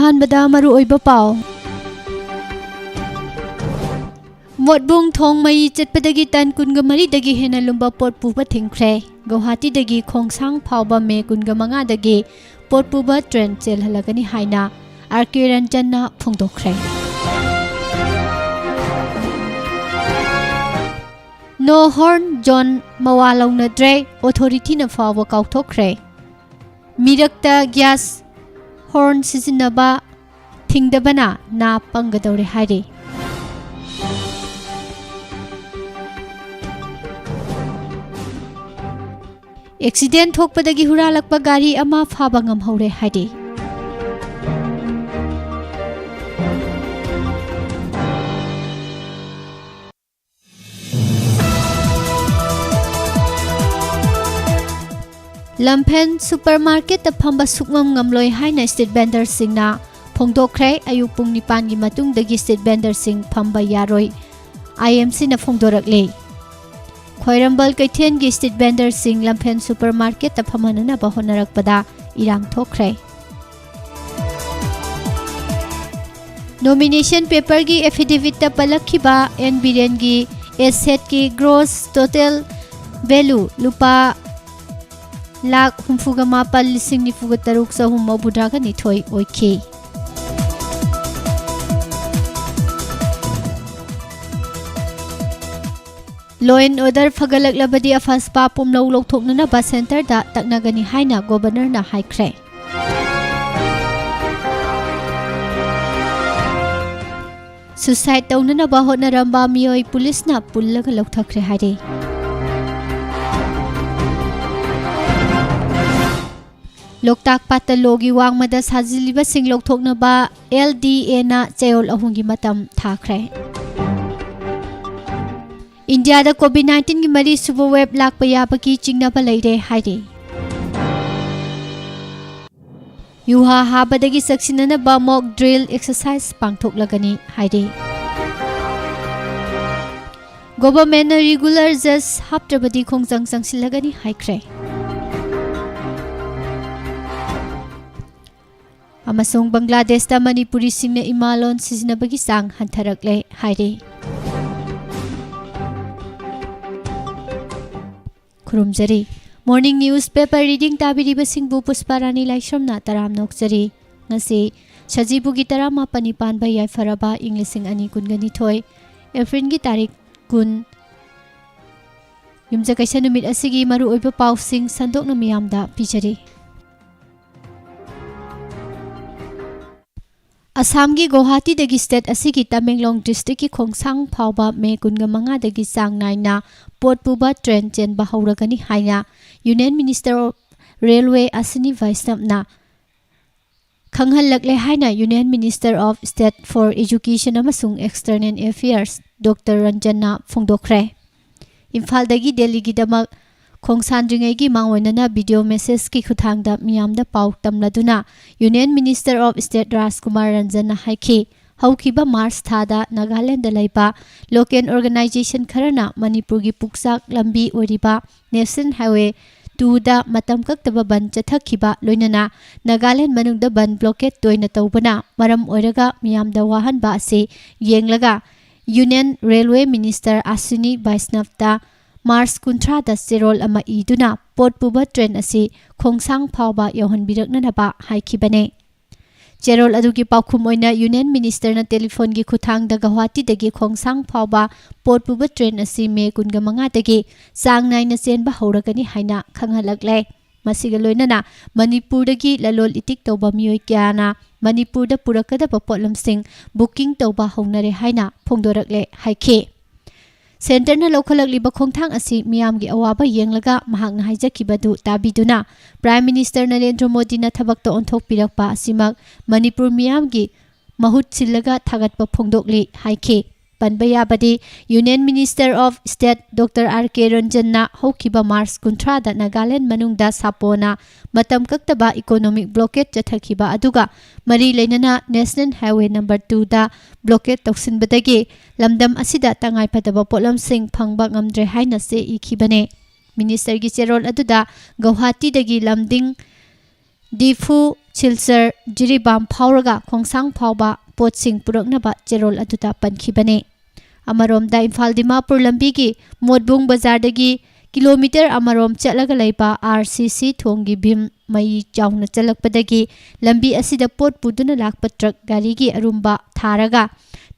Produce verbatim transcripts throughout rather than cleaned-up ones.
ꯑꯍꯥꯟꯕꯗ ꯃꯔꯨꯑꯣꯏꯕ ꯄꯥꯎ꯫ ꯃꯣꯠꯕꯨꯡ ꯊꯣꯡ ꯃꯩ ꯆꯠꯄꯗꯒꯤ ꯇꯟ ꯀꯨꯟꯒ ꯃꯔꯤꯗꯒꯤ ꯍꯦꯟꯅ ꯂꯨꯝꯕ ꯄꯣꯠ ꯄꯨꯕ ꯊꯤꯡꯈ꯭ꯔꯦ꯫ ꯒꯧꯍꯥꯇꯤꯗꯒꯤ ꯈꯣꯡꯁꯥꯡ ꯐꯥꯎꯕ ꯃꯦ ꯀꯨꯟꯒ ꯃꯉꯥꯗꯒꯤ ꯄꯣꯠ ꯄꯨꯕ ꯇ꯭ꯔꯦꯟ ꯆꯦꯜꯍꯜꯂꯒꯅꯤ ꯍꯥꯏꯅ ꯑꯥꯔ ꯀꯦ ꯔꯟꯖꯟꯅ ꯐꯣꯡꯗꯣꯛꯈ꯭ꯔꯦ꯫ ꯅꯣ ꯍꯣꯔꯟ ꯖꯣꯟ ꯃꯋꯥ ꯂꯧꯅꯗ꯭ꯔꯦ, ꯑꯣꯊꯣꯔꯤꯇꯤꯅ ꯐꯥꯎꯕ ꯀꯥꯎꯊꯣꯛꯈ꯭ꯔꯦ꯫ ꯃꯤꯔꯛꯇ ꯒ꯭ꯌꯥꯁ ꯍꯣꯔꯟ ꯁꯤꯖꯤꯟꯅꯕ ꯊꯤꯡꯗꯕꯅ ꯅꯥ ꯄꯪꯒꯗꯧꯔꯦ ꯍꯥꯏꯔꯤ꯫ ꯑꯦꯛꯁꯤꯗꯦꯟ ꯊꯣꯛꯄꯗꯒꯤ ꯍꯨꯔꯥꯜꯂꯛꯄ ꯒꯥꯔꯤ ꯑꯃ ꯐꯥꯕ ꯉꯝꯍꯧꯔꯦ ꯍꯥꯏꯔꯤ꯫ ꯂꯝꯐꯦꯜ ꯁꯨꯄꯔ ꯃꯥꯔꯀꯦꯠꯇ ꯐꯝꯕ ꯁꯨꯛꯉꯝ ꯉꯝꯂꯣꯏ ꯍꯥꯏꯅ ꯁ꯭ꯇ꯭ꯔꯤꯠ ꯚꯦꯟꯗꯔꯁꯤꯡꯅ ꯐꯣꯡꯗꯣꯛꯈ꯭ꯔꯦ꯫ ꯑꯌꯨꯛ ꯄꯨꯡ ꯅꯤꯄꯥꯟꯒꯤ ꯃꯇꯨꯡꯗꯒꯤ ꯁ꯭ꯇ꯭ꯔꯤꯠ ꯚꯦꯟꯗꯔꯁꯤꯡ ꯐꯝꯕ ꯌꯥꯔꯣꯏ, ꯑꯥꯏ ꯑꯦꯝ ꯁꯤꯅ ꯐꯣꯡꯗꯣꯔꯛꯂꯤ꯫ ꯈ꯭ꯋꯥꯏꯔꯝꯕꯟ ꯀꯩꯊꯦꯜꯒꯤ ꯁ꯭ꯇ꯭ꯔꯤꯠ ꯚꯦꯟꯗꯔꯁꯤꯡ ꯂꯝꯐꯦꯜ ꯁꯨꯄꯔ ꯃꯥꯔꯀꯦꯠꯇ ꯐꯝꯍꯟꯅꯅꯕ ꯍꯣꯠꯅꯔꯛꯄꯗ ꯏꯔꯥꯡ ꯊꯣꯛꯈ꯭ꯔꯦ꯫ ꯅꯣꯃꯤꯅꯦꯁꯟ ꯄꯦꯄꯔꯒꯤ ꯑꯦꯐꯤꯗꯦꯚꯤꯠꯇ ꯄꯜꯂꯛꯈꯤꯕ ꯑꯦꯟ ꯕꯤꯔꯦꯟꯒꯤ ꯑꯦꯁꯦꯠꯀꯤ ꯒ꯭ꯔꯣꯁ ꯇꯣꯇꯦꯜ ꯚꯦꯂꯨ ꯂꯨꯄꯥ ꯂꯥꯈ ꯍꯨꯝꯐꯨꯒ ꯃꯥꯄꯟ ꯂꯤꯁꯤꯡ ꯅꯤꯐꯨꯒ ꯇꯔꯨꯛ ꯆꯍꯨꯝ ꯃꯧꯗ꯭ꯔꯥꯒ ꯅꯤꯊꯣꯏ ꯑꯣꯏꯈꯤ꯫ Law and order ꯐꯒꯠꯂꯛꯂꯕꯗꯤ ꯑꯐꯁꯄꯥ ꯄꯨꯝꯂꯧ ꯂꯧꯊꯣꯛꯅꯅꯕ ꯁꯦꯟꯇꯔꯗ ꯇꯛꯅꯒꯅꯤ ꯍꯥꯏꯅ ꯒꯣꯚꯔꯅꯔꯅ ꯍꯥꯏꯈ꯭ꯔꯦ꯫ ꯁꯨꯁꯥꯏꯗ ꯇꯧꯅꯅꯕ ꯍꯣꯠꯅꯔꯝꯕ ꯃꯤꯑꯣꯏ ꯄꯨꯂꯤꯁꯅ ꯄꯨꯜꯂꯒ ꯂꯧꯊꯈ꯭ꯔꯦ ꯍꯥꯏꯔꯤ꯫ ꯂꯣꯛꯇꯥꯛ ꯄꯥꯠꯇ ꯂꯣꯒꯤ ꯋꯥꯡꯃꯗ ꯁꯥꯖꯤꯜꯂꯤꯕꯁꯤꯡ ꯂꯧꯊꯣꯛꯅꯕ ꯑꯦꯜ ꯗꯤ ꯑꯦꯅ ꯆꯌꯣꯜ ꯑꯍꯨꯝꯒꯤ ꯃꯇꯝ ꯊꯥꯈ꯭ꯔꯦ꯫ ꯏꯟꯗꯤꯌꯥꯗ ꯀꯣꯚꯤꯗ ꯅꯥꯏꯟꯇꯤꯟꯒꯤ ꯃꯔꯤ ꯁꯨꯕ ꯋꯦꯕ ꯂꯥꯛꯄ ꯌꯥꯕꯒꯤ ꯆꯤꯡꯅꯕ ꯂꯩꯔꯦ ꯍꯥꯏꯔꯤ꯫ ꯌꯨꯍꯥ ꯍꯥꯕꯗꯒꯤ ꯆꯦꯛꯁꯤꯟꯅꯅꯕ ꯃꯣꯛ ꯗ꯭ꯔꯤꯜ ꯑꯦꯛꯁꯔꯁꯥꯏꯖ ꯄꯥꯡꯊꯣꯛꯂꯒꯅꯤ ꯍꯥꯏꯔꯤ꯫ ꯒꯣꯚꯔꯟꯃꯦꯟꯠꯅ ꯔꯤꯒꯨꯂꯔ ꯖꯖ ꯍꯥꯞꯇ꯭ꯔꯕꯗꯤ ꯈꯣꯡꯖꯪ ꯆꯪꯁꯤꯜꯂꯒꯅꯤ ꯍꯥꯏꯈ꯭ꯔꯦ꯫ ꯑꯃꯁꯨꯡ ꯕꯪꯒ꯭ꯂꯥꯗꯦꯁꯇ ꯃꯅꯤꯄꯨꯔꯤꯁꯤꯡꯅ ꯏꯃꯥ ꯂꯣꯟ ꯁꯤꯖꯤꯟꯅꯕꯒꯤ ꯆꯥꯡ ꯍꯟꯊꯔꯛꯂꯦ ꯍꯥꯏꯔꯤ꯫ ꯈꯨꯔꯨꯝꯖꯔꯤ꯫ Morning News Paper Reading ꯇꯥꯕꯤꯔꯤꯕꯁꯤꯡꯕꯨ ꯄꯨꯁꯄꯥꯔꯥꯅꯤ ꯂꯥꯏꯁ꯭ꯔꯝꯅ ꯇꯔꯥꯝꯅ ꯑꯣꯛꯆꯔꯤ꯫ ꯉꯁꯤ ꯁꯖꯤꯕꯨꯒꯤ ꯇꯔꯥꯃꯥꯄꯟꯅꯤ ꯄꯥꯟꯕ ꯌꯥꯏꯐꯔꯕ ꯏꯪ ꯂꯤꯁꯤꯡ ꯑꯅꯤ ꯀꯨꯟꯒꯅꯤꯊꯣꯏ, ꯑꯦꯄ꯭ꯔꯤꯜꯒꯤ ꯇꯥꯔꯤꯛ ꯀꯨꯟ, ꯌꯨꯝꯖꯀꯩꯁ ꯅꯨꯃꯤꯠ ꯑꯁꯤꯒꯤ ꯃꯔꯨꯑꯣꯏꯕ ꯄꯥꯎꯁꯤꯡ ꯁꯟꯗꯣꯛꯅ ꯃꯤꯌꯥꯝꯗ ꯄꯤꯖꯔꯤ꯫ ꯑꯁꯥꯝꯒꯤ ꯒꯨꯋꯥꯍꯥꯇꯤꯗꯒꯤ state ꯑꯁꯤꯒꯤ ꯇꯃꯦꯡꯂꯣꯡ districtꯀꯤ ꯈꯣꯡꯁꯥꯡ ꯐꯥꯎꯕ ꯃꯦ ꯀꯨꯟꯒ ꯃꯉꯥꯗꯒꯤ ꯆꯥꯡ ꯅꯥꯏꯅ ꯄꯣꯠ ꯄꯨꯕ train ꯆꯦꯟꯕ ꯍꯧꯔꯒꯅꯤ ꯍꯥꯏꯅ Union Minister of Railway Aswini ꯕꯩꯁꯅꯕꯅ ꯈꯪꯍꯜꯂꯛꯂꯦ ꯍꯥꯏꯅ Union Minister of State for Education ꯑꯃꯁꯨꯡ External Affairs ꯗꯣꯛꯇꯔ ꯔꯟꯖꯟꯅ ꯐꯣꯡꯗꯣꯛꯈ꯭ꯔꯦ꯫ ꯏꯝꯐꯥꯜꯗꯒꯤ ꯗꯦꯜꯂꯤꯒꯤꯗꯃꯛ ꯈꯣꯡꯁꯥꯟꯗ꯭ꯔꯤꯉꯩꯒꯤ ꯃꯥꯡꯑꯣꯏꯅꯅ video messageꯀꯤ ꯈꯨꯠꯊꯥꯡꯗ ꯃꯤꯌꯥꯝꯗ ꯄꯥꯎ ꯇꯝꯂꯗꯨꯅ Union Minister of State ꯔꯥꯖꯀꯨꯃꯥꯔ ꯔꯟꯖꯟꯅ ꯍꯥꯏꯈꯤ, ꯍꯧꯈꯤꯕ ꯃꯥꯔꯆ ꯊꯥꯗ ꯅꯥꯒꯥꯂꯦꯟꯗ ꯂꯩꯕ local organization ꯈꯔꯅ ꯃꯅꯤꯄꯨꯔꯒꯤ ꯄꯨꯛꯆꯥꯛ ꯂꯝꯕꯤ ꯑꯣꯏꯔꯤꯕ National Highway twoꯗ ꯃꯇꯝ ꯀꯛꯇꯕ ꯕꯟ ꯆꯠꯊꯈꯤꯕ, ꯂꯣꯏꯅꯅ ꯅꯥꯒꯥꯂꯦꯟ ꯃꯅꯨꯡꯗ ꯕꯟ blockade ꯇꯣꯏꯅ ꯇꯧꯕꯅ ꯃꯔꯝ ꯑꯣꯏꯔꯒ ꯃꯤꯌꯥꯝꯗ ꯋꯥꯍꯟꯕ ꯑꯁꯤ ꯌꯦꯡꯂꯒ Union Railway Minister Aswini ꯕꯩꯁꯅꯕꯇ March ꯀꯨꯟꯊ꯭ꯔꯥꯗ ꯆꯦꯔꯣꯜ ꯑꯃ ꯏꯗꯨꯅ ꯄꯣꯠ ꯄꯨꯕ train ꯑꯁꯤ ꯈꯣꯡꯁꯥꯡ ꯐꯥꯎꯕ ꯌꯧꯍꯟꯕꯤꯔꯛꯅꯅꯕ ꯍꯥꯏꯈꯤꯕꯅꯤ꯫ ꯆꯦꯔꯣꯜ ꯑꯗꯨꯒꯤ ꯄꯥꯎꯈꯨꯝ ꯑꯣꯏꯅ Union Ministerꯅ telephoneꯒꯤ ꯈꯨꯠꯊꯥꯡꯗ ꯒꯧꯍꯥꯇꯤꯗꯒꯤ ꯈꯣꯡꯁꯥꯡ ꯐꯥꯎꯕ ꯄꯣꯠ ꯄꯨꯕ train ꯑꯁꯤ ꯃꯦ ꯀꯨꯟꯒ ꯃꯉꯥꯗꯒꯤ ꯆꯥꯡ ꯅꯥꯏꯅ ꯆꯦꯟꯕ ꯍꯧꯔꯒꯅꯤ ꯍꯥꯏꯅ ꯈꯪꯍꯜꯂꯛꯂꯦ꯫ ꯃꯁꯤꯒ ꯂꯣꯏꯅꯅ ꯃꯅꯤꯄꯨꯔꯗꯒꯤ ꯂꯂꯣꯜ ꯏꯇꯤꯛ ꯇꯧꯕ ꯃꯤꯑꯣꯏ ꯀꯌꯥꯅ ꯃꯅꯤꯄꯨꯔꯗ ꯄꯨꯔꯛꯀꯗꯕ ꯄꯣꯠꯂꯝꯁꯤꯡ booking ꯇꯧꯕ ꯍꯧꯅꯔꯦ ꯍꯥꯏꯅ ꯐꯣꯡꯗꯣꯔꯛꯂꯦ ꯍꯥꯏꯈꯤ꯫ Centreꯅ ꯂꯧꯈꯠꯂꯛꯂꯤꯕ ꯈꯣꯡꯊꯥꯡ ꯑꯁꯤ ꯃꯤꯌꯥꯝꯒꯤ ꯑꯋꯥꯕ ꯌꯦꯡꯂꯒ ꯃꯍꯥꯛꯅ ꯍꯥꯏꯖꯈꯤꯕꯗꯨ ꯇꯥꯕꯤꯗꯨꯅ Prime Minister ꯅꯔꯦꯟꯗ꯭ꯔ ꯃꯣꯗꯤꯅ ꯊꯕꯛꯇ ꯑꯣꯟꯊꯣꯛꯄꯤꯔꯛꯄ ꯑꯁꯤꯃꯛ ꯃꯅꯤꯄꯨꯔ ꯃꯤꯌꯥꯝꯒꯤ ꯃꯍꯨꯠ ꯁꯤꯜꯂꯒ ꯊꯥꯒꯠꯄ ꯐꯣꯡꯗꯣꯛꯂꯤ ꯍꯥꯏꯈꯤ꯫ ꯄꯟꯕ ꯌꯥꯕꯗꯤ, Union Minister of State doctor R K ꯔꯟꯖꯟꯅ ꯍꯧꯈꯤꯕ ꯃꯥꯔꯆ ꯀꯨꯟꯊ꯭ꯔꯥꯗ ꯅꯥꯒꯥꯂꯦꯟ ꯃꯅꯨꯡꯗ ꯁꯥꯄꯣꯅ ꯃꯇꯝ ꯀꯛꯇꯕ economic blockade ꯆꯠꯊꯈꯤꯕ ꯑꯗꯨꯒ ꯃꯔꯤ ꯂꯩꯅꯅ National Highway number twoꯗ blockade ꯇꯧꯁꯤꯟꯕꯗꯒꯤ ꯂꯝꯗꯝ ꯑꯁꯤꯗ ꯇꯉꯥꯏꯐꯗꯕ ꯄꯣꯠꯂꯝꯁꯤꯡ ꯐꯪꯕ ꯉꯝꯗ꯭ꯔꯦ ꯍꯥꯏꯅ ꯆꯦ ꯏꯈꯤꯕꯅꯦ꯫ Ministerꯒꯤ ꯆꯦꯔꯣꯜ ꯑꯗꯨꯗ ꯒꯧꯍꯥꯇꯤꯗꯒꯤ ꯂꯝꯗꯤꯡ, ꯗꯤꯐꯨ, ꯁꯤꯜꯆꯔ, ꯖꯤꯔꯤꯕꯥꯝ ꯐꯥꯎꯔꯒ ꯈꯣꯡꯁꯥꯡ ꯐꯥꯎꯕ ꯄꯣꯠꯁꯤꯡ ꯄꯨꯔꯛꯅꯕ ꯆꯦꯔꯣꯜ ꯑꯗꯨꯗ ꯄꯟꯈꯤꯕꯅꯤ꯫ ꯑꯃꯔꯣꯝꯗ, ꯏꯝꯐꯥꯜ ꯗꯤꯃꯥꯄꯨꯔ ꯂꯝꯕꯤꯒꯤ ꯃꯣꯠꯕꯨꯡ ꯕꯖꯥꯔꯗꯒꯤ ꯀꯤꯂꯣꯃꯤꯇꯔ ꯑꯃꯔꯣꯝ ꯆꯠꯂꯒ ꯂꯩꯕ ꯑꯥꯔ ꯁꯤ ꯁꯤ ꯊꯣꯡꯒꯤ ꯚꯤꯝ ꯃꯩ ꯆꯥꯎꯅ ꯆꯜꯂꯛꯄꯗꯒꯤ ꯂꯝꯕꯤ ꯑꯁꯤꯗ ꯄꯣꯠ ꯄꯨꯗꯨꯅ ꯂꯥꯛꯄ ꯇ꯭ꯔꯛ ꯒꯥꯔꯤꯒꯤ ꯑꯔꯨꯝꯕ ꯊꯥꯔꯒ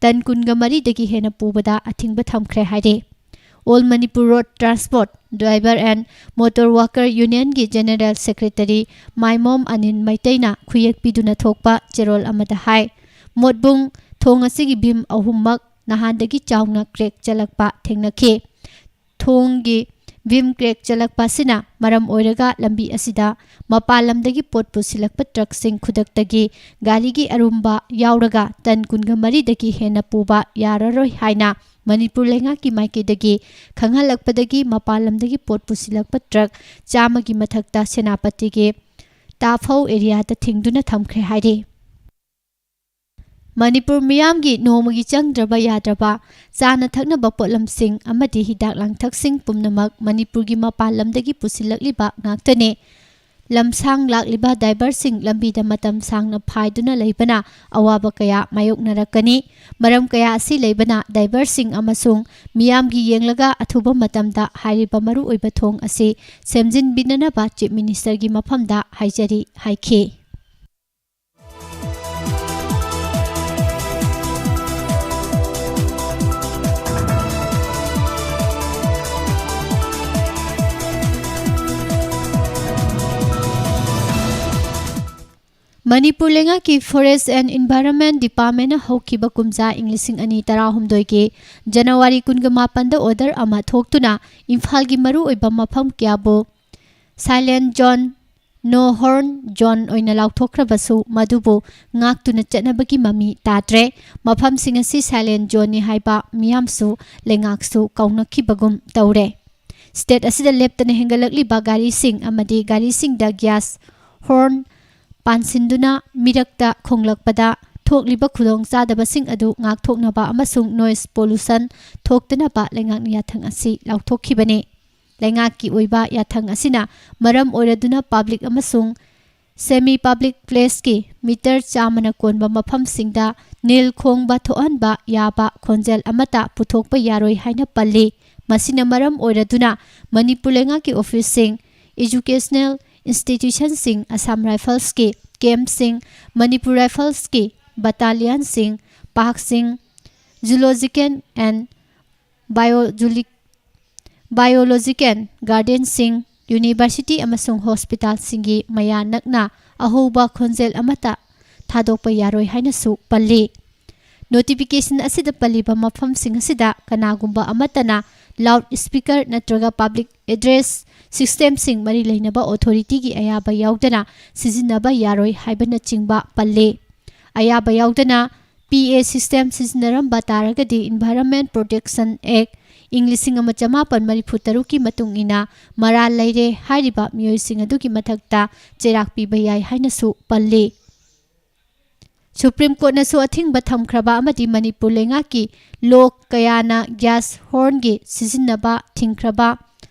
ꯇꯟ ꯀꯨꯟꯒ ꯃꯔꯤꯗꯒꯤ ꯍꯦꯟꯅ ꯄꯨꯕꯗ ꯑꯊꯤꯡꯕ ꯊꯝꯈ꯭ꯔꯦ ꯍꯥꯏꯔꯤ꯫ All Manipur Road Transport Driver and Motor Worker Unionꯒꯤ General Secretary ꯃꯥꯏꯃꯣꯝ Anil ꯃꯩꯇꯩꯅ ꯈꯨꯌꯦꯛ ꯄꯤꯗꯨꯅ ꯊꯣꯛꯄ ꯆꯦꯔꯣꯜ ꯑꯃꯗ ꯍꯥꯏ, ꯃꯣꯠꯕꯨꯡ ꯊꯣꯡ ꯑꯁꯤꯒꯤ ꯚꯤꯝ ꯑꯍꯨꯝꯃꯛ ꯅꯍꯥꯟꯗꯒꯤ ꯆꯥꯎꯅ ꯀ꯭ꯔꯦꯛ ꯆꯠꯂꯛꯄ ꯊꯦꯡꯅꯈꯤ꯫ ꯊꯣꯡꯒꯤ ꯚꯤꯝ ꯀ꯭ꯔꯦꯛ ꯆꯠꯂꯛꯄ ꯑꯁꯤꯅ ꯃꯔꯝ ꯑꯣꯏꯔꯒ ꯂꯝꯕꯤ ꯑꯁꯤꯗ ꯃꯄꯥꯟ ꯂꯝꯗꯒꯤ ꯄꯣꯠ ꯄꯨꯁꯤꯜꯂꯛꯄ ꯇ꯭ꯔꯛꯁꯤꯡ ꯈꯨꯗꯛꯇꯒꯤ ꯒꯥꯔꯤꯒꯤ ꯑꯔꯨꯝꯕ ꯌꯥꯎꯔꯒ ꯇꯟ ꯀꯨꯟꯒ ꯃꯔꯤꯗꯒꯤ ꯍꯦꯟꯅ ꯄꯨꯕ ꯌꯥꯔꯔꯣꯏ ꯍꯥꯏꯅ ꯃꯅꯤꯄꯨꯔ ꯂꯩꯉꯥꯛꯀꯤ ꯃꯥꯏꯀꯩꯗꯒꯤ ꯈꯪꯍꯜꯂꯛꯄꯗꯒꯤ ꯃꯄꯥꯟ ꯂꯝꯗꯒꯤ ꯄꯣꯠ ꯄꯨꯁꯤꯜꯂꯛꯄ ꯇ꯭ꯔꯛ ꯆꯥꯝꯃꯒꯤ ꯃꯊꯛꯇ ꯁꯦꯅꯥꯄꯇꯤꯒꯤ ꯇꯥꯐꯧ ꯑꯦꯔꯤꯌꯥꯗ ꯊꯤꯡꯗꯨꯅ ꯊꯝꯈ꯭ꯔꯦ ꯍꯥꯏꯔꯤ꯫ ꯃꯅꯤꯄꯨꯔ ꯃꯤꯌꯥꯝꯒꯤ ꯅꯣꯡꯃꯒꯤ ꯆꯪꯗ꯭ꯔꯕ ꯌꯥꯗ꯭ꯔꯕ ꯆꯥꯅ ꯊꯛꯅꯕ ꯄꯣꯠꯂꯝꯁꯤꯡ ꯑꯃꯗꯤ ꯍꯤꯗꯥꯛ ꯂꯥꯡꯊꯛꯁꯤꯡ ꯄꯨꯝꯅꯃꯛ ꯃꯅꯤꯄꯨꯔꯒꯤ ꯃꯄꯥꯟ ꯂꯝꯗꯒꯤ ꯄꯨꯁꯤꯜꯂꯛꯂꯤꯕ ꯉꯥꯛꯇꯅꯤ꯫ ꯂꯝꯁꯥꯡ ꯂꯥꯛꯂꯤꯕ ꯗ꯭ꯔꯥꯏꯚꯔꯁꯤꯡ ꯂꯝꯕꯤꯗ ꯃꯇꯝ ꯁꯥꯡꯅ ꯐꯥꯏꯗꯨꯅ ꯂꯩꯕꯅ ꯑꯋꯥꯕ ꯀꯌꯥ ꯃꯥꯌꯣꯛꯅꯔꯛꯀꯅꯤ꯫ ꯃꯔꯝ ꯀꯌꯥ ꯑꯁꯤ ꯂꯩꯕꯅ ꯗ꯭ꯔꯥꯏꯚꯔꯁꯤꯡ ꯑꯃꯁꯨꯡ ꯃꯤꯌꯥꯝꯒꯤ ꯌꯦꯡꯂꯒ ꯑꯊꯨꯕ ꯃꯇꯝꯗ ꯍꯥꯏꯔꯤꯕ ꯃꯔꯨꯑꯣꯏꯕ ꯊꯣꯡ ꯑꯁꯤ ꯁꯦꯝꯖꯤꯟꯕꯤꯅꯅꯕ ꯆꯤꯐ ꯃꯤꯅꯤꯁꯇꯔꯒꯤ ꯃꯐꯝꯗ ꯍꯥꯏꯖꯔꯤ ꯍꯥꯏꯈꯤ꯫ ꯃꯅꯤꯄꯨꯔ ꯂꯩꯉꯥꯛꯀꯤ Forest and Environment Departmentꯅ ꯍꯧꯈꯤꯕ ꯀꯨꯝꯖꯥ ꯏꯪ ꯂꯤꯁꯤꯡ ꯑꯅꯤ ꯇꯔꯥꯍꯨꯝꯗꯣꯏꯒꯤ ꯖꯅꯋꯥꯔꯤ ꯀꯨꯟꯒ ꯃꯥꯄꯟꯗ order ꯑꯃ ꯊꯣꯛꯇꯨꯅ ꯏꯝꯐꯥꯜꯒꯤ ꯃꯔꯨꯑꯣꯏꯕ ꯃꯐꯝ ꯀꯌꯥꯕꯨ silent zone, no horn zone ꯑꯣꯏꯅ ꯂꯥꯎꯊꯣꯛꯈ꯭ꯔꯕꯁꯨ, ꯃꯗꯨꯕꯨ ꯉꯥꯛꯇꯨꯅ ꯆꯠꯅꯕꯒꯤ ꯃꯃꯤ ꯇꯥꯗ꯭ꯔꯦ꯫ ꯃꯐꯝꯁꯤꯡ ꯑꯁꯤ silent zoneꯅꯤ ꯍꯥꯏꯕ ꯃꯤꯌꯥꯝꯁꯨ ꯂꯩꯉꯥꯛꯁꯨ ꯀꯥꯎꯅꯈꯤꯕꯒꯨꯝ ꯇꯧꯔꯦ꯫ State ꯑꯁꯤꯗ ꯂꯦꯞꯇꯅ ꯍꯦꯟꯒꯠꯂꯛꯂꯤꯕ ꯒꯥꯔꯤꯁꯤꯡ ꯑꯃꯗꯤ ꯒꯥꯔꯤꯁꯤꯡꯗ gas horn ꯄꯥꯟꯁꯤꯟꯗꯨꯅ ꯃꯤꯔꯛꯇ ꯈꯣꯡꯂꯛꯄꯗ ꯊꯣꯛꯂꯤꯕ ꯈꯨꯗꯣꯡꯆꯥꯗꯕꯁꯤꯡ ꯑꯗꯨ ꯉꯥꯛꯊꯣꯛꯅꯕ ꯑꯃꯁꯨꯡ noise pollution ꯊꯣꯛꯇꯅꯕ ꯂꯩꯉꯥꯛꯅ ꯌꯥꯊꯪ ꯑꯁꯤ ꯂꯥꯎꯊꯣꯛꯈꯤꯕꯅꯤ꯫ ꯂꯩꯉꯥꯛꯀꯤ ꯑꯣꯏꯕ ꯌꯥꯊꯪ ꯑꯁꯤꯅ ꯃꯔꯝ ꯑꯣꯏꯔꯗꯨꯅ public ꯑꯃꯁꯨꯡ semi public placeꯀꯤ ꯃꯤꯇꯔ ꯆꯥꯝꯃꯅ ꯀꯣꯟꯕ ꯃꯐꯝꯁꯤꯡꯗ ꯅꯤꯜ ꯈꯣꯡꯕ ꯊꯣꯛꯍꯟꯕ ꯌꯥꯕ ꯈꯣꯟꯖꯦꯜ ꯑꯃꯠꯇ ꯄꯨꯊꯣꯛꯄ ꯌꯥꯔꯣꯏ ꯍꯥꯏꯅ ꯄꯜꯂꯤ꯫ ꯃꯁꯤꯅ ꯃꯔꯝ ꯑꯣꯏꯔꯗꯨꯅ ꯃꯅꯤꯄꯨꯔ ꯂꯩꯉꯥꯛꯀꯤ ꯑꯣꯐꯤꯁꯁꯤꯡ, educational institutionꯁꯤꯡ, Assam Riflesꯀꯤ campꯁꯤꯡ, Manipur Riflesꯀꯤ battalionꯁꯤꯡ, parkꯁꯤꯡ, zoological and biologic-, biological gardenꯁꯤꯡ, university ꯑꯃꯁꯨꯡ hospitalꯁꯤꯡꯒꯤ ꯃꯌꯥ ꯅꯛꯅ ꯑꯍꯧꯕ ꯈꯣꯟꯖꯦꯜ ꯑꯃꯠꯇ ꯊꯥꯗꯣꯛꯄ ꯌꯥꯔꯣꯏ ꯍꯥꯏꯅꯁꯨ ꯄꯜꯂꯤ꯫ Notification ꯑꯁꯤꯗ ꯄꯜꯂꯤꯕ ꯃꯐꯝꯁꯤꯡ ꯑꯁꯤꯗ ꯀꯅꯥꯒꯨꯝꯕ ꯑꯃꯠꯇꯅ loud speaker ꯅꯠꯇ꯭ꯔꯒ public address systemꯁꯤꯡ ꯃꯔꯤ ꯂꯩꯅꯕ authorityꯒꯤ ꯑꯌꯥꯕ ꯌꯥꯎꯗꯅ ꯁꯤꯖꯤꯟꯅꯕ ꯌꯥꯔꯣꯏ ꯍꯥꯏꯕꯅꯆꯤꯡꯕ ꯄꯜꯂꯤ꯫ ꯑꯌꯥꯕ ꯌꯥꯎꯗꯅ P A system ꯁꯤꯖꯤꯟꯅꯔꯝꯕ ꯇꯥꯔꯒꯗꯤ Environment Protection Act ꯏꯪ ꯂꯤꯁꯤꯡ ꯑꯃ ꯆꯃꯥꯄꯟ ꯃꯔꯤꯐꯨ ꯇꯔꯨꯛꯀꯤ ꯃꯇꯨꯡ ꯏꯟꯅ ꯃꯔꯥꯜ ꯂꯩꯔꯦ ꯍꯥꯏꯔꯤꯕ ꯃꯤꯑꯣꯏꯁꯤꯡ ꯑꯗꯨꯒꯤ ꯃꯊꯛꯇ ꯆꯩꯔꯥꯛ ꯄꯤꯕ ꯌꯥꯏ ꯍꯥꯏꯅꯁꯨ ꯄꯜꯂꯤ꯫ Supreme Courtꯅꯁꯨ ꯑꯊꯤꯡꯕ ꯊꯝꯈ꯭ꯔꯕ ꯑꯃꯗꯤ ꯃꯅꯤꯄꯨꯔ ꯂꯩꯉꯥꯛꯀꯤ law ꯀꯌꯥꯅ gas hornꯒꯤ ꯁꯤꯖꯤꯟꯅꯕ ꯊꯤꯡꯈ꯭ꯔꯕ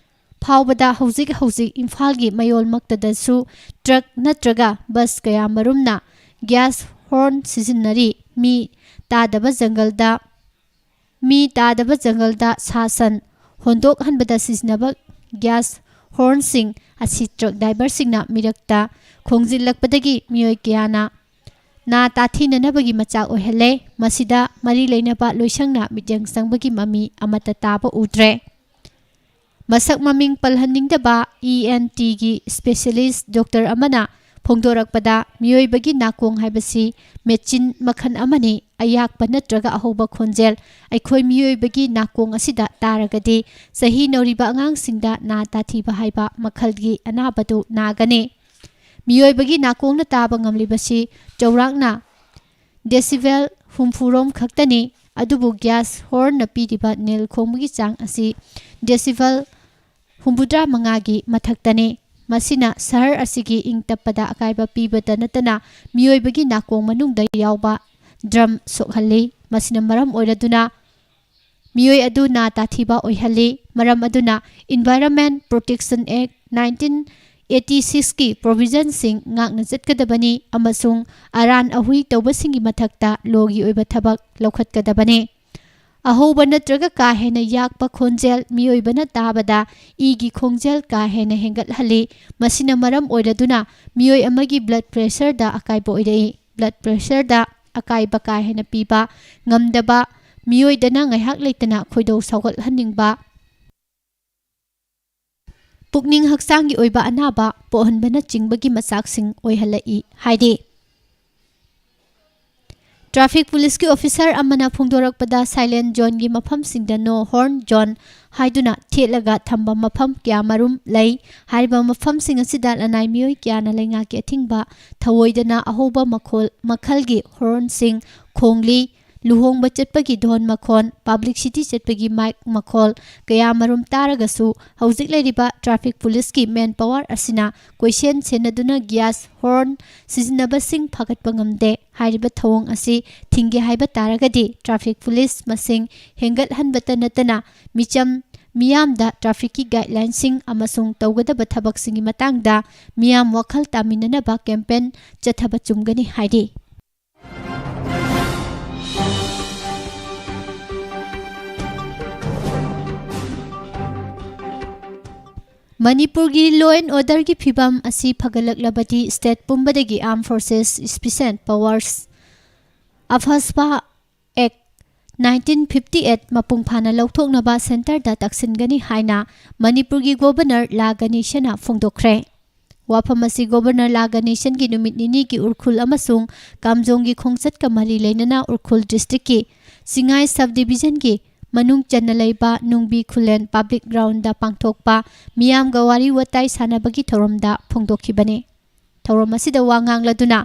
ꯐꯥꯎꯕꯗ ꯍꯧꯖꯤꯛ ꯍꯧꯖꯤꯛ ꯏꯝꯐꯥꯜꯒꯤ ꯃꯌꯣꯜꯃꯛꯇꯗꯁꯨ truck ꯅꯠꯇ꯭ꯔꯒ bus ꯀꯌꯥ ꯃꯔꯨꯝꯅ gas horn ꯁꯤꯖꯤꯟꯅꯔꯤ꯫ ꯃꯤ ꯇꯥꯗꯕ ꯖꯪꯒꯜꯗ, ꯃꯤ ꯇꯥꯗꯕ ꯖꯪꯒꯜꯗ ꯁꯥ ꯁꯟ ꯍꯣꯟꯗꯣꯛꯍꯟꯕꯗ ꯁꯤꯖꯤꯟꯅꯕ gas hornꯁꯤꯡ ꯑꯁꯤ truck driverꯁꯤꯡꯅ ꯃꯤꯔꯛꯇ ꯈꯣꯡꯖꯤꯜꯂꯛꯄꯗꯒꯤ ꯃꯤꯑꯣꯏ ꯀꯌꯥꯅ ꯅꯥ ꯇꯥꯊꯤꯅꯅꯕꯒꯤ ꯃꯆꯥꯛ ꯑꯣꯏꯍꯜꯂꯦ꯫ ꯃꯁꯤꯗ ꯃꯔꯤ ꯂꯩꯅꯕ ꯂꯣꯏꯁꯪꯅ ꯃꯤꯠꯌꯦꯡ ꯆꯪꯕꯒꯤ ꯃꯃꯤ ꯑꯃꯠꯇ ꯇꯥꯕ ꯎꯗ꯭ꯔꯦ꯫ ꯃꯁꯛ ꯃꯃꯤꯡ ꯄꯜꯍꯟꯅꯤꯡꯗꯕ E N Tꯒꯤ specialist doctor ꯑꯃꯅ ꯐꯣꯡꯗꯣꯔꯛꯄꯗ, ꯃꯤꯑꯣꯏꯕꯒꯤ ꯅꯥꯀꯣꯡ ꯍꯥꯏꯕꯁꯤ machine ꯃꯈꯜ ꯑꯃꯅꯤ, ꯑꯌꯥꯛꯄ ꯅꯠꯇ꯭ꯔꯒ ꯑꯍꯧꯕ ꯈꯣꯟꯖꯦꯜ ꯑꯩꯈꯣꯏ ꯃꯤꯑꯣꯏꯕꯒꯤ ꯅꯥꯀꯣꯡ ꯑꯁꯤꯗ ꯇꯥꯔꯒꯗꯤ, ꯆꯍꯤ ꯅꯧꯔꯤꯕ ꯑꯉꯥꯡꯁꯤꯡꯗ ꯅꯥ ꯇꯥꯊꯤꯕ ꯍꯥꯏꯕ ꯃꯈꯜꯒꯤ ꯑꯅꯥꯕꯗꯨ ꯅꯥꯒꯅꯤ꯫ ꯃꯤꯑꯣꯏꯕꯒꯤ ꯅꯥꯀꯣꯡꯅ ꯇꯥꯕ ꯉꯝꯂꯤꯕꯁꯤ ꯆꯥꯎꯔꯥꯛꯅ decibel ꯍꯨꯝꯐꯨꯔꯣꯝ ꯈꯛꯇꯅꯤ, ꯑꯗꯨꯕꯨ gas hornꯅ ꯄꯤꯔꯤꯕ ꯅꯤꯜ ꯈꯣꯡꯕꯒꯤ ꯆꯥꯡ ꯑꯁꯤ decibel ꯍꯨꯝꯐꯨꯇꯔꯥ ꯃꯉꯥꯒꯤ ꯃꯊꯛꯇꯅꯤ꯫ ꯃꯁꯤꯅ ꯁꯍꯔ ꯑꯁꯤꯒꯤ ꯏꯪ ꯇꯞꯄꯗ ꯑꯀꯥꯏꯕ ꯄꯤꯕꯇ ꯅꯠꯇꯅ ꯃꯤꯑꯣꯏꯕꯒꯤ ꯅꯥꯀꯣꯡ ꯃꯅꯨꯡꯗ ꯌꯥꯎꯕ drum ꯁꯣꯛꯍꯜꯂꯤ꯫ ꯃꯁꯤꯅ ꯃꯔꯝ ꯑꯣꯏꯔꯗꯨꯅ ꯃꯤꯑꯣꯏ ꯑꯗꯨ ꯅꯥ ꯇꯥꯊꯤꯕ ꯑꯣꯏꯍꯜꯂꯤ꯫ ꯃꯔꯝ ꯑꯗꯨꯅ Environment Protection Act nineteen ꯑꯦꯇꯤ ꯁꯤꯛꯁꯀꯤ ꯄ꯭ꯔꯣꯚꯤꯖꯟꯁꯤꯡ ꯉꯥꯛꯅ ꯆꯠꯀꯗꯕꯅꯤ ꯑꯃꯁꯨꯡ ꯑꯔꯥꯟ ꯑꯍꯨꯏ ꯇꯧꯕꯁꯤꯡꯒꯤ ꯃꯊꯛꯇ ꯂꯣꯒꯤ ꯑꯣꯏꯕ ꯊꯕꯛ ꯂꯧꯈꯠꯀꯗꯕꯅꯤ꯫ ꯑꯍꯧꯕ ꯅꯠꯇ꯭ꯔꯒ ꯀꯥ ꯍꯦꯟꯅ ꯌꯥꯛꯄ ꯈꯣꯟꯖꯦꯜ ꯃꯤꯑꯣꯏꯕꯅ ꯇꯥꯕꯗ ꯏꯒꯤ ꯈꯣꯡꯖꯦꯜ ꯀꯥ ꯍꯦꯟꯅ ꯍꯦꯟꯒꯠꯍꯜꯂꯤ꯫ ꯃꯁꯤꯅ ꯃꯔꯝ ꯑꯣꯏꯔꯗꯨꯅ ꯃꯤꯑꯣꯏ ꯑꯃꯒꯤ ꯕ꯭ꯂꯗ ꯄ꯭ꯔꯦꯁꯔꯗ ꯑꯀꯥꯏꯕ ꯑꯣꯏꯔꯛꯏ꯫ ꯕ꯭ꯂꯗ ꯄ꯭ꯔꯦꯁꯔꯗ ꯑꯀꯥꯏꯕ ꯀꯥ ꯍꯦꯟꯅ ꯄꯤꯕ ꯉꯝꯗꯕ, ꯃꯤꯑꯣꯏꯗꯅ ꯉꯥꯏꯍꯥꯛ ꯂꯩꯇꯅ ꯈꯣꯏꯗꯧ ꯁꯥꯎꯒꯠꯍꯟꯅꯤꯡꯕ, ꯄꯨꯛꯅꯤꯡ ꯍꯛꯆꯥꯡꯒꯤ ꯑꯣꯏꯕ ꯑꯅꯥꯕ ꯄꯣꯛꯍꯟꯕꯅꯆꯤꯡꯕꯒꯤ ꯃꯆꯥꯛꯁꯤꯡ ꯑꯣꯏꯍꯜꯂꯛꯏ ꯍꯥꯏꯔꯤ꯫ ꯇ꯭ꯔꯥꯐꯤꯛ ꯄꯨꯂꯤꯁꯀꯤ ꯑꯣꯐꯤꯁꯥꯔ ꯑꯃꯅ ꯐꯣꯡꯗꯣꯔꯛꯄꯗ, ꯁꯥꯏꯂꯦꯟ ꯖꯣꯟꯒꯤ ꯃꯐꯝꯁꯤꯡꯗ ꯅꯣ ꯍꯣꯔꯟ ꯖꯣꯟ ꯍꯥꯏꯗꯨꯅ ꯊꯦꯠꯂꯒ ꯊꯝꯕ ꯃꯐꯝ ꯀꯌꯥꯃꯔꯨꯝ ꯂꯩ꯫ ꯍꯥꯏꯔꯤꯕ ꯃꯐꯝꯁꯤꯡ ꯑꯁꯤꯗ ꯂꯅꯥꯏ ꯃꯤꯑꯣꯏ ꯀꯌꯥꯅ ꯂꯩꯉꯥꯛꯀꯤ ꯑꯊꯤꯡꯕ ꯊꯧꯑꯣꯏꯗꯅ ꯑꯍꯧꯕ ꯃꯈꯣꯜ ꯃꯈꯜꯒꯤ ꯍꯣꯔꯟꯁꯤꯡ ꯈꯣꯡꯂꯤ꯫ ꯂꯨꯍꯣꯡꯕ ꯆꯠꯄꯒꯤ ꯙꯣꯟ ꯃꯈꯣꯟ, ꯄꯕ꯭ꯂꯤꯁꯤꯇꯤ ꯆꯠꯄꯒꯤ ꯃꯥꯏꯛ ꯃꯈꯣꯜ ꯀꯌꯥꯃꯔꯨꯝ ꯇꯥꯔꯒꯁꯨ, ꯍꯧꯖꯤꯛ ꯂꯩꯔꯤꯕ ꯇ꯭ꯔꯥꯐꯤꯛ ꯄꯨꯂꯤꯁꯀꯤ ꯃꯦꯟ ꯄꯥꯋꯔ ꯑꯁꯤꯅ ꯀꯣꯏꯁꯦꯟ ꯁꯦꯟꯅꯗꯨꯅ ꯒ꯭ꯌꯥꯁ ꯍꯣꯔꯟ ꯁꯤꯖꯤꯟꯅꯕꯁꯤꯡ ꯐꯥꯒꯠꯄ ꯉꯝꯗꯦ꯫ ꯍꯥꯏꯔꯤꯕ ꯊꯧꯑꯣꯡ ꯑꯁꯤ ꯊꯤꯡꯒꯦ ꯍꯥꯏꯕ ꯇꯥꯔꯒꯗꯤ, ꯇ꯭ꯔꯥꯐꯤꯛ ꯄꯨꯂꯤꯁ ꯃꯁꯤꯡ ꯍꯦꯟꯒꯠꯍꯟꯕꯇ ꯅꯠꯇꯅ, ꯃꯤꯆꯝ ꯃꯤꯌꯥꯝꯗ ꯇ꯭ꯔꯥꯐꯤꯛꯀꯤ ꯒꯥꯏꯗꯂꯥꯏꯟꯁꯤꯡ ꯑꯃꯁꯨꯡ ꯇꯧꯒꯗꯕ ꯊꯕꯛꯁꯤꯡꯒꯤ ꯃꯇꯥꯡꯗ ꯃꯤꯌꯥꯝ ꯋꯥꯈꯜ ꯇꯥꯃꯤꯟꯅꯅꯕ ꯀꯦꯝꯄꯦꯟ ꯆꯠꯊꯕ ꯆꯨꯝꯒꯅꯤ ꯍꯥꯏꯔꯤ꯫ ꯃꯅꯤꯄꯨꯔꯒꯤ law and orderꯒꯤ ꯐꯤꯕꯝ ꯑꯁꯤ ꯐꯒꯠꯂꯛꯂꯕꯗꯤ, state ꯄꯨꯝꯕꯗꯒꯤ Armed Forces Special Powers, AFSPA Act nineteen fifty eight ꯃꯄꯨꯡ ꯐꯥꯅ ꯂꯧꯊꯣꯛꯅꯕ centreꯗ ꯇꯛꯁꯤꯟꯒꯅꯤ ꯍꯥꯏꯅ ꯃꯅꯤꯄꯨꯔꯒꯤ Governor ꯂꯥ ꯒꯅꯦꯁꯟꯅ ꯐꯣꯡꯗꯣꯛꯈ꯭ꯔꯦ꯫ ꯋꯥꯐꯝ ꯑꯁꯤ Governor ꯂꯥ ꯒꯅꯦꯁꯟꯒꯤ ꯅꯨꯃꯤꯠ ꯅꯤꯅꯤꯒꯤ ꯎꯔꯈꯨꯜ ꯑꯃꯁꯨꯡ ꯀꯥꯝꯖꯣꯡꯒꯤ ꯈꯣꯡꯆꯠꯀ ꯃꯔꯤ ꯂꯩꯅꯅ ꯎꯔꯈꯨꯜ districtꯀꯤ ꯆꯤꯡꯉꯥꯏ sub divisionꯒꯤ ꯃꯅꯨꯡ ꯆꯟꯅ ꯂꯩꯕ ꯅꯨꯡꯕꯤ ꯈꯨꯂꯦꯟ public groundꯗ ꯄꯥꯡꯊꯣꯛꯄ ꯃꯤꯌꯥꯝꯒ ꯋꯥꯔꯤ ꯋꯥꯇꯥꯏ ꯁꯥꯟꯅꯕꯒꯤ ꯊꯧꯔꯝꯗ ꯐꯣꯡꯗꯣꯛꯈꯤꯕꯅꯤ꯫ ꯊꯧꯔꯝ ꯑꯁꯤꯗ ꯋꯥ ꯉꯥꯡꯂꯗꯨꯅ,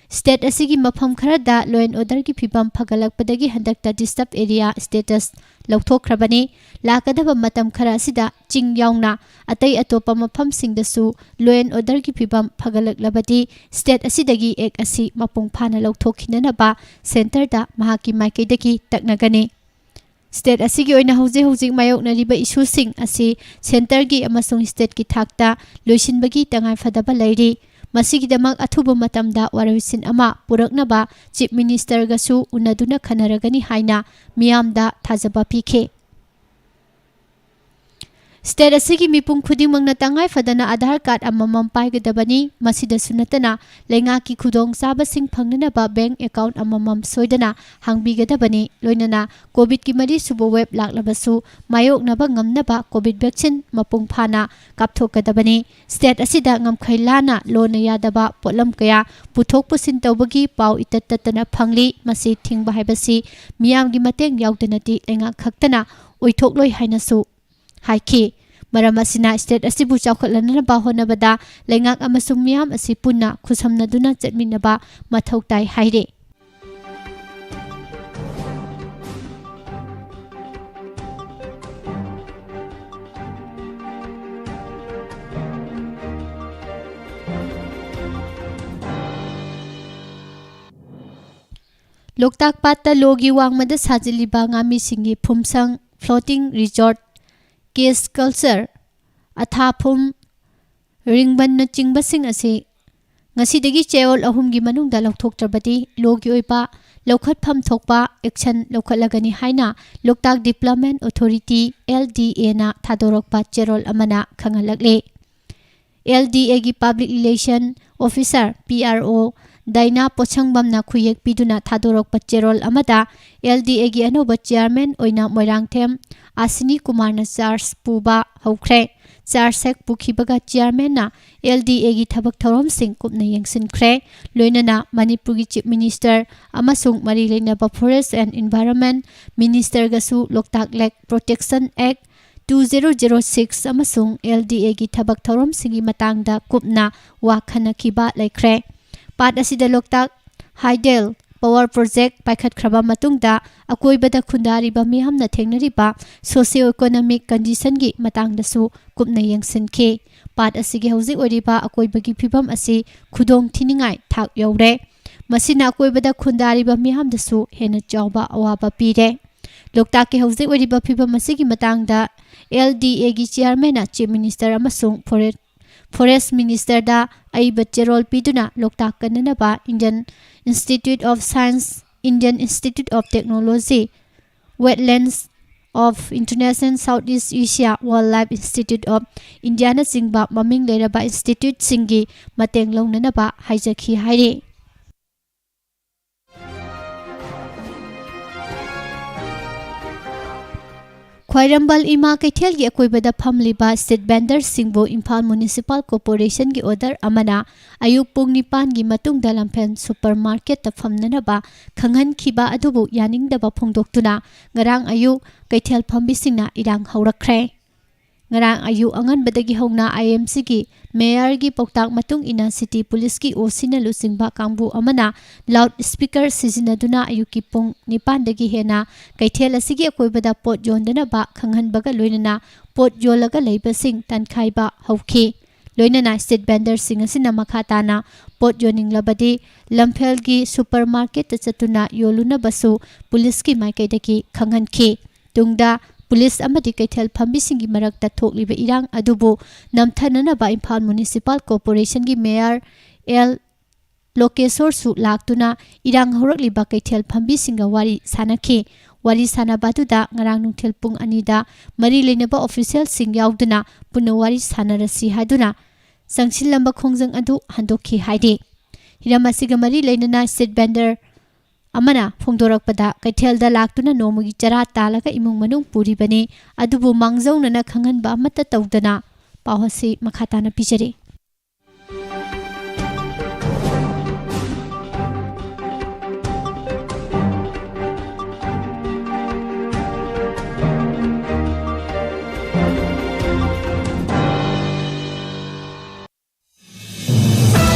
state ꯑꯁꯤꯒꯤ ꯃꯐꯝ ꯈꯔꯗ law and orderꯒꯤ ꯐꯤꯕꯝ ꯐꯒꯠꯂꯛꯄꯗꯒꯤ ꯍꯟꯗꯛꯇ disturb area status ꯂꯧꯊꯣꯛꯈ꯭ꯔꯕꯅꯤ꯫ ꯂꯥꯛꯀꯗꯕ ꯃꯇꯝ ꯈꯔ ꯑꯁꯤꯗ ꯆꯤꯡ ꯌꯥꯎꯅ ꯑꯇꯩ ꯑꯇꯣꯞꯄ ꯃꯐꯝꯁꯤꯡꯗꯁꯨ law and orderꯒꯤ ꯐꯤꯕꯝ ꯐꯒꯠꯂꯛꯂꯕꯗꯤ, state ꯑꯁꯤꯗꯒꯤ act ꯑꯁꯤ ꯃꯄꯨꯡ ꯐꯥꯅ ꯂꯧꯊꯣꯛꯈꯤꯅꯅꯕ centreꯗ ꯃꯍꯥꯛꯀꯤ ꯃꯥꯏꯀꯩꯗꯒꯤ ꯇꯛꯅꯒꯅꯤ꯫ ꯁ꯭ꯇꯦꯠ ꯑꯁꯤꯒꯤ ꯑꯣꯏꯅ ꯍꯧꯖꯤꯛ ꯍꯧꯖꯤꯛ ꯃꯥꯌꯣꯛꯅꯔꯤꯕ ꯏꯁꯨꯁꯤꯡ ꯑꯁꯤ ꯁꯦꯟꯇꯔꯒꯤ ꯑꯃꯁꯨꯡ ꯁ꯭ꯇꯦꯠꯀꯤ ꯊꯥꯛꯇ ꯂꯣꯏꯁꯤꯟꯕꯒꯤ ꯇꯉꯥꯏꯐꯗꯕ ꯂꯩꯔꯤ꯫ ꯃꯁꯤꯒꯤꯗꯃꯛ ꯑꯊꯨꯕ ꯃꯇꯝꯗ ꯋꯥꯔꯣꯏꯁꯤꯟ ꯑꯃ ꯄꯨꯔꯛꯅꯕ ꯆꯤꯐ ꯃꯤꯅꯤꯁꯇꯔꯒꯁꯨ ꯎꯅꯗꯨꯅ ꯈꯟꯅꯔꯒꯅꯤ ꯍꯥꯏꯅ ꯃꯤꯌꯥꯝꯗ ꯊꯥꯖꯕ ꯄꯤꯈꯤ꯫ ꯁ꯭ꯇꯦꯠ ꯑꯁꯤꯒꯤ ꯃꯤꯄꯨꯝ ꯈꯨꯗꯤꯡꯃꯛꯅ ꯇꯉꯥꯏ ꯐꯗꯅ ꯑꯥꯙꯥꯔ ꯀꯥꯔꯗ ꯑꯃꯃꯝ ꯄꯥꯏꯒꯗꯕꯅꯤ꯫ ꯃꯁꯤꯗꯁꯨ ꯅꯠꯇꯅ ꯂꯩꯉꯥꯛꯀꯤ ꯈꯨꯗꯣꯡꯆꯥꯕꯁꯤꯡ ꯐꯪꯅꯅꯕ ꯕꯦꯡꯛ ꯑꯦꯀꯥꯎꯟꯠ ꯑꯃꯃꯝ ꯁꯣꯏꯗꯅ ꯍꯥꯡꯕꯤꯒꯗꯕꯅꯤ꯫ ꯂꯣꯏꯅꯅ ꯀꯣꯚꯤꯗꯀꯤ ꯃꯔꯤꯁꯨꯕ ꯋꯦꯕ ꯂꯥꯛꯂꯕꯁꯨ ꯃꯥꯌꯣꯛꯅꯕ ꯉꯝꯅꯕ ꯀꯣꯚꯤꯗ ꯚꯦꯛꯁꯤꯟ ꯃꯄꯨꯡ ꯐꯥꯅ ꯀꯥꯞꯊꯣꯛꯀꯗꯕꯅꯤ꯫ ꯁ꯭ꯇꯦꯠ ꯑꯁꯤꯗ ꯉꯝꯈꯩ ꯂꯥꯟꯅ ꯂꯣꯟꯅ ꯌꯥꯗꯕ ꯄꯣꯠꯂꯝ ꯀꯌꯥ ꯄꯨꯊꯣꯛ ꯄꯨꯁꯤꯟ ꯇꯧꯕꯒꯤ ꯄꯥꯎ ꯏꯇꯠ ꯇꯠꯇꯅ ꯐꯪꯂꯤ꯫ ꯃꯁꯤ ꯊꯤꯡꯕ ꯍꯥꯏꯕꯁꯤ ꯃꯤꯌꯥꯝꯒꯤ ꯃꯇꯦꯡ ꯌꯥꯎꯗꯅꯗꯤ ꯂꯩꯉꯥꯛ ꯈꯛꯇꯅ ꯑꯣꯏꯊꯣꯛꯂꯣꯏ ꯍꯥꯏꯅꯁꯨ ꯍꯥꯏꯈꯤ꯫ ꯃꯔꯝ ꯑꯁꯤꯅ ꯁ꯭ꯇꯦꯠ ꯑꯁꯤꯕꯨ ꯆꯥꯎꯈꯠꯍꯟꯅꯕ ꯍꯣꯠꯅꯕꯗ ꯂꯩꯉꯥꯛ ꯑꯃꯁꯨꯡ ꯃꯤꯌꯥꯝ ꯑꯁꯤ ꯄꯨꯟꯅ ꯈꯨꯠꯁꯝꯅꯗꯨꯅ ꯆꯠꯃꯤꯟꯅꯕ ꯃꯊꯧ ꯇꯥꯏ ꯍꯥꯏꯔꯤ꯫ ꯂꯣꯛꯇꯥꯛ ꯄꯥꯠꯇ ꯂꯣꯒꯤ ꯋꯥꯡꯃꯗ ꯁꯥꯖꯤꯜꯂꯤꯕ ꯉꯥꯃꯤꯁꯤꯡꯒꯤ ꯐꯨꯝꯁꯪ, floating resort, cage culture, ꯑꯊꯥꯐꯨꯝ, ꯔꯤꯡꯕꯟꯅꯆꯤꯡꯕꯁꯤꯡ ꯑꯁꯤ ꯉꯁꯤꯗꯒꯤ ꯆꯌꯣꯜ ꯑꯍꯨꯝꯒꯤ ꯃꯅꯨꯡꯗ ꯂꯧꯊꯣꯛꯇ꯭ꯔꯕꯗꯤ ꯂꯣꯒꯤ ꯑꯣꯏꯕ ꯂꯧꯈꯠꯐꯝ ꯊꯣꯛꯄ action ꯂꯧꯈꯠꯂꯒꯅꯤ ꯍꯥꯏꯅ ꯂꯣꯛꯇꯥꯛ Development Authority, L D A ꯅ ꯊꯥꯗꯣꯔꯛꯄ ꯆꯦꯔꯣꯜ ꯑꯃꯅ ꯈꯪꯍꯜꯂꯛꯂꯤ꯫ L D A ꯒꯤ Public Relation Officer, P R O, ꯗꯥꯏꯅꯥ ꯄꯣꯠꯁꯪꯕꯝꯅ ꯈꯨꯌꯦꯛ ꯄꯤꯗꯨꯅ ꯊꯥꯗꯣꯔꯛꯄ ꯆꯦꯔꯣꯜ ꯑꯃꯗ L D A ꯒꯤ ꯑꯅꯧꯕ chairman ꯑꯣꯏꯅ ꯃꯣꯏꯔꯥꯡꯊꯦꯝ ꯑꯁꯤꯅꯤ ꯀꯨꯃꯥꯔꯅ charge ꯄꯨꯕ ꯍꯧꯈ꯭ꯔꯦ꯫ Charge ꯍꯦꯛ ꯄꯨꯈꯤꯕꯒ chairman ꯅ L D A ꯒꯤ ꯊꯕꯛ ꯊꯧꯔꯝꯁꯤꯡ ꯀꯨꯞꯅ ꯌꯦꯡꯁꯤꯟꯈ꯭ꯔꯦ꯫ ꯂꯣꯏꯅꯅ ꯃꯅꯤꯄꯨꯔꯒꯤ Chief Minister ꯑꯃꯁꯨꯡ ꯃꯔꯤ ꯂꯩꯅꯕ Forest and Environment Minister ꯒꯁꯨ Loktak Lake Protection Act two zero zero six ꯑꯃꯁꯨꯡ L D A ꯒꯤ ꯊꯕꯛ ꯊꯧꯔꯝꯁꯤꯡꯒꯤ ꯃꯇꯥꯡꯗ ꯀꯨꯞꯅ ꯋꯥ ꯈꯟꯅꯈꯤꯕ ꯂꯩꯈ꯭ꯔꯦ꯫ ꯄꯥꯠ ꯑꯁꯤꯗ ꯂꯣꯛꯇꯥꯛ Hydel Power Project ꯄꯥꯏꯈꯠꯈ꯭ꯔꯕ ꯃꯇꯨꯡꯗ ꯑꯀꯣꯏꯕꯗ ꯈꯨꯟꯗꯥꯔꯤꯕ ꯃꯤꯌꯥꯝꯅ ꯊꯦꯡꯅꯔꯤꯕ socio economic condition ꯒꯤ ꯃꯇꯥꯡꯗꯁꯨ ꯀꯨꯞꯅ ꯌꯦꯡꯁꯤꯟꯈꯤ꯫ ꯄꯥꯠ ꯑꯁꯤꯒꯤ ꯍꯧꯖꯤꯛ ꯑꯣꯏꯔꯤꯕ ꯑꯀꯣꯏꯕꯒꯤ ꯐꯤꯕꯝ ꯑꯁꯤ ꯈꯨꯗꯣꯡ ꯊꯤꯅꯤꯡꯉꯥꯏ ꯊꯥꯛ ꯌꯧꯔꯦ꯫ ꯃꯁꯤꯅ ꯑꯀꯣꯏꯕꯗ ꯈꯨꯟꯗꯥꯔꯤꯕ ꯃꯤꯌꯥꯝꯗꯁꯨ ꯍꯦꯟꯅ ꯆꯥꯎꯕ ꯑꯋꯥꯕ ꯄꯤꯔꯦ꯫ ꯂꯣꯛꯇꯥꯛꯀꯤ ꯍꯧꯖꯤꯛ ꯑꯣꯏꯔꯤꯕ ꯐꯤꯕꯝ ꯑꯁꯤꯒꯤ ꯃꯇꯥꯡꯗ L D Aꯒꯤ chairmanꯅ Chief Minister ꯑꯃꯁꯨꯡ Forest, Forest Ministerꯗ ꯑꯏꯕ ꯆꯦꯔꯣꯜ ꯄꯤꯗꯨꯅ ꯂꯣꯛꯇꯥꯛ ꯀꯟꯅꯅꯕ Indian Institute of Science, Indian Institute of Technology, Wetlands of International Southeast Asia, Wildlife Institute of Indiaꯅꯆꯤꯡꯕ ꯃꯃꯤꯡ ꯂꯩꯔꯕ instituteꯁꯤꯡꯒꯤ ꯃꯇꯦꯡ ꯂꯧꯅꯅꯕ ꯍꯥꯏꯖꯈꯤ ꯍꯥꯏꯔꯤ꯫ ꯈ꯭ꯋꯥꯏꯔꯝꯕꯟ ꯏꯃꯥ ꯀꯩꯊꯦꯜꯒꯤ ꯑꯀꯣꯏꯕꯗ ꯐꯝꯂꯤꯕ street vendorꯁꯤꯡꯕꯨ ꯏꯝꯐꯥꯜ Municipal Corporationꯒꯤ order ꯑꯃꯅ ꯑꯌꯨꯛ ꯄꯨꯡ ꯅꯤꯄꯥꯟꯒꯤ ꯃꯇꯨꯡꯗ ꯂꯝꯐꯦꯜ supermarketꯇ ꯐꯝꯅꯅꯕ ꯈꯪꯍꯟꯈꯤꯕ ꯑꯗꯨꯕꯨ ꯌꯥꯅꯤꯡꯗꯕ ꯐꯣꯡꯗꯣꯛꯇꯨꯅ ꯉꯔꯥꯡ ꯑꯌꯨꯛ ꯀꯩꯊꯦꯜ ꯐꯝꯕꯤꯁꯤꯡꯅ ꯏꯔꯥꯡ ꯍꯧꯔꯛꯈ꯭ꯔꯦ꯫ ꯉꯔꯥꯡ ꯑꯌꯨꯛ ꯑꯉꯟꯕꯗꯒꯤ ꯍꯧꯅ IMCꯒꯤ mayorꯒꯤ ꯄꯥꯎꯇꯥꯛ ꯃꯇꯨꯡ ꯏꯟꯅ city policeꯀꯤ OCꯅ ꯂꯨꯆꯤꯡꯕ ꯀꯥꯡꯕꯨ ꯑꯃꯅ loud speaker ꯁꯤꯖꯤꯟꯅꯗꯨꯅ ꯑꯌꯨꯛꯀꯤ ꯄꯨꯡ ꯅꯤꯄꯥꯟꯗꯒꯤ ꯍꯦꯟꯅ ꯀꯩꯊꯦꯜ ꯑꯁꯤꯒꯤ ꯑꯀꯣꯏꯕꯗ ꯄꯣꯠ ꯌꯣꯟꯗꯅꯕ ꯈꯪꯍꯟꯕꯒ ꯂꯣꯏꯅꯅ ꯄꯣꯠ ꯌꯣꯜꯂꯒ ꯂꯩꯕꯁꯤꯡ ꯇꯥꯟꯈꯥꯏꯕ ꯍꯧꯈꯤ꯫ ꯂꯣꯏꯅꯅ street vendorꯁꯤꯡ ꯑꯁꯤꯅ ꯃꯈꯥ ꯇꯥꯅ ꯄꯣꯠ ꯌꯣꯟꯅꯤꯡꯂꯕꯗꯤ ꯂꯝꯐꯦꯜꯒꯤ supermarketꯇ ꯆꯠꯇꯨꯅ ꯌꯣꯜꯂꯨꯅꯕꯁꯨ policeꯀꯤ ꯃꯥꯏꯀꯩꯗꯒꯤ ꯈꯪꯍꯟꯈꯤ꯫ ꯇꯨꯡꯗ police ꯑꯃꯗꯤ ꯀꯩꯊꯦꯜ ꯐꯝꯕꯤꯁꯤꯡꯒꯤ ꯃꯔꯛꯇ ꯊꯣꯛꯂꯤꯕ ꯏꯔꯥꯡ ꯑꯗꯨꯕꯨ ꯅꯝꯊꯅꯅꯕ ꯏꯝꯐꯥꯜ Municipal Corporationꯒꯤ mayor L ꯂꯣꯀꯦꯁꯣꯔꯁꯨ ꯂꯥꯛꯇꯨꯅ ꯏꯔꯥꯡ ꯍꯧꯔꯛꯂꯤꯕ ꯀꯩꯊꯦꯜ ꯐꯝꯕꯤꯁꯤꯡꯒ ꯋꯥꯔꯤ ꯁꯥꯟꯅꯈꯤ꯫ ꯋꯥꯔꯤ ꯁꯥꯟꯅꯕ ꯑꯗꯨꯗ ꯉꯔꯥꯡ ꯅꯨꯡꯊꯤꯜ ꯄꯨꯡ ꯑꯅꯤꯗ ꯃꯔꯤ ꯂꯩꯅꯕ officialꯁꯤꯡ ꯌꯥꯎꯗꯨꯅ ꯄꯨꯟꯅ ꯋꯥꯔꯤ ꯁꯥꯟꯅꯔꯁꯤ ꯍꯥꯏꯗꯨꯅ ꯆꯪꯁꯤꯜꯂꯝꯕ ꯈꯣꯡꯖꯪ ꯑꯗꯨ ꯍꯟꯗꯣꯛꯈꯤ ꯍꯥꯏꯔꯤ꯫ ꯍꯤꯔꯝ ꯑꯁꯤꯒ ꯃꯔꯤ ꯂꯩꯅꯅ street vendor ꯑꯃꯅ ꯐꯣꯡꯗꯣꯔꯛꯄꯗ, ꯀꯩꯊꯦꯜꯗ ꯂꯥꯛꯇꯨꯅ ꯅꯣꯡꯃꯒꯤ ꯆꯔꯥ ꯇꯥꯜꯂꯒ ꯏꯃꯨꯡ ꯃꯅꯨꯡ ꯄꯨꯔꯤꯕꯅꯤ, ꯑꯗꯨꯕꯨ ꯃꯥꯡꯖꯧꯅꯅ ꯈꯪꯍꯟꯕ ꯑꯃꯠꯇ ꯇꯧꯗꯅ ꯄꯥꯎ ꯑꯁꯤ ꯃꯈꯥ ꯇꯥꯅ ꯄꯤꯖꯔꯤ꯫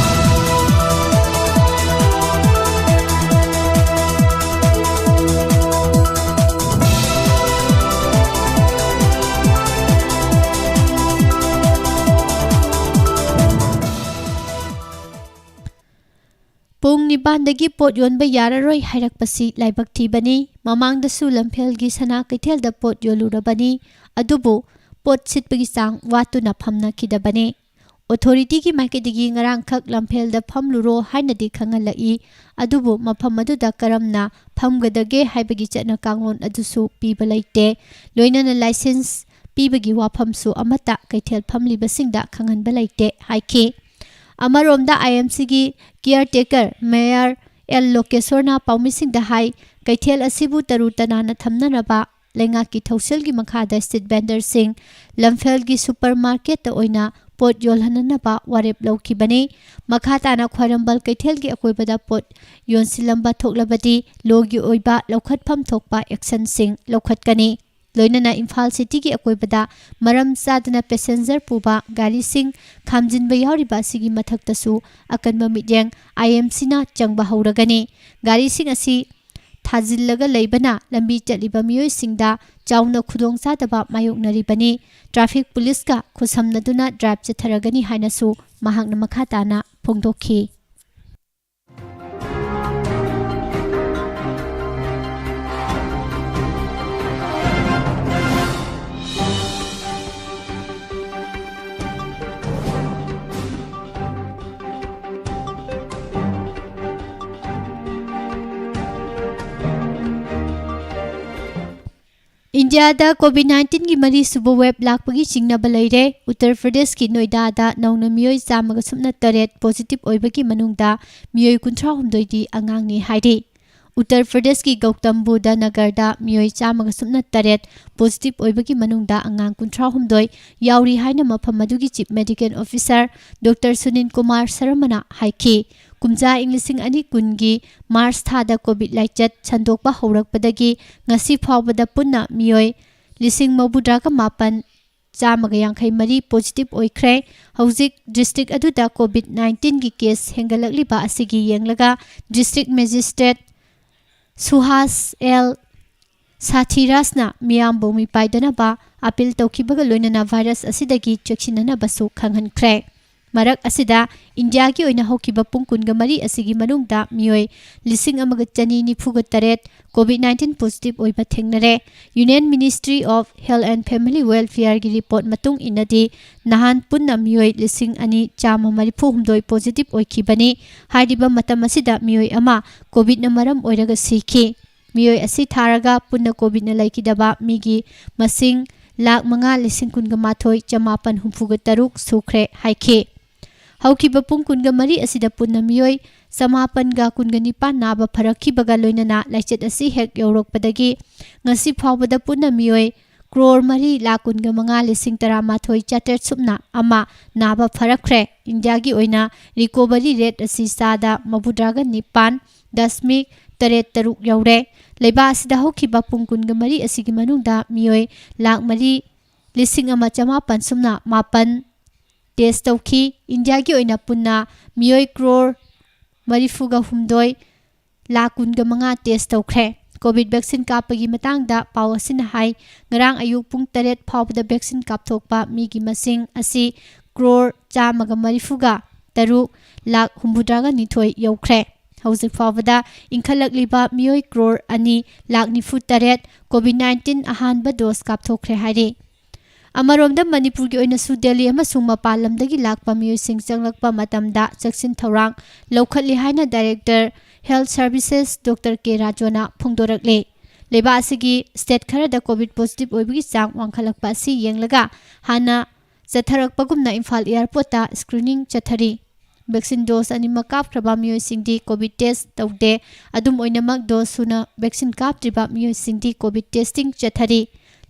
ꯄꯨꯡ ꯅꯤꯄꯥꯟꯗꯒꯤ ꯄꯣꯠ ꯌꯣꯟꯕ ꯌꯥꯔꯔꯣꯏ ꯍꯥꯏꯔꯛꯄꯁꯤ ꯂꯥꯏꯕꯛ ꯊꯤꯕꯅꯤ꯫ ꯃꯃꯥꯡꯗꯁꯨ ꯂꯝꯐꯦꯜꯒꯤ ꯁꯅꯥ ꯀꯩꯊꯦꯜꯗ ꯄꯣꯠ ꯌꯣꯜꯂꯨꯔꯕꯅꯤ, ꯑꯗꯨꯕꯨ ꯄꯣꯠ ꯁꯤꯠꯄꯒꯤ ꯆꯥꯡ ꯋꯥꯠꯇꯨꯅ ꯐꯝꯅꯈꯤꯗꯕꯅꯤ꯫ ꯑꯣꯊꯣꯔꯤꯇꯤꯒꯤ ꯃꯥꯏꯀꯩꯗꯒꯤ ꯉꯔꯥꯡꯈꯛ ꯂꯝꯐꯦꯜꯗ ꯐꯝꯂꯨꯔꯣ ꯍꯥꯏꯅꯗꯤ ꯈꯪꯍꯜꯂꯛꯏ, ꯑꯗꯨꯕꯨ ꯃꯐꯝ ꯑꯗꯨꯗ ꯀꯔꯝꯅ ꯐꯝꯒꯗꯒꯦ ꯍꯥꯏꯕꯒꯤ ꯆꯠꯅ ꯀꯥꯡꯂꯣꯟ ꯑꯗꯨꯁꯨ ꯄꯤꯕ ꯂꯩꯇꯦ꯫ ꯂꯣꯏꯅꯅ ꯂꯥꯏꯁꯦꯟꯁ ꯄꯤꯕꯒꯤ ꯋꯥꯐꯝꯁꯨ ꯑꯃꯠꯇ ꯀꯩꯊꯦꯜ ꯐꯝꯂꯤꯕꯁꯤꯡꯗ ꯈꯪꯍꯟꯕ ꯂꯩꯇꯦ ꯍꯥꯏꯈꯤ꯫ ꯑꯃꯔꯣꯝꯗ, ꯑꯥꯏ ꯑꯦꯝ ꯁꯤꯒꯤ ꯀꯤꯌꯔ ꯇꯦꯀꯔ ꯃꯦꯌꯔ ꯑꯦꯜ ꯂꯣꯀꯦꯁꯣꯔꯅ ꯄꯥꯎꯃꯤꯁꯤꯡꯗ ꯍꯥꯏ, ꯀꯩꯊꯦꯜ ꯑꯁꯤꯕꯨ ꯇꯔꯨ ꯇꯅꯥꯟꯅ ꯊꯝꯅꯅꯕ ꯂꯩꯉꯥꯛꯀꯤ ꯊꯧꯁꯤꯜꯒꯤ ꯃꯈꯥꯗ ꯁ꯭ꯇ꯭ꯔꯤꯠ ꯚꯦꯟꯗꯔꯁꯤꯡ, ꯂꯝꯐꯦꯜꯒꯤ ꯁꯨꯄꯔ ꯃꯥꯔꯀꯦꯠꯇ ꯑꯣꯏꯅ ꯄꯣꯠ ꯌꯣꯜꯍꯟꯅꯅꯕ ꯋꯥꯔꯦꯞ ꯂꯧꯈꯤꯕꯅꯤ꯫ ꯃꯈꯥ ꯇꯥꯅ ꯈ꯭ꯋꯥꯏꯔꯝꯕꯟ ꯀꯩꯊꯦꯜꯒꯤ ꯑꯀꯣꯏꯕꯗ ꯄꯣꯠ ꯌꯣꯟꯁꯤꯜꯂꯝꯕ ꯊꯣꯛꯂꯕꯗꯤ ꯂꯣꯒꯤ ꯑꯣꯏꯕ ꯂꯧꯈꯠꯐꯝ ꯊꯣꯛꯄ ꯑꯦꯛꯁꯟꯁꯤꯡ ꯂꯧꯈꯠꯀꯅꯤ꯫ ꯂꯣꯏꯅꯅ ꯏꯝꯐꯥꯜ ꯁꯤꯇꯤꯒꯤ ꯑꯀꯣꯏꯕꯗ ꯃꯔꯝ ꯆꯥꯗꯅ ꯄꯦꯁꯦꯟꯖꯔ ꯄꯨꯕ ꯒꯥꯔꯤꯁꯤꯡ ꯈꯥꯝꯖꯤꯟꯕ ꯌꯥꯎꯔꯤꯕ ꯑꯁꯤꯒꯤ ꯃꯊꯛꯇꯁꯨ ꯑꯀꯟꯕ ꯃꯤꯠꯌꯦꯡ ꯑꯥꯏ ꯑꯦꯝ ꯁꯤꯅ ꯆꯪꯕ ꯍꯧꯔꯒꯅꯤ꯫ ꯒꯥꯔꯤꯁꯤꯡ ꯑꯁꯤ ꯊꯥꯖꯤꯜꯂꯒ ꯂꯩꯕꯅ ꯂꯝꯕꯤ ꯆꯠꯂꯤꯕ ꯃꯤꯑꯣꯏꯁꯤꯡꯗ ꯆꯥꯎꯅ ꯈꯨꯗꯣꯡꯆꯥꯗꯕ ꯃꯥꯌꯣꯛꯅꯔꯤꯕꯅꯤ꯫ ꯇ꯭ꯔꯥꯐꯤꯛ ꯄꯨꯂꯤꯁꯀ ꯈꯨꯠꯁꯝꯅꯗꯨꯅ ꯗ꯭ꯔꯥꯏꯚ ꯆꯠꯊꯔꯒꯅꯤ ꯍꯥꯏꯅꯁꯨ ꯃꯍꯥꯛꯅ ꯃꯈꯥ ꯇꯥꯅ ꯐꯣꯡꯗꯣꯛꯈꯤ꯫ ꯏꯟꯗꯤꯌꯥꯗ ꯀꯣꯚꯤꯗ ꯅꯥꯏꯟꯇꯤꯟꯒꯤ ꯃꯔꯤꯁꯨꯕ ꯋꯦꯕ ꯂꯥꯛꯄꯒꯤ ꯆꯤꯡꯅꯕ ꯂꯩꯔꯦ꯫ ꯎꯠꯇꯔ ꯄ꯭ꯔꯗꯦꯁꯀꯤ ꯅꯣꯏꯗꯥꯗ ꯅꯧꯅ ꯃꯤꯑꯣꯏ ꯆꯥꯝꯃꯒ ꯁꯨꯞꯅ ꯇꯔꯦꯠ ꯄꯣꯖꯤꯇꯤꯚ ꯑꯣꯏꯕꯒꯤ ꯃꯅꯨꯡꯗ ꯃꯤꯑꯣꯏ ꯀꯨꯟꯊ꯭ꯔꯥ ꯍꯨꯝꯗꯣꯏꯗꯤ ꯑꯉꯥꯡꯅꯤ ꯍꯥꯏꯔꯤ꯫ ꯎꯠꯇꯔ ꯄ꯭ꯔꯗꯦꯁꯀꯤ ꯒꯧꯇꯝ ꯕꯨꯙ ꯅꯒꯔꯗ ꯃꯤꯑꯣꯏ ꯆꯥꯝꯃꯒ ꯁꯨꯞꯅ ꯇꯔꯦꯠ ꯄꯣꯖꯤꯇꯤꯚ ꯑꯣꯏꯕꯒꯤ ꯃꯅꯨꯡꯗ ꯑꯉꯥꯡ ꯀꯨꯟꯊ꯭ꯔꯥ ꯍꯨꯝꯗꯣꯏ ꯌꯥꯎꯔꯤ ꯍꯥꯏꯅ ꯃꯐꯝ ꯑꯗꯨꯒꯤ chief medical officer doctor Sunil Kumar ꯁꯔꯃꯅ ꯍꯥꯏꯈꯤ꯫ ꯀꯨꯝꯖꯥ ꯏꯪ ꯂꯤꯁꯤꯡ ꯑꯅꯤ ꯀꯨꯟꯒꯤ ꯃꯥꯔꯆ ꯊꯥꯗ ꯀꯣꯚꯤꯗ ꯂꯥꯏꯆꯠ ꯁꯟꯗꯣꯛꯄ ꯍꯧꯔꯛꯄꯗꯒꯤ ꯉꯁꯤ ꯐꯥꯎꯕꯗ ꯄꯨꯟꯅ ꯃꯤꯑꯣꯏ ꯂꯤꯁꯤꯡ ꯃꯧꯗ꯭ꯔꯥꯒ ꯃꯥꯄꯟ ꯆꯥꯝꯃꯒ ꯌꯥꯡꯈꯩ ꯃꯔꯤ ꯄꯣꯖꯤꯇꯤꯚ ꯑꯣꯏꯈ꯭ꯔꯦ꯫ ꯍꯧꯖꯤꯛ ꯗꯤꯁꯇ꯭ꯔꯤꯛ ꯑꯗꯨꯗ ꯀꯣꯚꯤꯗ ꯅꯥꯏꯟꯇꯤꯟꯒꯤ ꯀꯦꯁ ꯍꯦꯟꯒꯠꯂꯛꯂꯤꯕ ꯑꯁꯤꯒꯤ ꯌꯦꯡꯂꯒ ꯗꯤꯁꯇ꯭ꯔꯤꯛ ꯃꯦꯖꯤꯁꯇ꯭ꯔꯦꯠ ꯁꯨꯍꯥꯁ ꯑꯦꯜ ꯁꯥꯊꯤꯔꯥꯖꯅ ꯃꯤꯌꯥꯝꯕꯨ ꯃꯤꯄꯥꯏꯗꯅꯕ ꯑꯥꯄꯤꯜ ꯇꯧꯈꯤꯕꯒ ꯂꯣꯏꯅꯅ ꯚꯥꯏꯔꯁ ꯑꯁꯤꯗꯒꯤ ꯆꯦꯛꯁꯤꯟꯅꯅꯕꯁꯨ ꯈꯪꯍꯟꯈ꯭ꯔꯦ꯫ ꯃꯔꯛ ꯑꯁꯤꯗ ꯏꯟꯗꯤꯌꯥꯒꯤ ꯑꯣꯏꯅ ꯍꯧꯈꯤꯕ ꯄꯨꯡ ꯀꯨꯟꯒ ꯃꯔꯤ ꯑꯁꯤꯒꯤ ꯃꯅꯨꯡꯗ ꯃꯤꯑꯣꯏ ꯂꯤꯁꯤꯡ ꯑꯃꯒ ꯆꯅꯤ ꯅꯤꯐꯨꯒ ꯇꯔꯦꯠ COVID nineteen positive ꯑꯣꯏꯕ ꯊꯦꯡꯅꯔꯦ꯫ Union Ministry of Health and Family Welfareꯒꯤ report ꯃꯇꯨꯡ ꯏꯟꯅꯗꯤ, ꯅꯍꯥꯟ ꯄꯨꯟꯅ ꯃꯤꯑꯣꯏ ꯂꯤꯁꯤꯡ ꯑꯅꯤ ꯆꯥꯝꯃ ꯃꯔꯤꯐꯨ ꯍꯨꯝꯗꯣꯏ positive ꯑꯣꯏꯈꯤꯕꯅꯤ꯫ ꯍꯥꯏꯔꯤꯕ ꯃꯇꯝ ꯑꯁꯤꯗ ꯃꯤꯑꯣꯏ ꯑꯃ COVIDꯅ ꯃꯔꯝ ꯑꯣꯏꯔꯒ ꯁꯤꯈꯤ꯫ ꯃꯤꯑꯣꯏ ꯑꯁꯤ ꯊꯥꯔꯒ ꯄꯨꯟꯅ COVIDꯅ ꯂꯩꯈꯤꯗꯕ ꯃꯤꯒꯤ ꯃꯁꯤꯡ ꯂꯥꯈ ꯃꯉꯥ ꯂꯤꯁꯤꯡ ꯀꯨꯟꯒ ꯃꯥꯊꯣꯏ ꯆꯃꯥꯄꯟ ꯍꯨꯝꯐꯨꯒ ꯇꯔꯨꯛ ꯁꯨꯈ꯭ꯔꯦ ꯍꯥꯏꯈꯤ꯫ ꯍꯧꯈꯤꯕ ꯄꯨꯡ ꯀꯨꯟꯒ ꯃꯔꯤ ꯑꯁꯤꯗ ꯄꯨꯟꯅ ꯃꯤꯑꯣꯏ ꯆꯃꯥꯄꯟꯒ ꯀꯨꯟꯒ ꯅꯤꯄꯥꯟ ꯅꯥꯕ ꯐꯔꯛꯈꯤꯕꯒ ꯂꯣꯏꯅꯅ ꯂꯥꯏꯆꯠ ꯑꯁꯤ ꯍꯦꯛ ꯌꯧꯔꯛꯄꯗꯒꯤ ꯉꯁꯤ ꯐꯥꯎꯕꯗ ꯄꯨꯟꯅ ꯃꯤꯑꯣꯏ ꯀ꯭ꯔꯣꯔ ꯃꯔꯤ ꯂꯥꯈ ꯀꯨꯟꯒ ꯃꯉꯥ ꯂꯤꯁꯤꯡ ꯇꯔꯥꯃꯥꯊꯣꯏ ꯆꯥꯇ꯭ꯔꯦꯠ ꯁꯨꯞꯅ ꯑꯃ ꯅꯥꯕ ꯐꯔꯛꯈ꯭ꯔꯦ꯫ ꯏꯟꯗꯤꯌꯥꯒꯤ ꯑꯣꯏꯅ recovery rate ꯑꯁꯤ ꯆꯥꯗ ꯃꯧꯗ꯭ꯔꯥꯒ ꯅꯤꯄꯥꯟ ꯗꯁꯃꯤꯛ ꯇꯔꯦꯠ ꯇꯔꯨꯛ ꯌꯧꯔꯦ꯫ ꯂꯩꯕꯥꯛ ꯑꯁꯤꯗ ꯍꯧꯈꯤꯕ ꯄꯨꯡ ꯀꯨꯟꯒ ꯃꯔꯤ ꯑꯁꯤꯒꯤ ꯃꯅꯨꯡꯗ ꯃꯤꯑꯣꯏ ꯂꯥꯈ ꯃꯔꯤ ꯂꯤꯁꯤꯡ ꯑꯃ ꯆꯃꯥꯄꯟ ꯁꯨꯞꯅ ꯃꯥꯄꯟ test ꯇꯧꯈꯤ꯫ ꯏꯟꯗꯤꯌꯥꯒꯤ ꯑꯣꯏꯅ ꯄꯨꯟꯅ ꯃꯤꯑꯣꯏ ꯀ꯭ꯔꯣꯔ ꯃꯔꯤꯐꯨꯒ ꯍꯨꯝꯗꯣꯏ ꯂꯥꯈ ꯀꯨꯟꯒ ꯃꯉꯥ test ꯇꯧꯈ꯭ꯔꯦ꯫ COVID vaccine ꯀꯥꯞꯄꯒꯤ ꯃꯇꯥꯡꯗ ꯄꯥꯎ ꯑꯁꯤꯅ ꯍꯥꯏ, ꯉꯔꯥꯡ ꯑꯌꯨꯛ ꯄꯨꯡ ꯇꯔꯦꯠ ꯐꯥꯎꯕꯗ vaccine ꯀꯥꯞꯊꯣꯛꯄ ꯃꯤꯒꯤ ꯃꯁꯤꯡ ꯑꯁꯤ ꯀ꯭ꯔꯣꯔ ꯆꯥꯝꯃꯒ ꯃꯔꯤꯐꯨꯒ ꯇꯔꯨꯛ ꯂꯥꯈ ꯍꯨꯝꯐꯨꯇꯔꯥꯒ ꯅꯤꯊꯣꯏ ꯌꯧꯈ꯭ꯔꯦ꯫ ꯍꯧꯖꯤꯛ ꯐꯥꯎꯕꯗ ꯏꯟꯈꯠꯂꯛꯂꯤꯕ ꯃꯤꯑꯣꯏ ꯀ꯭ꯔꯣꯔ ꯑꯅꯤ ꯂꯥꯈ ꯅꯤꯐꯨ ꯇꯔꯦꯠ COVID nineteen ꯑꯍꯥꯟꯕ dose ꯀꯥꯞꯊꯣꯛꯈ꯭ꯔꯦ ꯍꯥꯏꯔꯤ꯫ ꯑꯃꯔꯣꯝꯗ ꯃꯅꯤꯄꯨꯔꯒꯤ ꯑꯣꯏꯅꯁꯨ ꯗꯦꯜꯂꯤ ꯑꯃꯁꯨꯡ ꯃꯄꯥꯟ ꯂꯝꯗꯒꯤ ꯂꯥꯛꯄ ꯃꯤꯑꯣꯏꯁꯤꯡ ꯆꯪꯂꯛꯄ ꯃꯇꯝꯗ ꯆꯦꯛꯁꯤꯟ ꯊꯧꯔꯥꯡ ꯂꯧꯈꯠꯂꯤ ꯍꯥꯏꯅ Director Health Services Doctor K ꯔꯥꯖꯣꯅ ꯐꯣꯡꯗꯣꯔꯛꯂꯤ꯫ ꯂꯩꯕꯥꯛ ꯑꯁꯤꯒꯤ state ꯈꯔꯗ COVID positive ꯑꯣꯏꯕꯒꯤ ꯆꯥꯡ ꯋꯥꯡꯈꯠꯂꯛꯄ ꯑꯁꯤ ꯌꯦꯡꯂꯒ ꯍꯥꯟꯅ ꯆꯠꯊꯔꯛꯄꯒꯨꯝꯅ ꯏꯝꯐꯥꯜ airportꯇ screening ꯆꯠꯊꯔꯤ꯫ Vaccine dose ꯑꯅꯤꯃꯛ ꯀꯥꯞꯈ꯭ꯔꯕ ꯃꯤꯑꯣꯏꯁꯤꯡꯗꯤ COVID test ꯇꯧꯗꯦ꯫ ꯑꯗꯨꯝ ꯑꯣꯏꯅꯃꯛ, dose ꯁꯨꯅ vaccine ꯀꯥꯞꯇ꯭ꯔꯤꯕ ꯃꯤꯑꯣꯏꯁꯤꯡꯗꯤ COVID testing ꯆꯠꯊꯔꯤ꯫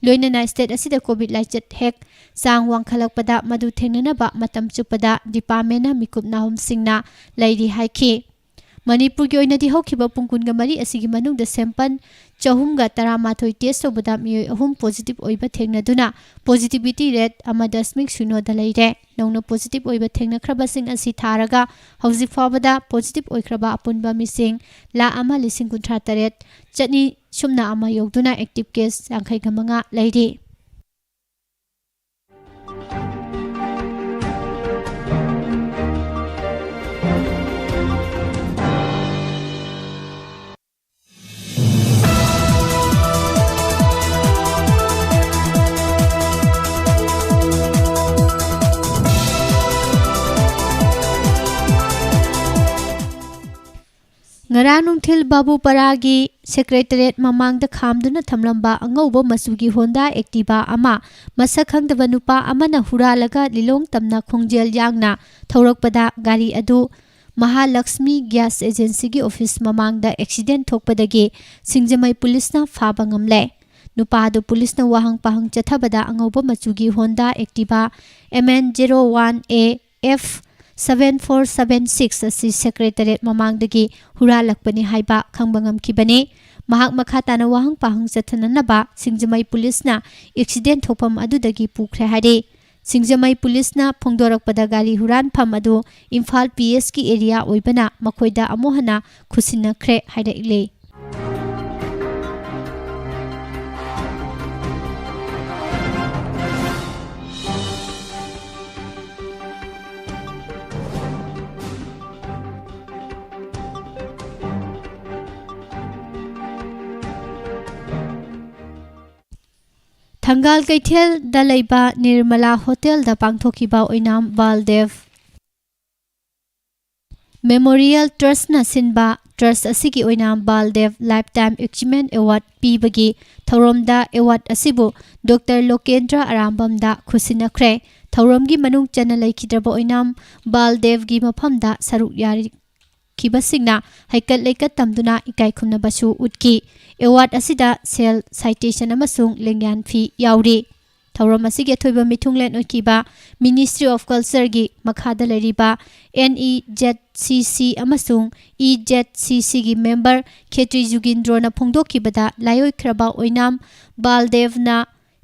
ꯂꯣꯏꯅꯅ state ꯑꯁꯤꯗ COVID ꯂꯥꯏꯆꯠ ꯍꯦꯛ ꯆꯥꯡ ꯋꯥꯡꯈꯠꯂꯛꯄꯗ ꯃꯗꯨ ꯊꯦꯡꯅꯅꯕ ꯃꯇꯝ ꯆꯨꯞꯄꯗ departmentꯅ ꯃꯤꯀꯨꯞ ꯅꯥꯍꯨꯝꯁꯤꯡꯅ ꯂꯩꯔꯤ ꯍꯥꯏꯈꯤ꯫ ꯃꯅꯤꯄꯨꯔꯒꯤ ꯑꯣꯏꯅꯗꯤ ꯍꯧꯈꯤꯕ ꯄꯨꯡ ꯀꯨꯟꯒ ꯃꯔꯤ ꯑꯁꯤꯒꯤ ꯃꯅꯨꯡꯗ sample ꯆꯍꯨꯝꯒ ꯇꯔꯥꯃꯥꯊꯣꯏ test ꯇꯧꯕꯗ ꯃꯤꯑꯣꯏ ꯑꯍꯨꯝ positive ꯑꯣꯏꯕ ꯊꯦꯡꯅꯗꯨꯅ positivity rate ꯑꯃ ꯗꯁꯃꯤꯛ ꯁꯤꯅꯣꯗ ꯂꯩꯔꯦ꯫ ꯅꯧꯅ positive ꯑꯣꯏꯕ ꯊꯦꯡꯅꯈ꯭ꯔꯕꯁꯤꯡ ꯑꯁꯤ ꯊꯥꯔꯒ ꯍꯧꯖꯤꯛ ꯐꯥꯎꯕꯗ positive ꯑꯣꯏꯈ꯭ꯔꯕ ꯑꯄꯨꯟꯕ ꯃꯤꯁꯤꯡ ꯂꯥꯈ ꯑꯃ ꯂꯤꯁꯤꯡ ꯀꯨꯟꯊ꯭ꯔꯥ ꯇꯔꯦꯠ ꯆꯅꯤ ꯁꯨꯞꯅ ꯑꯃ ꯌꯧꯗꯨꯅ active case ꯌꯥꯡꯈꯩꯒ ꯃꯉꯥ ꯂꯩꯔꯤ꯫ ꯉꯔꯥꯡ ꯅꯨꯡꯊꯤꯜ ꯕꯥꯕꯨꯄꯥꯔꯥꯒꯤ ꯁꯦꯀ꯭ꯔꯦꯇꯔꯤꯌꯦꯠ ꯃꯃꯥꯡꯗ ꯈꯥꯝꯗꯨꯅ ꯊꯝꯂꯝꯕ ꯑꯉꯧꯕ ꯃꯆꯨꯒꯤ ꯍꯣꯟꯗꯥ ꯑꯦꯛꯇꯤꯚꯥ ꯑꯃ ꯃꯁꯛ ꯈꯪꯗꯕ ꯅꯨꯄꯥ ꯑꯃꯅ ꯍꯨꯔꯥꯜꯂꯒ ꯂꯤꯂꯣꯡ ꯇꯝꯅ ꯈꯣꯡꯖꯦꯜ ꯌꯥꯡꯅ ꯊꯧꯔꯛꯄꯗ ꯒꯥꯔꯤ ꯑꯗꯨ ꯃꯍꯥꯂꯛꯁꯃꯤ ꯒ꯭ꯌꯥꯁ ꯑꯦꯖꯦꯟꯁꯤꯒꯤ ꯑꯣꯐꯤꯁ ꯃꯃꯥꯡꯗ ꯑꯦꯛꯁꯤꯗꯦꯟ ꯊꯣꯛꯄꯗꯒꯤ ꯁꯤꯡꯖꯃꯩ ꯄꯨꯂꯤꯁꯅ ꯐꯥꯕ ꯉꯝꯂꯦ꯫ ꯅꯨꯄꯥ ꯑꯗꯨ ꯄꯨꯂꯤꯁꯅ ꯋꯥꯍꯪ ꯄꯥꯍꯪ ꯆꯠꯊꯕꯗ ꯑꯉꯧꯕ ꯃꯆꯨꯒꯤ Honda Activa M N zero one A F seven four seven six ꯑꯁꯤ ꯁꯦꯀ꯭ꯔꯦꯇꯔꯤꯌꯦꯠ ꯃꯃꯥꯡꯗꯒꯤ ꯍꯨꯔꯥꯜꯂꯛꯄꯅꯤ ꯍꯥꯏꯕ ꯈꯪꯕ ꯉꯝꯈꯤꯕꯅꯤ꯫ ꯃꯍꯥꯛ ꯃꯈꯥ ꯇꯥꯅ ꯋꯥꯍꯪ ꯄꯥꯍꯪ ꯆꯠꯊꯅꯅꯕ ꯁꯤꯡꯖꯃꯩ ꯄꯨꯂꯤꯁꯅ ꯑꯦꯛꯁꯤꯗꯦꯟ ꯊꯣꯛꯐꯝ ꯑꯗꯨꯗꯒꯤ ꯄꯨꯈ꯭ꯔꯦ ꯍꯥꯏꯔꯤ꯫ ꯁꯤꯡꯖꯃꯩ ꯄꯨꯂꯤꯁꯅ ꯐꯣꯡꯗꯣꯔꯛꯄꯗ ꯒꯥꯔꯤ ꯍꯨꯔꯥꯟꯐꯝ ꯑꯗꯨ ꯏꯝꯐꯥꯜ P S ꯀꯤ ꯑꯦꯔꯤꯌꯥ ꯑꯣꯏꯕꯅ ꯃꯈꯣꯏꯗ ꯑꯃꯨꯛ ꯍꯟꯅ ꯈꯨꯠꯁꯤꯟꯅꯈ꯭ꯔꯦ ꯍꯥꯏꯔꯛꯂꯤ꯫ ꯊꯪꯒꯥꯜ ꯀꯩꯊꯦꯜꯗ ꯂꯩꯕ ꯅꯤꯔꯃꯂꯥ ꯍꯣꯇꯦꯜꯗ ꯄꯥꯡꯊꯣꯛꯈꯤꯕ ꯑꯣꯏꯅꯥꯝ ꯕꯥꯜꯗꯦꯕ ꯃꯦꯃꯣꯔꯤꯌꯦꯜ ꯇ꯭ꯔꯁꯅ ꯁꯤꯟꯕ ꯇ꯭ꯔꯁ ꯑꯁꯤꯒꯤ ꯑꯣꯏꯅꯥꯝ ꯕꯥꯜꯗꯦꯕ Lifetime Achievement Award ꯄꯤꯕꯒꯤ ꯊꯧꯔꯝꯗ ꯑꯦꯋꯥꯔꯗ ꯑꯁꯤꯕꯨ ꯗꯣꯛꯇꯔ ꯂꯣꯀꯦꯟꯗ꯭ꯔ ꯑꯔꯥꯝꯕꯝꯗ ꯈꯨꯠꯁꯤꯟꯅꯈ꯭ꯔꯦ꯫ ꯊꯧꯔꯝꯒꯤ ꯃꯅꯨꯡ ꯆꯟꯅ ꯂꯩꯈꯤꯗ꯭ꯔꯕ ꯑꯣꯏꯅꯥꯝ ꯕꯥꯜꯗꯦꯕꯒꯤ ꯃꯐꯝꯗ ꯁꯔꯨꯛ ꯌꯥꯔꯤꯈꯤꯕꯁꯤꯡꯅ ꯍꯩꯀꯠ ꯂꯩꯀꯠ ꯇꯝꯗꯨꯅ ꯏꯀꯥꯏ ꯈꯨꯝꯅꯕꯁꯨ ꯎꯠꯈꯤ꯫ ꯑꯦꯋꯥꯔꯗ ꯑꯁꯤꯗ ꯁꯦꯜ, ꯁꯥꯏꯇꯦꯁꯟ ꯑꯃꯁꯨꯡ ꯂꯦꯡꯌꯥꯟ ꯐꯤ ꯌꯥꯎꯔꯤ꯫ ꯊꯧꯔꯝ ꯑꯁꯤꯒꯤ ꯑꯊꯣꯏꯕ ꯃꯤꯊꯨꯡꯂꯦꯟ ꯑꯣꯏꯈꯤꯕ Ministry of Cultureꯒꯤ ꯃꯈꯥꯗ ꯂꯩꯔꯤꯕ N E Z C C ꯑꯃꯁꯨꯡ E Z C Cꯒꯤ ꯃꯦꯝꯕꯔ ꯈꯦꯇ꯭ꯔꯤ ꯖꯨꯒꯤꯟꯗ꯭ꯔꯣꯅ ꯐꯣꯡꯗꯣꯛꯈꯤꯕꯗ, ꯂꯥꯏꯑꯣꯏꯈ꯭ꯔꯕ ꯑꯣꯏꯅꯥꯝ ꯕꯥꯜꯗꯦꯕꯅ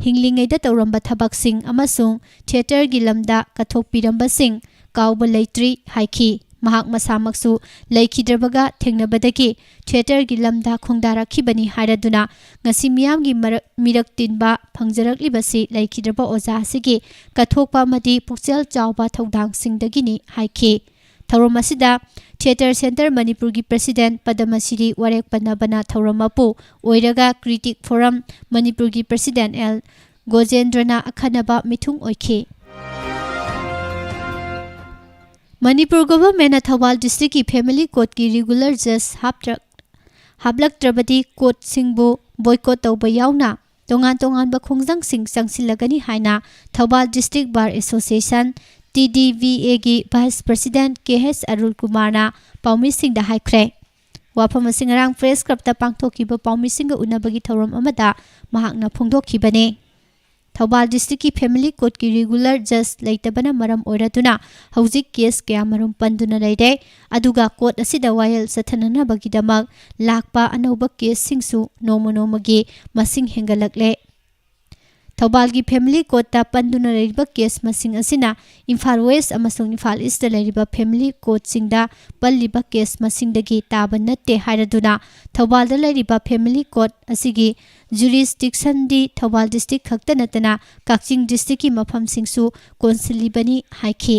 ꯍꯤꯡꯂꯤꯉꯩꯗ ꯇꯧꯔꯝꯕ ꯊꯕꯛꯁꯤꯡ ꯑꯃꯁꯨꯡ ꯊꯤꯌꯦꯇꯔꯒꯤ ꯂꯝꯗ ꯀꯠꯊꯣꯛꯄꯤꯔꯝꯕꯁꯤꯡ ꯀꯥꯎꯕ ꯂꯩꯇ꯭ꯔꯤ ꯍꯥꯏꯈꯤ꯫ ꯃꯍꯥꯛ ꯃꯁꯥꯃꯛꯁꯨ ꯂꯩꯈꯤꯗ꯭ꯔꯕꯒ ꯊꯦꯡꯅꯕꯗꯒꯤ ꯊꯤꯌꯦꯇꯔꯒꯤ ꯂꯝꯗ ꯈꯣꯡꯗꯥꯔꯛꯈꯤꯕꯅꯤ ꯍꯥꯏꯔꯗꯨꯅ, ꯉꯁꯤ ꯃꯤꯌꯥꯝꯒꯤ ꯃꯔꯛ, ꯃꯤꯔꯛ ꯇꯤꯟꯕ ꯐꯪꯖꯔꯛꯂꯤꯕꯁꯤ ꯂꯩꯈꯤꯗ꯭ꯔꯕ ꯑꯣꯖꯥ ꯑꯁꯤꯒꯤ ꯀꯠꯊꯣꯛꯄ ꯑꯃꯗꯤ ꯄꯨꯛꯆꯦꯜ ꯆꯥꯎꯕ ꯊꯧꯗꯥꯡꯁꯤꯡꯗꯒꯤꯅꯤ ꯍꯥꯏꯈꯤ꯫ ꯊꯧꯔꯝ ꯑꯁꯤꯗ ꯊꯤꯌꯦꯇꯔ ꯁꯦꯟꯇꯔ ꯃꯅꯤꯄꯨꯔꯒꯤ ꯄ꯭ꯔꯦꯁꯤꯗꯦꯟꯠ ꯄꯗꯃꯁꯤꯔꯤ ꯋꯥꯔꯦꯛꯄ ꯅꯕꯅ ꯊꯧꯔꯝ ꯃꯄꯨ ꯑꯣꯏꯔꯒ, ꯀ꯭ꯔꯤꯇꯤꯛ ꯐꯣꯔꯝ ꯃꯅꯤꯄꯨꯔꯒꯤ ꯄ꯭ꯔꯦꯁꯤꯗꯦꯟꯠ ꯑꯦꯜ ꯒꯣꯖꯦꯟꯗ꯭ꯔꯅ ꯑꯈꯟꯅꯕ ꯃꯤꯊꯨꯡ ꯑꯣꯏꯈꯤ꯫ ꯃꯅꯤꯄꯨꯔ ꯒꯣꯚꯔꯟꯃꯦꯟꯠꯅ ꯊꯧꯕꯥꯜ ꯗꯤꯁꯇ꯭ꯔꯤꯛꯀꯤ ꯐꯦꯃꯤꯂꯤ ꯀꯣꯔꯠꯀꯤ ꯔꯤꯒꯨꯂꯔ ꯖꯖ ꯍꯥꯞꯇ꯭ꯔ-, ꯍꯥꯞꯂꯛꯇ꯭ꯔꯕꯗꯤ ꯀꯣꯔꯠꯁꯤꯡꯕꯨ ꯕꯣꯏꯀꯣꯠ ꯇꯧꯕ ꯌꯥꯎꯅ ꯇꯣꯉꯥꯟ ꯇꯣꯉꯥꯟꯕ ꯈꯣꯡꯖꯪꯁꯤꯡ ꯆꯪꯁꯤꯜꯂꯒꯅꯤ ꯍꯥꯏꯅ Thoubal district bar association, T D V ꯑꯦꯒꯤ ꯚꯥꯏꯁ ꯄ꯭ꯔꯁꯤꯗꯦꯟꯠ ꯀꯦ ꯑꯩꯆ ꯑꯔꯨꯜ ꯀꯨꯃꯥꯔꯅ ꯄꯥꯎꯃꯤꯁꯤꯡꯗ ꯍꯥꯏꯈ꯭ꯔꯦ꯫ ꯋꯥꯐꯝ ꯑꯁꯤ ꯉꯔꯥꯡ ꯄ꯭ꯔꯦꯁ ꯀ꯭ꯂꯕꯇ ꯄꯥꯡꯊꯣꯛꯈꯤꯕ ꯄꯥꯎꯃꯤꯁꯤꯡꯒ ꯎꯅꯕꯒꯤ ꯊꯧꯔꯝ ꯑꯃꯗ ꯃꯍꯥꯛꯅ ꯐꯣꯡꯗꯣꯛꯈꯤꯕꯅꯤ꯫ ꯊꯧꯕꯥꯜ ꯗꯤꯁꯇ꯭ꯔꯤꯛꯀꯤ ꯐꯦꯃꯤꯂꯤ ꯀꯣꯔꯠꯀꯤ ꯔꯤꯒꯨꯂꯔ ꯖꯖ ꯂꯩꯇꯕꯅ ꯃꯔꯝ ꯑꯣꯏꯔꯗꯨꯅ ꯍꯧꯖꯤꯛ ꯀꯦꯁ ꯀꯌꯥꯃꯔꯨꯝ ꯄꯟꯗꯨꯅ ꯂꯩꯔꯦ꯫ ꯑꯗꯨꯒ ꯀꯣꯔꯠ ꯑꯁꯤꯗ ꯋꯥꯌꯦꯜ ꯆꯠꯊꯅꯅꯕꯒꯤꯗꯃꯛ ꯂꯥꯛꯄ ꯑꯅꯧꯕ ꯀꯦꯁꯁꯤꯡꯁꯨ ꯅꯣꯡꯃ ꯅꯣꯡꯃꯒꯤ ꯃꯁꯤꯡ ꯍꯦꯟꯒꯠꯂꯛꯂꯦ꯫ ꯊꯧꯕꯥꯜꯒꯤ ꯐꯦꯃꯤꯂꯤ ꯀꯣꯔꯠꯇ ꯄꯟꯗꯨꯅ ꯂꯩꯔꯤꯕ ꯀꯦꯁ ꯃꯁꯤꯡ ꯑꯁꯤꯅ ꯏꯝꯐꯥꯜ ꯋꯦꯁ ꯑꯃꯁꯨꯡ ꯏꯝꯐꯥꯜ ꯏꯁꯇ ꯂꯩꯔꯤꯕ ꯐꯦꯃꯤꯂꯤ ꯀꯣꯔꯠꯁꯤꯡꯗ ꯄꯜꯂꯤꯕ ꯀꯦꯁ ꯃꯁꯤꯡꯗꯒꯤ ꯇꯥꯕ ꯅꯠꯇꯦ ꯍꯥꯏꯔꯗꯨꯅ ꯊꯧꯕꯥꯜꯗ ꯂꯩꯔꯤꯕ ꯐꯦꯃꯤꯂꯤ ꯀꯣꯔꯠ ꯑꯁꯤꯒꯤ ꯖꯨꯔꯤꯁꯗꯤꯛꯁꯟꯗꯤ ꯊꯧꯕꯥꯜ ꯗꯤꯁꯇ꯭ꯔꯤꯛ ꯈꯛꯇ ꯅꯠꯇꯅ ꯀꯛꯆꯤꯡ ꯗꯤꯁꯇ꯭ꯔꯤꯛꯀꯤ ꯃꯐꯝꯁꯤꯡꯁꯨ ꯀꯣꯟꯁꯤꯜꯂꯤꯕꯅꯤ ꯍꯥꯏꯈꯤ꯫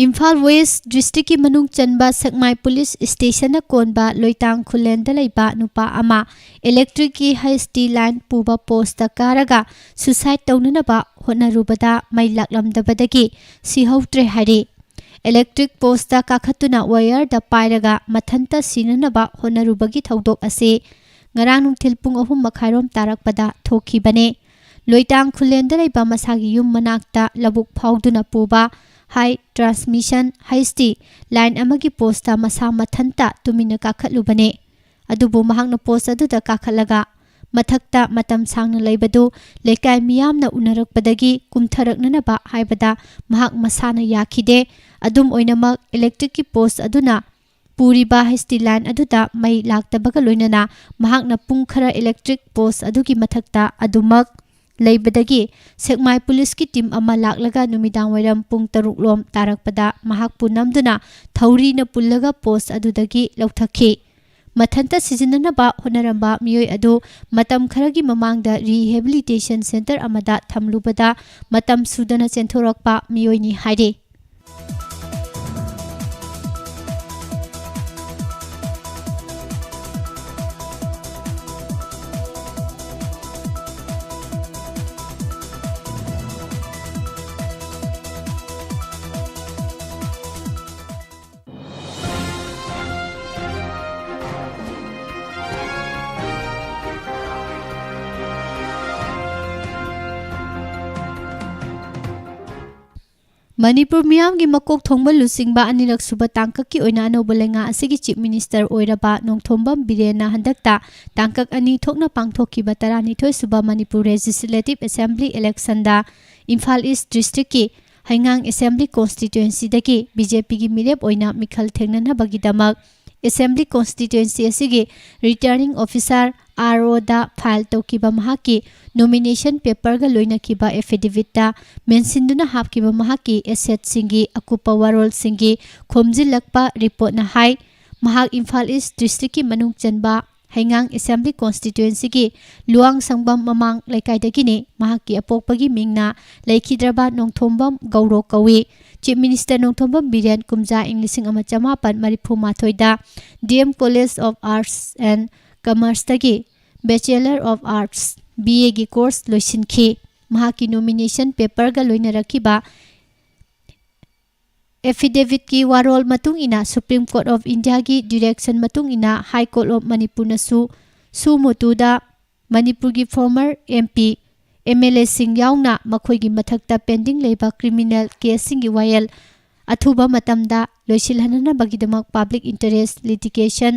ꯏꯝꯐꯥꯜ ꯋꯦꯁ ꯗꯤꯁꯇ꯭ꯔꯤꯛꯀꯤ ꯃꯅꯨꯡ ꯆꯟꯕ ꯁꯦꯛꯃꯥꯏ ꯄꯨꯂꯤꯁ ꯁ꯭ꯇꯦꯁꯟꯅ ꯀꯣꯟꯕ ꯂꯣꯏꯇꯥꯡ ꯈꯨꯂꯦꯟꯗ ꯂꯩꯕ ꯅꯨꯄꯥ ꯑꯃ ꯏꯂꯦꯛꯇ꯭ꯔꯤꯛꯀꯤ ꯍꯩꯁ ꯇꯤ ꯂꯥꯏꯟ ꯄꯨꯕ ꯄꯣꯁꯇ ꯀꯥꯔꯒ ꯁꯨꯁꯥꯏꯗ ꯇꯧꯅꯅꯕ ꯍꯣꯠꯅꯔꯨꯕꯗ ꯃꯩ ꯂꯥꯛꯂꯝꯗꯕꯗꯒꯤ ꯁꯤꯍꯧꯗ꯭ꯔꯦ ꯍꯥꯏꯔꯤ꯫ ꯏꯂꯦꯛꯇ꯭ꯔꯤꯛ ꯄꯣꯁꯇ ꯀꯥꯈꯠꯇꯨꯅ ꯋꯥꯌꯔꯗ ꯄꯥꯏꯔꯒ ꯃꯊꯟꯇ ꯁꯤꯅꯅꯕ ꯍꯣꯠꯅꯔꯨꯕꯒꯤ ꯊꯧꯗꯣꯛ ꯑꯁꯤ ꯉꯔꯥꯡ ꯅꯨꯡꯊꯤꯜ ꯄꯨꯡ ꯑꯍꯨꯝ ꯃꯈꯥꯏꯔꯣꯝ ꯇꯥꯔꯛꯄꯗ ꯊꯣꯛꯈꯤꯕꯅꯤ꯫ ꯂꯣꯏꯇꯥꯡ ꯈꯨꯂꯦꯟꯗ ꯂꯩꯕ ꯃꯁꯥꯒꯤ ꯌꯨꯝ ꯃꯅꯥꯛꯇ ꯂꯧꯕꯨꯛ ꯐꯥꯎꯗꯨꯅ ꯄꯨꯕ high transmission H T line ꯑꯃꯒꯤ post ꯃꯁꯥ ꯃꯊꯟꯇ ꯇꯨꯃꯤꯟꯅ ꯀꯥꯈꯠꯂꯨꯕꯅꯦ꯫ ꯑꯗꯨꯕꯨ ꯃꯍꯥꯛꯅ post ꯑꯗꯨꯗ ꯀꯥꯈꯠꯂꯒ ꯃꯊꯛꯇ ꯃꯇꯝ ꯁꯥꯡꯅ ꯂꯩꯕꯗꯨ ꯂꯩꯀꯥꯏ ꯃꯤꯌꯥꯝꯅ ꯎꯅꯔꯛꯄꯗꯒꯤ ꯀꯨꯝꯊꯔꯛꯅꯅꯕ ꯍꯥꯏꯕꯗ ꯃꯍꯥꯛ ꯃꯁꯥꯅ ꯌꯥꯈꯤꯗꯦ꯫ ꯑꯗꯨꯝ ꯑꯣꯏꯅꯃꯛ, electricꯀꯤ post ꯑꯗꯨꯅ ꯄꯨꯔꯤꯕ H T line ꯑꯗꯨꯗ ꯃꯩ ꯂꯥꯛꯇꯕꯒ ꯂꯣꯏꯅꯅ ꯃꯍꯥꯛꯅ ꯄꯨꯡ ꯈꯔ electric post ꯑꯗꯨꯒꯤ ꯃꯊꯛꯇ ꯑꯗꯨꯃꯛ ꯂꯩꯕꯗꯒꯤ ꯁꯦꯛꯃꯥꯏ ꯄꯨꯂꯤꯁꯀꯤ team ꯑꯃ ꯂꯥꯛꯂꯒ ꯅꯨꯃꯤꯗꯥꯡꯋꯥꯏꯔꯝ ꯄꯨꯡ ꯇꯔꯨꯛ ꯂꯣꯝ ꯇꯥꯔꯛꯄꯗ ꯃꯍꯥꯛꯄꯨ ꯅꯝꯗꯨꯅ ꯊꯧꯔꯤꯅ ꯄꯨꯜꯂꯒ post ꯑꯗꯨꯗꯒꯤ ꯂꯧꯊꯈꯤ꯫ ꯃꯊꯟꯇ ꯁꯤꯖꯤꯟꯅꯅꯕ ꯍꯣꯠꯅꯔꯝꯕ ꯃꯤꯑꯣꯏ ꯑꯗꯨ ꯃꯇꯝ ꯈꯔꯒꯤ ꯃꯃꯥꯡꯗ rehabilitation centre ꯑꯃꯗ ꯊꯝꯂꯨꯕꯗ ꯃꯇꯝ ꯁꯨꯗꯅ ꯆꯦꯟꯊꯣꯔꯛꯄ ꯃꯤꯑꯣꯏꯅꯤ ꯍꯥꯏꯔꯤ꯫ ꯃꯅꯤꯄꯨꯔ ꯃꯤꯌꯥꯝꯒꯤ ꯃꯀꯣꯛ ꯊꯣꯡꯕ ꯂꯨꯆꯤꯡꯕ ꯑꯅꯤꯔꯛ ꯁꯨꯕ ꯇꯥꯡꯀꯛꯀꯤ ꯑꯣꯏꯅ ꯑꯅꯧꯕ ꯂꯩꯉꯥꯛ ꯑꯁꯤꯒꯤ Chief Minister ꯑꯣꯏꯔꯕ ꯅꯣꯡꯊꯣꯝꯕꯝ ꯕꯤꯔꯦꯟꯅ ꯍꯟꯗꯛꯇ ꯇꯥꯡꯀꯛ ꯑꯅꯤ ꯊꯣꯛꯅ ꯄꯥꯡꯊꯣꯛꯈꯤꯕ ꯇꯔꯥꯅꯤꯊꯣꯏ ꯁꯨꯕ Manipur Legislative Assembly electionꯗ Imphal East Districtꯀꯤ ꯍꯩꯉꯥꯡ Assembly Constituencyꯗꯒꯤ BJPꯒꯤ ꯃꯤꯔꯦꯞ ꯑꯣꯏꯅ ꯃꯤꯈꯜ ꯊꯦꯡꯅꯅꯕꯒꯤꯗꯃꯛ Assembly Constituency ꯑꯁꯤꯒꯤ Returning Officer, ROꯗ file ꯇꯧꯈꯤꯕ ꯃꯍꯥꯛꯀꯤ nomination paperꯒ ꯂꯣꯏꯅꯈꯤꯕ affidavitꯇ ꯃꯦꯟꯁꯤꯟꯗꯨꯅ ꯍꯥꯞꯈꯤꯕ ꯃꯍꯥꯛꯀꯤ assetꯁꯤꯡꯒꯤ ꯑꯀꯨꯞꯄ ꯋꯥꯔꯣꯜꯁꯤꯡꯒꯤ ꯈꯣꯝꯖꯤꯜꯂꯛꯄ reportꯅ ꯍꯥꯏ꯫ ꯃꯍꯥꯛ ꯏꯝꯐꯥꯜ East Districtꯀꯤ ꯃꯅꯨꯡ ꯆꯟꯕ ꯍꯩꯉꯥꯡ Assembly Constituencyꯒꯤ ꯂꯨꯋꯥꯡꯁꯪꯕꯝ ꯃꯃꯥꯡ ꯂꯩꯀꯥꯏꯗꯒꯤꯅꯤ꯫ ꯃꯍꯥꯛꯀꯤ ꯑꯄꯣꯛꯄꯒꯤ ꯃꯤꯡꯅ ꯂꯩꯈꯤꯗ꯭ꯔꯕ ꯅꯣꯡꯊꯣꯝꯕꯝ ꯒꯧꯔꯣ ꯀꯧꯏ꯫ Chief Minister ꯅꯣꯡꯊꯣꯝꯕꯝ ꯕꯤꯔꯦꯟ ꯀꯨꯝꯖꯥ ꯏꯪ ꯂꯤꯁꯤꯡ ꯑꯃ ꯆꯃꯥꯄꯟ ꯃꯔꯤꯐꯨ ꯃꯥꯊꯣꯏꯗ D M College of Arts and Commerceꯇꯒꯤ Bachelor of Arts, BAꯒꯤ course ꯂꯣꯏꯁꯤꯟꯈꯤ꯫ ꯃꯍꯥꯛꯀꯤ nomination paperꯒ ꯂꯣꯏꯅꯔꯛꯈꯤꯕ affidavitꯀꯤ ꯋꯥꯔꯣꯜ ꯃꯇꯨꯡ ꯏꯟꯅ Supreme Court of Indiaꯒꯤ direction ꯃꯇꯨꯡ ꯏꯟꯅ High Court of ꯃꯅꯤꯄꯨꯔꯅꯁꯨ suo motuꯗ ꯃꯅꯤꯄꯨꯔꯒꯤ former MP ꯑꯦꯝ ꯑꯦꯜ ꯑꯦꯁꯤꯡ ꯌꯥꯎꯅ ꯃꯈꯣꯏꯒꯤ ꯃꯊꯛꯇ pending ꯂꯩꯕ criminal caseꯁꯤꯡꯒꯤ ꯋꯥꯌꯦꯜ ꯑꯊꯨꯕ ꯃꯇꯝꯗ ꯂꯣꯏꯁꯤꯜꯍꯟꯅꯕꯒꯤꯗꯃꯛ Public Interest Litigation,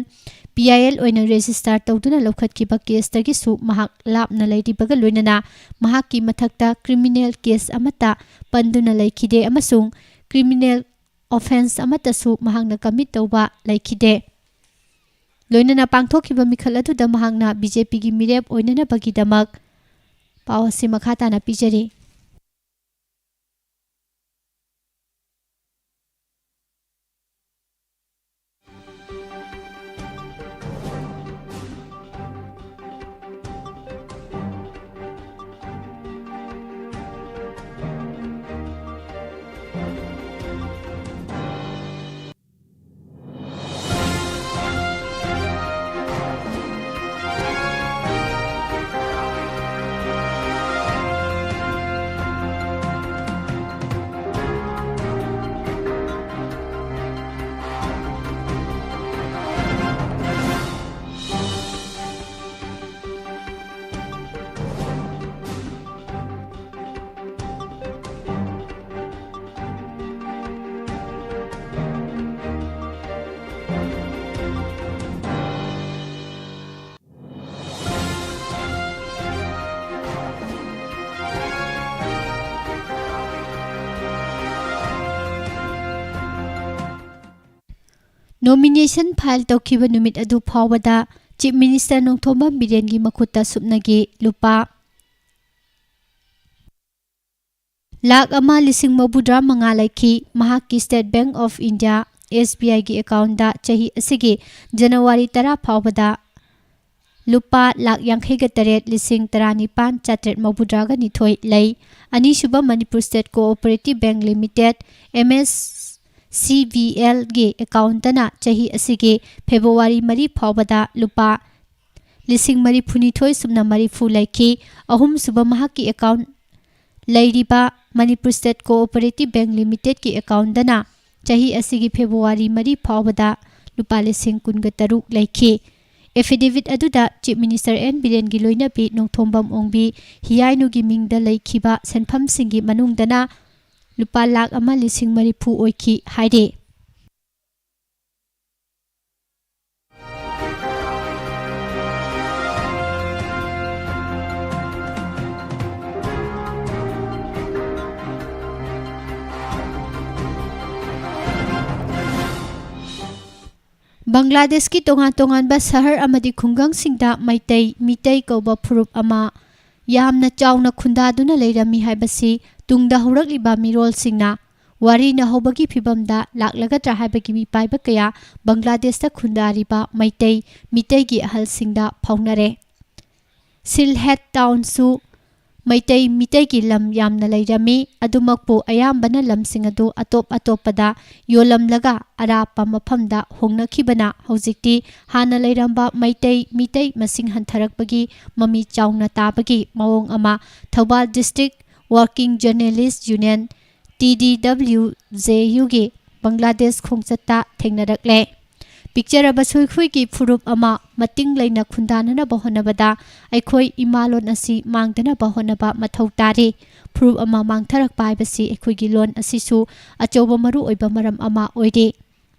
P I L, ꯑꯣꯏꯅ register ꯇꯧꯗꯨꯅ ꯂꯧꯈꯠꯈꯤꯕ caseꯇꯒꯤꯁꯨ ꯃꯍꯥꯛ ꯂꯥꯞꯅ ꯂꯩꯔꯤꯕꯒ ꯂꯣꯏꯅꯅ ꯃꯍꯥꯛꯀꯤ ꯃꯊꯛꯇ criminal case ꯑꯃꯠꯇ ꯄꯟꯗꯨꯅ ꯂꯩꯈꯤꯗꯦ ꯑꯃꯁꯨꯡ criminal offence ꯑꯃꯠꯇꯁꯨ ꯃꯍꯥꯛꯅ commit ꯇꯧꯕ ꯂꯩꯈꯤꯗꯦ꯫ ꯂꯣꯏꯅꯅ ꯄꯥꯡꯊꯣꯛꯈꯤꯕ ꯃꯤꯈꯜ ꯑꯗꯨꯗ ꯃꯍꯥꯛꯅ BJPꯒꯤ ꯃꯤꯔꯦꯞ ꯑꯣꯏꯅꯅꯕꯒꯤꯗꯃꯛ ꯄꯥꯎ ꯑꯁꯤ ꯃꯈꯥ ꯇꯥꯅ ꯄꯤꯖꯔꯤ꯫ Nomination file ꯇꯧꯈꯤꯕ ꯅꯨꯃꯤꯠ ꯑꯗꯨ ꯐꯥꯎꯕꯗ Chief Minister ꯅꯣꯡꯊꯣꯝꯕꯝ ꯕꯤꯔꯦꯟꯒꯤ ꯃꯈꯨꯠꯇ ꯁꯨꯞꯅꯒꯤ ꯂꯨꯄꯥ ꯂꯥꯈ ꯑꯃ ꯂꯤꯁꯤꯡ ꯃꯧꯗ꯭ꯔꯥ ꯃꯉꯥ ꯂꯩꯈꯤ꯫ ꯃꯍꯥꯛꯀꯤ State Bank of India, S B I ꯒꯤ accountꯗ ꯆꯍꯤ ꯑꯁꯤꯒꯤ January ꯇꯔꯥ ꯐꯥꯎꯕꯗ ꯂꯨꯄꯥ ꯂꯥꯈ ꯌꯥꯡꯈꯩꯒ ꯇꯔꯦꯠ ꯂꯤꯁꯤꯡ ꯇꯔꯥꯅꯤꯄꯥꯟ ꯆꯥꯇ꯭ꯔꯦꯠ ꯃꯧꯗ꯭ꯔꯥꯒ ꯅꯤꯊꯣꯏ ꯂꯩ꯫ ꯑꯅꯤꯁꯨꯕ Manipur State Cooperative Bank Limited, M S C B L ꯒꯤ accountꯇꯅ ꯆꯍꯤ ꯑꯁꯤꯒꯤ February ꯃꯔꯤ ꯐꯥꯎꯕꯗ ꯂꯨꯄꯥ ꯂꯤꯁꯤꯡ ꯃꯔꯤꯐꯨꯅꯤꯊꯣꯏ ꯁꯨꯞꯅ ꯃꯔꯤꯐꯨ ꯂꯩꯈꯤ꯫ ꯑꯍꯨꯝꯁꯨꯕ ꯃꯍꯥꯛꯀꯤ account ꯂꯩꯔꯤꯕ Manipur State Cooperative Bank Limitedꯀꯤ accountꯇꯅ ꯆꯍꯤ ꯑꯁꯤꯒꯤ February ꯃꯔꯤ ꯐꯥꯎꯕꯗ ꯂꯨꯄꯥ ꯂꯤꯁꯤꯡ ꯀꯨꯟꯒ ꯇꯔꯨꯛ ꯂꯩꯈꯤ꯫ ꯑꯦꯐꯤꯗꯦꯚꯤꯠ ꯑꯗꯨꯗ ꯆꯤꯐ ꯃꯤꯅꯤꯁꯇꯔ ꯑꯦꯟ ꯕꯤꯔꯦꯟꯒꯤ ꯂꯣꯏꯅꯕꯤ ꯅꯣꯡꯊꯣꯝꯕꯝ ꯑꯣꯡꯕꯤ ꯍꯤꯌꯥꯏꯅꯨꯒꯤ ꯃꯤꯡꯗ ꯂꯩꯈꯤꯕ ꯁꯦꯟꯐꯝꯁꯤꯡꯒꯤ ꯃꯅꯨꯡꯗꯅ ꯂꯨꯄꯥ ꯂꯥꯈ ꯑꯃ ꯂꯤꯁꯤꯡ ꯃꯔꯤꯐꯨ ꯑꯣꯏꯈꯤ ꯍꯥꯏꯔꯤ꯫ ꯕꯪꯒ꯭ꯂꯥꯗꯦꯁꯀꯤ ꯇꯣꯉꯥꯟ ꯇꯣꯉꯥꯟꯕ ꯁꯍꯔ ꯑꯃꯗꯤ ꯈꯨꯡꯒꯪꯁꯤꯡꯗ ꯃꯩꯇꯩ, ꯃꯤꯇꯩ ꯀꯧꯕ ꯐꯨꯔꯨꯞ ꯑꯃ ꯌꯥꯝꯅ ꯆꯥꯎꯅ ꯈꯨꯟꯗꯥꯗꯨꯅ ꯂꯩꯔꯝꯃꯤ ꯍꯥꯏꯕꯁꯤ ꯇꯨꯡꯗ ꯍꯧꯔꯛꯂꯤꯕ ꯃꯤꯔꯣꯜꯁꯤꯡꯅ ꯋꯥꯔꯤꯅ ꯍꯧꯕꯒꯤ ꯐꯤꯕꯝꯗ ꯂꯥꯛꯂꯒꯗ꯭ꯔꯥ ꯍꯥꯏꯕꯒꯤ ꯃꯤꯄꯥꯏꯕ ꯀꯌꯥ ꯕꯪꯒ꯭ꯂꯥꯗꯦꯁꯇ ꯈꯨꯟꯗꯥꯔꯤꯕ ꯃꯩꯇꯩ, ꯃꯤꯇꯩꯒꯤ ꯑꯍꯜꯁꯤꯡꯗ ꯐꯥꯎꯅꯔꯦ꯫ ꯁꯤꯜꯍꯦꯠ ꯇꯥꯎꯟꯁꯨ ꯃꯩꯇꯩ, ꯃꯤꯇꯩꯒꯤ ꯂꯝ ꯌꯥꯝꯅ ꯂꯩꯔꯝꯃꯤ꯫ ꯑꯗꯨꯃꯛꯄꯨ ꯑꯌꯥꯝꯕꯅ ꯂꯝꯁꯤꯡ ꯑꯗꯨ ꯑꯇꯣꯞ ꯑꯇꯣꯞꯄꯗ ꯌꯣꯜꯂꯝꯂꯒ ꯑꯔꯥꯞꯄ ꯃꯐꯝꯗ ꯍꯣꯡꯅꯈꯤꯕꯅ ꯍꯧꯖꯤꯛꯇꯤ ꯍꯥꯟꯅ ꯂꯩꯔꯝꯕ ꯃꯩꯇꯩ, ꯃꯤꯇꯩ ꯃꯁꯤꯡ ꯍꯟꯊꯔꯛꯄꯒꯤ ꯃꯃꯤ ꯆꯥꯎꯅ ꯇꯥꯕꯒꯤ ꯃꯑꯣꯡ ꯑꯃ Thoubal district working journalist union, T D W J ꯌꯨꯒꯤ ꯕꯪꯒ꯭ꯂꯥꯗꯦꯁ ꯈꯣꯡꯆꯠꯇ ꯊꯦꯡꯅꯔꯛꯂꯦ꯫ ꯄꯤꯛꯆꯔꯕꯁꯨ ꯑꯩꯈꯣꯏꯒꯤ ꯐꯨꯔꯨꯞ ꯑꯃ ꯃꯇꯤꯡ ꯂꯩꯅ ꯈꯨꯟꯗꯥꯅꯅꯕ ꯍꯣꯠꯅꯕꯗ ꯑꯩꯈꯣꯏ ꯏꯃꯥꯂꯣꯟ ꯑꯁꯤ ꯃꯥꯡꯗꯅꯕ ꯍꯣꯠꯅꯕ ꯃꯊꯧ ꯇꯥꯔꯤ꯫ ꯐꯨꯔꯨꯞ ꯑꯃ ꯃꯥꯡꯊꯔꯛꯄ ꯍꯥꯏꯕꯁꯤ ꯑꯩꯈꯣꯏꯒꯤ ꯂꯣꯟ ꯑꯁꯤꯁꯨ ꯑꯆꯧꯕ ꯃꯔꯨꯑꯣꯏꯕ ꯃꯔꯝ ꯑꯃ ꯑꯣꯏꯔꯤ꯫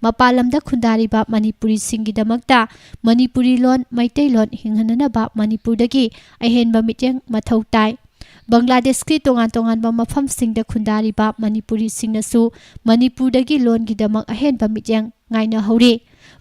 ꯃꯄꯥꯟ ꯂꯝꯗ ꯈꯨꯟꯗꯥꯔꯤꯕ ꯃꯅꯤꯄꯨꯔꯤꯁꯤꯡꯒꯤꯗꯃꯛꯇ ꯃꯅꯤꯄꯨꯔꯤ ꯂꯣꯟ, ꯃꯩꯇꯩꯂꯣꯟ ꯍꯤꯡꯍꯟꯅꯅꯕ ꯃꯅꯤꯄꯨꯔꯗꯒꯤ ꯑꯍꯦꯟꯕ ꯃꯤꯠꯌꯦꯡ ꯃꯊꯧ ꯇꯥꯏ꯫ ꯕꯪꯒ꯭ꯂꯥꯗꯦꯁꯀꯤ ꯇꯣꯉꯥꯟ ꯇꯣꯉꯥꯟꯕ ꯃꯐꯝꯁꯤꯡꯗ ꯈꯨꯟꯗꯥꯔꯤꯕ ꯃꯅꯤꯄꯨꯔꯤꯁꯤꯡꯅꯁꯨ ꯃꯅꯤꯄꯨꯔꯗꯒꯤ ꯂꯣꯟꯒꯤꯗꯃꯛ ꯑꯍꯦꯟꯕ ꯃꯤꯠꯌꯦꯡ ꯉꯥꯏꯅꯍꯧꯔꯤ꯫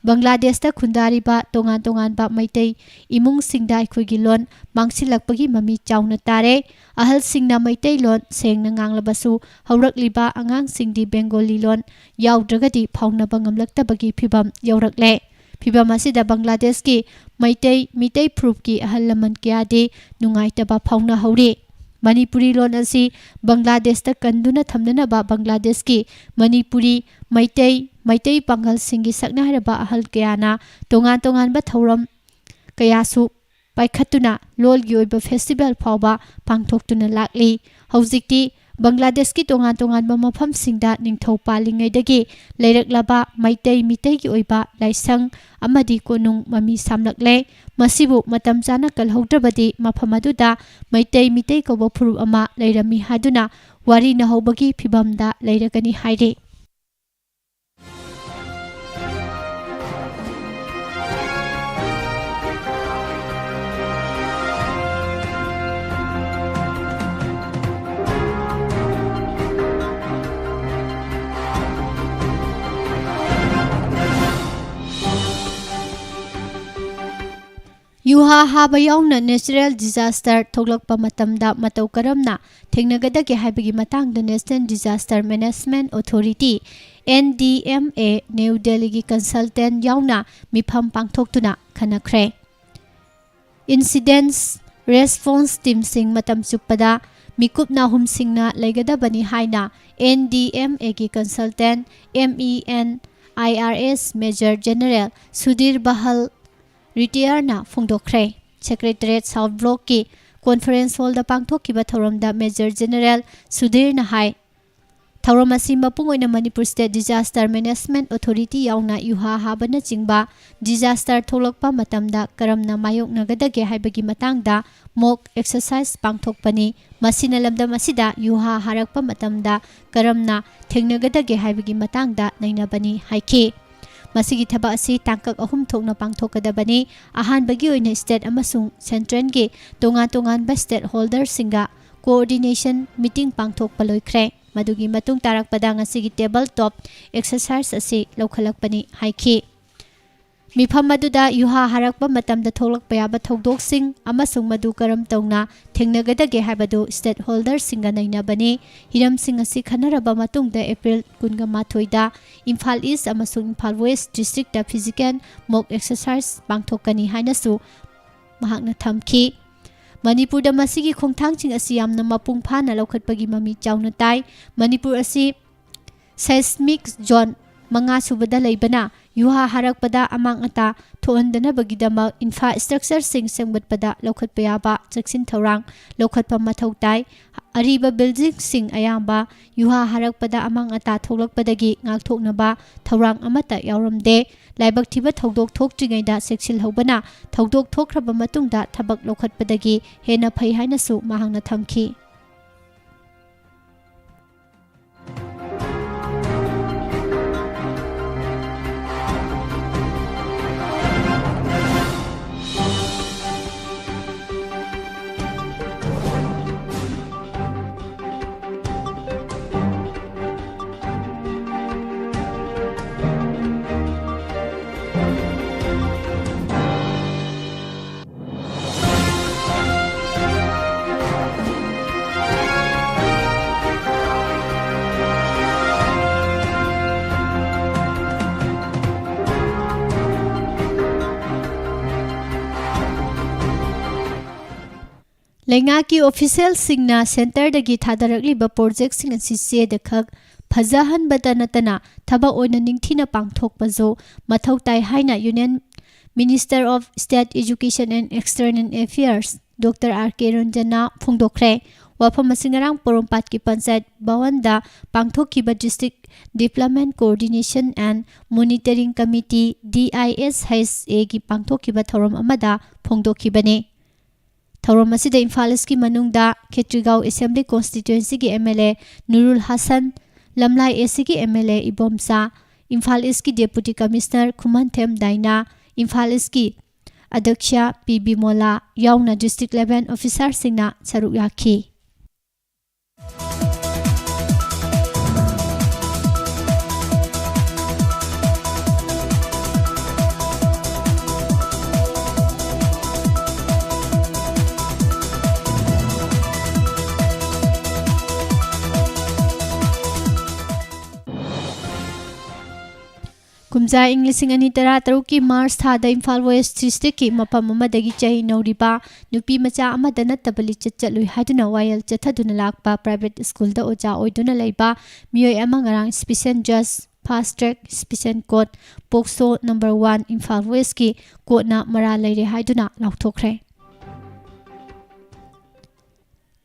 ꯕꯪꯒ꯭ꯂꯥꯗꯦꯁꯇ ꯈꯨꯟꯗꯥꯔꯤꯕ ꯇꯣꯉꯥꯟ ꯇꯣꯉꯥꯟꯕ ꯃꯩꯇꯩ ꯏꯃꯨꯡꯁꯤꯡꯗ ꯑꯩꯈꯣꯏꯒꯤ ꯂꯣꯟ ꯃꯥꯡꯁꯤꯜꯂꯛꯄꯒꯤ ꯃꯃꯤ ꯆꯥꯎꯅ ꯇꯥꯔꯦ꯫ ꯑꯍꯜꯁꯤꯡꯅ ꯃꯩꯇꯩꯂꯣꯟ ꯁꯦꯡꯅ ꯉꯥꯡꯂꯕꯁꯨ ꯍꯧꯔꯛꯂꯤꯕ ꯑꯉꯥꯡꯁꯤꯡꯗꯤ ꯕꯦꯡꯒꯣꯂꯤ ꯂꯣꯟ ꯌꯥꯎꯗ꯭ꯔꯒꯗꯤ ꯐꯥꯎꯅꯕ ꯉꯝꯂꯛꯇꯕꯒꯤ ꯐꯤꯚꯝ ꯌꯧꯔꯛꯂꯦ꯫ ꯐꯤꯚꯝ ꯑꯁꯤꯗ ꯕꯪꯒ꯭ꯂꯥꯗꯦꯁꯀꯤ ꯃꯩꯇꯩ, ꯃꯤꯇꯩ ꯐꯨꯔꯨꯞꯀꯤ ꯑꯍꯜ ꯂꯃꯟ ꯀꯌꯥꯗꯤ ꯅꯨꯡꯉꯥꯏꯇꯕ ꯐꯥꯎꯅꯍꯧꯔꯤ꯫ ꯃꯅꯤꯄꯨꯔꯤ ꯂꯣꯟ ꯑꯁꯤ ꯕꯪꯒ꯭ꯂꯥꯗꯦꯁꯇ ꯀꯟꯗꯨꯅ ꯊꯝꯅꯅꯕ ꯕꯪꯒ꯭ꯂꯥꯗꯦꯁꯀꯤ ꯃꯅꯤꯄꯨꯔꯤ, ꯃꯩꯇꯩ, ꯃꯩꯇꯩ ꯄꯥꯉꯜꯁꯤꯡꯒꯤ ꯁꯛꯅꯥꯏꯔꯕ ꯑꯍꯜ ꯀꯌꯥꯅ ꯇꯣꯉꯥꯟ ꯇꯣꯉꯥꯟꯕ ꯊꯧꯔꯝ ꯀꯌꯥꯁꯨ ꯄꯥꯏꯈꯠꯇꯨꯅ ꯂꯣꯜꯒꯤ ꯑꯣꯏꯕ ꯐꯦꯁꯇꯤꯚꯦꯜ ꯐꯥꯎꯕ ꯄꯥꯡꯊꯣꯛꯇꯨꯅ ꯂꯥꯛꯂꯤ꯫ ꯍꯧꯖꯤꯛꯇꯤ ꯕꯪꯒ꯭ꯂꯥꯗꯦꯁꯀꯤ ꯇꯣꯉꯥꯟ ꯇꯣꯉꯥꯟꯕ ꯃꯐꯝꯁꯤꯡꯗ ꯅꯤꯡꯊꯧ ꯄꯥꯜꯂꯤꯉꯩꯗꯒꯤ ꯂꯩꯔꯛꯂꯕ ꯃꯩꯇꯩ ꯃꯤꯇꯩꯒꯤ ꯑꯣꯏꯕ ꯂꯥꯏꯁꯪ ꯑꯃꯗꯤ ꯀꯣꯅꯨꯡ ꯃꯃꯤ ꯁꯥꯝꯂꯛꯂꯦ꯫ ꯃꯁꯤꯕꯨ ꯃꯇꯝ ꯆꯥꯅ ꯀꯜꯍꯧꯗ꯭ꯔꯕꯗꯤ ꯃꯐꯝ ꯑꯗꯨꯗ ꯃꯩꯇꯩ ꯃꯤꯇꯩ ꯀꯧꯕ ꯐꯨꯔꯨꯞ ꯑꯃ ꯂꯩꯔꯝꯃꯤ ꯍꯥꯏꯗꯨꯅ ꯋꯥꯔꯤ ꯅꯍꯧꯕꯒꯤ ꯐꯤꯕꯝꯗ ꯂꯩꯔꯒꯅꯤ ꯍꯥꯏꯔꯤ꯫ ꯌꯨꯍꯥ ꯍꯥꯕ ꯌꯥꯎꯅ natural disaster ꯊꯣꯛꯂꯛꯄ ꯃꯇꯝꯗ ꯃꯇꯧ ꯀꯔꯝꯅ ꯊꯦꯡꯅꯒꯗꯒꯦ ꯍꯥꯏꯕꯒꯤ ꯃꯇꯥꯡꯗ National Disaster Management Authority, N D M A, new ꯗꯦꯜꯂꯤꯒꯤ consultant ꯌꯥꯎꯅ ꯃꯤꯐꯝ ꯄꯥꯡꯊꯣꯛꯇꯨꯅ ꯈꯟꯅꯈ꯭ꯔꯦ꯫ Incidents response teamꯁꯤꯡ ꯃꯇꯝ ꯆꯨꯞꯄꯗ ꯃꯤꯀꯨꯞ ꯅꯥꯍꯨꯝꯁꯤꯡꯅ ꯂꯩꯒꯗꯕꯅꯤ ꯍꯥꯏꯅ N D M Aꯒꯤ consultant, M E N I R S Major General Sudhir ꯕꯍꯜ, retireꯅ ꯐꯣꯡꯗꯣꯛꯈ꯭ꯔꯦ꯫ Secretariat South Blockꯀꯤ conference hallꯗ ꯄꯥꯡꯊꯣꯛꯈꯤꯕ ꯊꯧꯔꯝꯗ Major General ꯁꯨꯙꯤꯔꯅ ꯍꯥꯏ, ꯊꯧꯔꯝ ꯑꯁꯤ ꯃꯄꯨꯡ ꯑꯣꯏꯅ Manipur State Disaster Management Authority ꯌꯥꯎꯅ ꯌꯨꯍꯥ ꯍꯥꯕꯅꯆꯤꯡꯕ disaster ꯊꯣꯛꯂꯛꯄ ꯃꯇꯝꯗ ꯀꯔꯝꯅ ꯃꯥꯌꯣꯛꯅꯒꯗꯒꯦ ꯍꯥꯏꯕꯒꯤ ꯃꯇꯥꯡꯗ mock exercise ꯄꯥꯡꯊꯣꯛꯄꯅꯤ꯫ ꯃꯁꯤꯅ ꯂꯝꯗꯝ ꯑꯁꯤꯗ ꯌꯨꯍꯥ ꯍꯥꯔꯛꯄ ꯃꯇꯝꯗ ꯀꯔꯝꯅ ꯊꯦꯡꯅꯒꯗꯒꯦ ꯍꯥꯏꯕꯒꯤ ꯃꯇꯥꯡꯗ ꯅꯩꯅꯕꯅꯤ ꯍꯥꯏꯈꯤ꯫ ꯃꯁꯤꯒꯤ ꯊꯕꯛ ꯑꯁꯤ ꯇꯥꯡꯀꯛ ꯑꯍꯨꯝ ꯊꯣꯛꯅ ꯄꯥꯡꯊꯣꯛꯀꯗꯕꯅꯤ꯫ ꯑꯍꯥꯟꯕꯒꯤ ꯑꯣꯏꯅ state ꯑꯃꯁꯨꯡ centralꯒꯤ ꯇꯣꯉꯥꯟ ꯇꯣꯉꯥꯟꯕ stakeholderꯁꯤꯡꯒ coordination meeting ꯄꯥꯡꯊꯣꯛꯄ ꯂꯣꯏꯈ꯭ꯔꯦ꯫ ꯃꯗꯨꯒꯤ ꯃꯇꯨꯡ ꯇꯥꯔꯛꯄꯗ ꯉꯁꯤꯒꯤ table top exercise ꯑꯁꯤ ꯂꯧꯈꯠꯂꯛꯄꯅꯤ ꯍꯥꯏꯈꯤ꯫ ꯃꯤꯐꯝ ꯑꯗꯨꯗ ꯌꯨꯍꯥ ꯍꯥꯔꯛꯄ ꯃꯇꯝꯗ ꯊꯣꯛꯂꯛꯄ ꯌꯥꯕ ꯊꯧꯗꯣꯛꯁꯤꯡ ꯑꯃꯁꯨꯡ ꯃꯗꯨ ꯀꯔꯝ ꯇꯧꯅ ꯊꯦꯡꯅꯒꯗꯒꯦ ꯍꯥꯏꯕꯗꯨ stakeholderꯁꯤꯡꯒ ꯅꯩꯅꯕꯅꯤ꯫ ꯍꯤꯔꯝꯁꯤꯡ ꯑꯁꯤ ꯈꯟꯅꯔꯕ ꯃꯇꯨꯡꯗ April ꯀꯨꯟꯒ ꯃꯥꯊꯣꯏꯗ ꯏꯝꯐꯥꯜ East ꯑꯃꯁꯨꯡ Imphal West districtꯇ physical mock exercise ꯄꯥꯡꯊꯣꯛꯀꯅꯤ ꯍꯥꯏꯅꯁꯨ ꯃꯍꯥꯛꯅ ꯊꯝꯈꯤ꯫ ꯃꯅꯤꯄꯨꯔꯗ ꯃꯁꯤꯒꯤ ꯈꯣꯡꯊꯥꯡꯁꯤꯡ ꯑꯁꯤ ꯌꯥꯝꯅ ꯃꯄꯨꯡ ꯐꯥꯅ ꯂꯧꯈꯠꯄꯒꯤ ꯃꯃꯤ ꯆꯥꯎꯅ ꯇꯥꯏ꯫ ꯃꯅꯤꯄꯨꯔ ꯑꯁꯤ seismic zone ꯃꯉꯥꯁꯨꯕꯗ ꯂꯩꯕꯅ ꯌꯨꯍꯥ ꯍꯥꯔꯛꯄꯗ ꯑꯃꯥꯡ ꯑꯇꯥ ꯊꯣꯛꯍꯟꯗꯅꯕꯒꯤꯗꯃꯛ ꯏꯟꯐ꯭ꯔꯥꯁ꯭ꯇ꯭ꯔꯛꯆꯔꯁꯤꯡ ꯁꯦꯝꯒꯠꯄꯗ ꯂꯧꯈꯠꯄ ꯌꯥꯕ ꯆꯦꯛꯁꯤꯟ ꯊꯧꯔꯥꯡ ꯂꯧꯈꯠꯄ ꯃꯊꯧ ꯇꯥꯏ꯫ ꯑꯔꯤꯕ ꯕꯤꯜꯗꯤꯡꯁꯤꯡ ꯑꯌꯥꯝꯕ ꯌꯨꯍꯥ ꯍꯥꯔꯛꯄꯗ ꯑꯃꯥꯡ ꯑꯇꯥ ꯊꯣꯛꯂꯛꯄꯗꯒꯤ ꯉꯥꯛꯊꯣꯛꯅꯕ ꯊꯧꯔꯥꯡ ꯑꯃꯠꯇ ꯌꯥꯎꯔꯝꯗꯦ꯫ ꯂꯥꯏꯕꯛ ꯊꯤꯕ ꯊꯧꯗꯣꯛ ꯊꯣꯛꯇ꯭ꯔꯤꯉꯩꯗ ꯆꯦꯛꯁꯤꯜꯍꯧꯕꯅ ꯊꯧꯗꯣꯛ ꯊꯣꯛꯈ꯭ꯔꯕ ꯃꯇꯨꯡꯗ ꯊꯕꯛ ꯂꯧꯈꯠꯄꯗꯒꯤ ꯍꯦꯟꯅ ꯐꯩ ꯍꯥꯏꯅꯁꯨ ꯃꯍꯥꯛꯅ ꯊꯝꯈꯤ꯫ ꯂꯩꯉꯥꯛꯀꯤ ꯑꯣꯐꯤꯁꯤꯌꯦꯜꯁꯤꯡꯅ ꯁꯦꯟꯇꯔꯗꯒꯤ ꯊꯥꯗꯔꯛꯂꯤꯕ ꯄ꯭ꯔꯣꯖꯦꯛꯁꯤꯡ ꯑꯁꯤ ꯆꯦꯗ ꯈꯛ ꯐꯖꯍꯟꯕꯇ ꯅꯠꯇꯅ ꯊꯕꯛ ꯑꯣꯏꯅ ꯅꯤꯡꯊꯤꯅ ꯄꯥꯡꯊꯣꯛꯄꯁꯨ ꯃꯊꯧ ꯇꯥꯏ ꯍꯥꯏꯅ Union Minister of State Education and External Affairs Doctor R K Ranjana ꯐꯣꯡꯗꯣꯛꯈ꯭ꯔꯦ꯫ ꯋꯥꯐꯝ ꯑꯁꯤ ꯉꯔꯥꯡ ꯄꯣꯔꯣꯝꯄꯥꯠꯀꯤ ꯄꯟꯆꯥꯌꯠ ꯚꯋꯟꯗ ꯄꯥꯡꯊꯣꯛꯈꯤꯕ District Development Coordination and Monitoring Committee, D I S H A ꯒꯤ ꯄꯥꯡꯊꯣꯛꯈꯤꯕ ꯊꯧꯔꯝ ꯑꯃꯗ ꯐꯣꯡꯗꯣꯛꯈꯤꯕꯅꯤ꯫ ꯊꯧꯔꯝ ꯑꯁꯤꯗ ꯏꯝꯐꯥꯜ ꯏꯁꯀꯤ ꯃꯅꯨꯡꯗ ꯈꯦꯇ꯭ꯔꯤꯒꯥꯎ ꯑꯦꯁꯦꯝꯕ꯭ꯂꯤ ꯀꯣꯟꯁꯇꯤꯇ꯭ꯋꯦꯟꯁꯤꯒꯤ M L A Nurul Hassan, Lamlai A C ꯒꯤ M L A Ibomcha, Imphal ꯏꯁꯀꯤ Deputy Commissioner ꯈꯨꯃꯟꯊꯦꯝ ꯗꯥꯏꯅꯥ, ꯏꯝꯐꯥꯜ ꯏꯁꯀꯤ ꯑꯗ꯭ꯌꯛꯁ ꯄꯤ ꯕꯤꯃꯣꯂꯥ ꯌꯥꯎꯅ District Level Officerꯁꯤꯡꯅ ꯁꯔꯨꯛ ꯌꯥꯈꯤ꯫ ꯀꯨꯝꯖꯥ ꯏꯪ ꯂꯤꯁꯤꯡ ꯑꯅꯤ ꯇꯔꯥꯇꯔꯨꯛꯀꯤ ꯃꯥꯔꯆ ꯊꯥꯗ ꯏꯝꯐꯥꯜ ꯋꯦꯁ ꯗꯤꯁꯇ꯭ꯔꯤꯛꯀꯤ ꯃꯐꯝ ꯑꯃꯗꯒꯤ ꯆꯍꯤ ꯅꯧꯔꯤꯕ ꯅꯨꯄꯤ ꯃꯆꯥ ꯑꯃꯗ ꯅꯠꯇꯕ ꯂꯤꯆꯠ ꯆꯠꯂꯨꯏ ꯍꯥꯏꯗꯨꯅ ꯋꯥꯌꯦꯜ ꯆꯠꯊꯗꯨꯅ ꯂꯥꯛꯄ ꯄ꯭ꯔꯥꯏꯚꯦꯠ ꯁ꯭ꯀꯨꯜꯗ ꯑꯣꯖꯥ ꯑꯣꯏꯗꯨꯅ ꯂꯩꯕ ꯃꯤꯑꯣꯏ ꯑꯃ ꯉꯔꯥꯡ ꯁ꯭ꯄꯦꯁꯦꯜ ꯖꯖ Fast Track Special Court, POCSO number one, Imphal ꯋꯦꯁꯀꯤ ꯀꯣꯔꯠꯅ ꯃꯔꯥꯜ ꯂꯩꯔꯦ ꯍꯥꯏꯗꯨꯅ ꯂꯥꯎꯊꯣꯛꯈ꯭ꯔꯦ꯫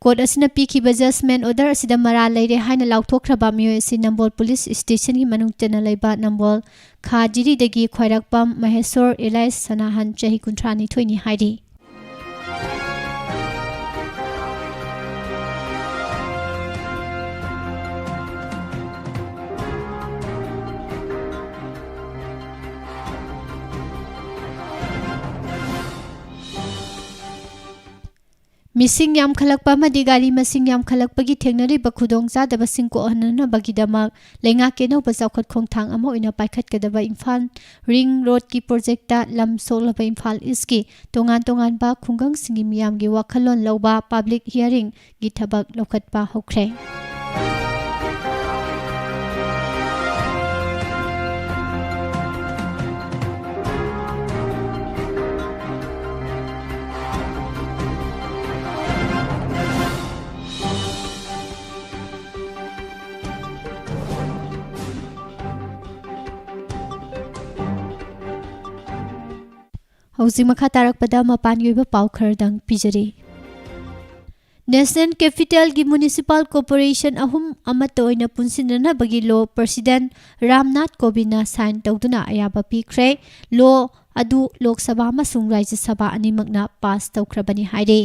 ꯀꯣꯔꯠ ꯑꯁꯤꯅ ꯄꯤꯈꯤꯕ ꯖꯖꯃꯦꯟ ꯑꯣꯔꯗꯔ ꯑꯁꯤꯗ ꯃꯔꯥꯜ ꯂꯩꯔꯦ ꯍꯥꯏꯅ ꯂꯥꯎꯊꯣꯛꯈ꯭ꯔꯕ ꯃꯤꯑꯣꯏ ꯑꯁꯤ ꯅꯝꯕꯣꯜ ꯄꯨꯂꯤꯁ ꯁ꯭ꯇꯦꯁꯟꯒꯤ ꯃꯅꯨꯡ ꯆꯟꯅ ꯂꯩꯕ ꯅꯝꯕꯣꯜ ꯈꯥ ꯖꯤꯔꯤꯗꯒꯤ ꯈ꯭ꯋꯥꯏꯔꯥꯛꯄꯝ ꯃꯍꯦꯁꯣꯔ ꯑꯦꯂꯥꯏꯁ ꯁꯅꯥꯍꯟ, ꯆꯍꯤ ꯀꯨꯟꯊ꯭ꯔꯥ ꯅꯤꯊꯣꯏꯅꯤ ꯍꯥꯏꯔꯤ꯫ ꯃꯤꯁꯤꯡ ꯌꯥꯝꯈꯠꯂꯛꯄ ꯑꯃꯗꯤ ꯒꯥꯔꯤ ꯃꯁꯤꯡ ꯌꯥꯝꯈꯠꯂꯛꯄꯒꯤ ꯊꯦꯡꯅꯔꯤꯕ ꯈꯨꯗꯣꯡꯆꯥꯗꯕꯁꯤꯡ ꯀꯣꯛꯍꯟꯅꯅꯕꯒꯤꯗꯃꯛ ꯂꯩꯉꯥꯛꯀꯤ ꯑꯅꯧꯕ ꯆꯥꯎꯈꯠ ꯈꯣꯡꯊꯥꯡ ꯑꯃ ꯑꯣꯏꯅ ꯄꯥꯏꯈꯠꯀꯗꯕ ꯏꯝꯐꯥꯜ ꯔꯤꯡ ꯔꯣꯗꯀꯤ ꯄ꯭ꯔꯣꯖꯦꯛꯇ ꯂꯝ ꯁꯣꯛꯂꯕ ꯏꯝꯐꯥꯜ ꯏꯁꯀꯤ ꯇꯣꯉꯥꯟ ꯇꯣꯉꯥꯟꯕ ꯈꯨꯡꯒꯪꯁꯤꯡꯒꯤ ꯃꯤꯌꯥꯝꯒꯤ ꯋꯥꯈꯜꯂꯣꯟ ꯂꯧꯕ ꯄꯕ꯭ꯂꯤꯛ ꯍꯤꯌꯥꯔꯤꯡꯒꯤ ꯊꯕꯛ ꯂꯧꯈꯠꯄ ꯍꯧꯈ꯭ꯔꯦ꯫ ꯍꯧꯖꯤꯛ ꯃꯈꯥ ꯇꯥꯔꯛꯄꯗ ꯃꯄꯥꯟꯒꯤ ꯑꯣꯏꯕ ꯄꯥꯎ ꯈꯔꯗꯪ ꯄꯤꯖꯔꯤ꯫ ꯅꯦꯁꯅꯦꯜ ꯀꯦꯄꯤꯇꯦꯜꯒꯤ ꯃ꯭ꯌꯨꯅꯤꯁꯤꯄꯥꯜ ꯀꯣꯔꯄꯣꯔꯦꯁꯟ ꯑꯍꯨꯝ ꯑꯃꯠꯇ ꯑꯣꯏꯅ ꯄꯨꯟꯁꯤꯟꯅꯅꯕꯒꯤ ꯂꯣ ꯄ꯭ꯔꯁꯤꯗꯦꯟꯠ ꯔꯥꯝꯅꯥꯊ ꯀꯣꯕꯤꯟꯗꯅ ꯁꯥꯏꯟ ꯇꯧꯗꯨꯅ ꯑꯌꯥꯕ ꯄꯤꯈ꯭ꯔꯦ꯫ ꯂꯣ ꯑꯗꯨ ꯂꯣꯛ ꯁꯚꯥ ꯑꯃꯁꯨꯡ ꯔꯥꯖ꯭ꯌ ꯁꯚꯥ ꯑꯅꯤꯃꯛꯅ ꯄꯥꯁ ꯇꯧꯈ꯭ꯔꯕꯅꯤ ꯍꯥꯏꯔꯤ꯫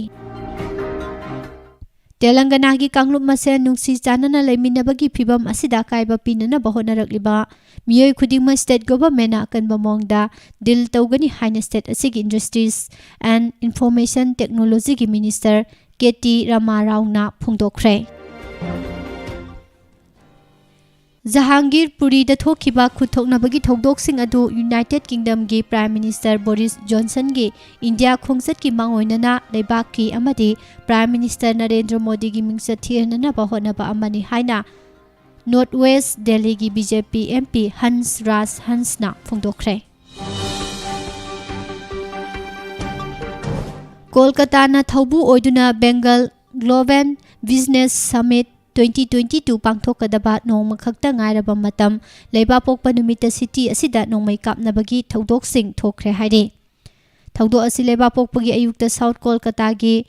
ꯇꯦꯂꯪꯒꯅꯥꯒꯤ ꯀꯥꯡꯂꯨꯞ ꯃꯁꯦꯟ ꯅꯨꯡꯁꯤ ꯆꯥꯟꯅꯅ ꯂꯩꯃꯤꯟꯅꯕꯒꯤ ꯐꯤꯚꯝ ꯑꯁꯤꯗ ꯑꯀꯥꯏꯕ ꯄꯤꯅꯅꯕ ꯍꯣꯠꯅꯔꯛꯂꯤꯕ ꯃꯤꯑꯣꯏ ꯈꯨꯗꯤꯡꯃꯛ ꯁ꯭ꯇꯦꯠ ꯒꯣꯚꯔꯟꯃꯦꯟꯠꯅ ꯑꯀꯟꯕ ꯃꯑꯣꯡꯗ ꯗꯤꯜ ꯇꯧꯒꯅꯤ ꯍꯥꯏꯅ ꯁ꯭ꯇꯦꯠ ꯑꯁꯤꯒꯤ ꯏꯟꯗꯁꯇ꯭ꯔꯤꯁ ꯑꯦꯟ ꯏꯟꯐꯣꯔꯃꯦꯁꯟ ꯇꯦꯛꯅꯣꯂꯣꯖꯤꯒꯤ ꯃꯤꯅꯤꯁꯇꯔ ꯀꯦ ꯇꯤ ꯔꯥꯃꯥꯔꯥꯎꯅ ꯐꯣꯡꯗꯣꯛꯈ꯭ꯔꯦ꯫ ꯖꯍꯥꯡꯒꯤꯔ ꯄꯨꯔꯤꯗ ꯊꯣꯛꯈꯤꯕ ꯈꯨꯠꯊꯣꯛꯅꯕꯒꯤ ꯊꯧꯗꯣꯛꯁꯤꯡ ꯑꯗꯨ ꯌꯨꯅꯥꯏꯇꯦꯗ ꯀꯤꯡꯗꯝꯒꯤ ꯄ꯭ꯔꯥꯏꯝ ꯃꯤꯅꯤꯁꯇꯔ ꯕꯣꯔꯤꯁ ꯖꯣꯟꯁꯟꯒꯤ ꯏꯟꯗꯤꯌꯥ ꯈꯣꯡꯆꯠꯀꯤ ꯃꯥꯡꯑꯣꯏꯅꯅ ꯂꯩꯕꯥꯛꯀꯤ ꯑꯃꯗꯤ ꯄ꯭ꯔꯥꯏꯝ ꯃꯤꯅꯤꯁꯇꯔ ꯅꯔꯦꯟꯗ꯭ꯔ ꯃꯣꯗꯤꯒꯤ ꯃꯤꯡꯆꯠ ꯊꯤꯍꯟꯅꯅꯕ ꯍꯣꯠꯅꯕ ꯑꯃꯅꯤ ꯍꯥꯏꯅ ꯅꯣꯔꯠ ꯋꯦꯁ ꯗꯦꯜꯂꯤꯒꯤ B J P M P Hans Raj ꯍꯟꯁꯅ ꯐꯣꯡꯗꯣꯛꯈ꯭ꯔꯦ꯫ ꯀꯣꯜꯀꯇꯥꯅ ꯊꯧꯕꯨ ꯑꯣꯏꯗꯨꯅ Bengal Global Business Summit twenty twenty-two ꯄꯥꯡꯊꯣꯛꯀꯗꯕ ꯅꯣꯡꯃꯈꯛꯇ ꯉꯥꯏꯔꯕ ꯃꯇꯝ, ꯂꯩꯕꯥꯛꯄꯣꯛꯄ ꯅꯨꯃꯤꯠꯇ city ꯑꯁꯤꯗ ꯅꯣꯡꯃꯩ ꯀꯥꯞꯅꯕꯒꯤ ꯊꯧꯗꯣꯛꯁꯤꯡ ꯊꯣꯛꯈ꯭ꯔꯦ ꯍꯥꯏꯔꯤ꯫ ꯊꯧꯗꯣꯛ ꯑꯁꯤ ꯂꯩꯕꯥꯛꯄꯣꯛꯄꯒꯤ ꯑꯌꯨꯛꯇ South ꯀꯣꯜꯀꯇꯥꯒꯤ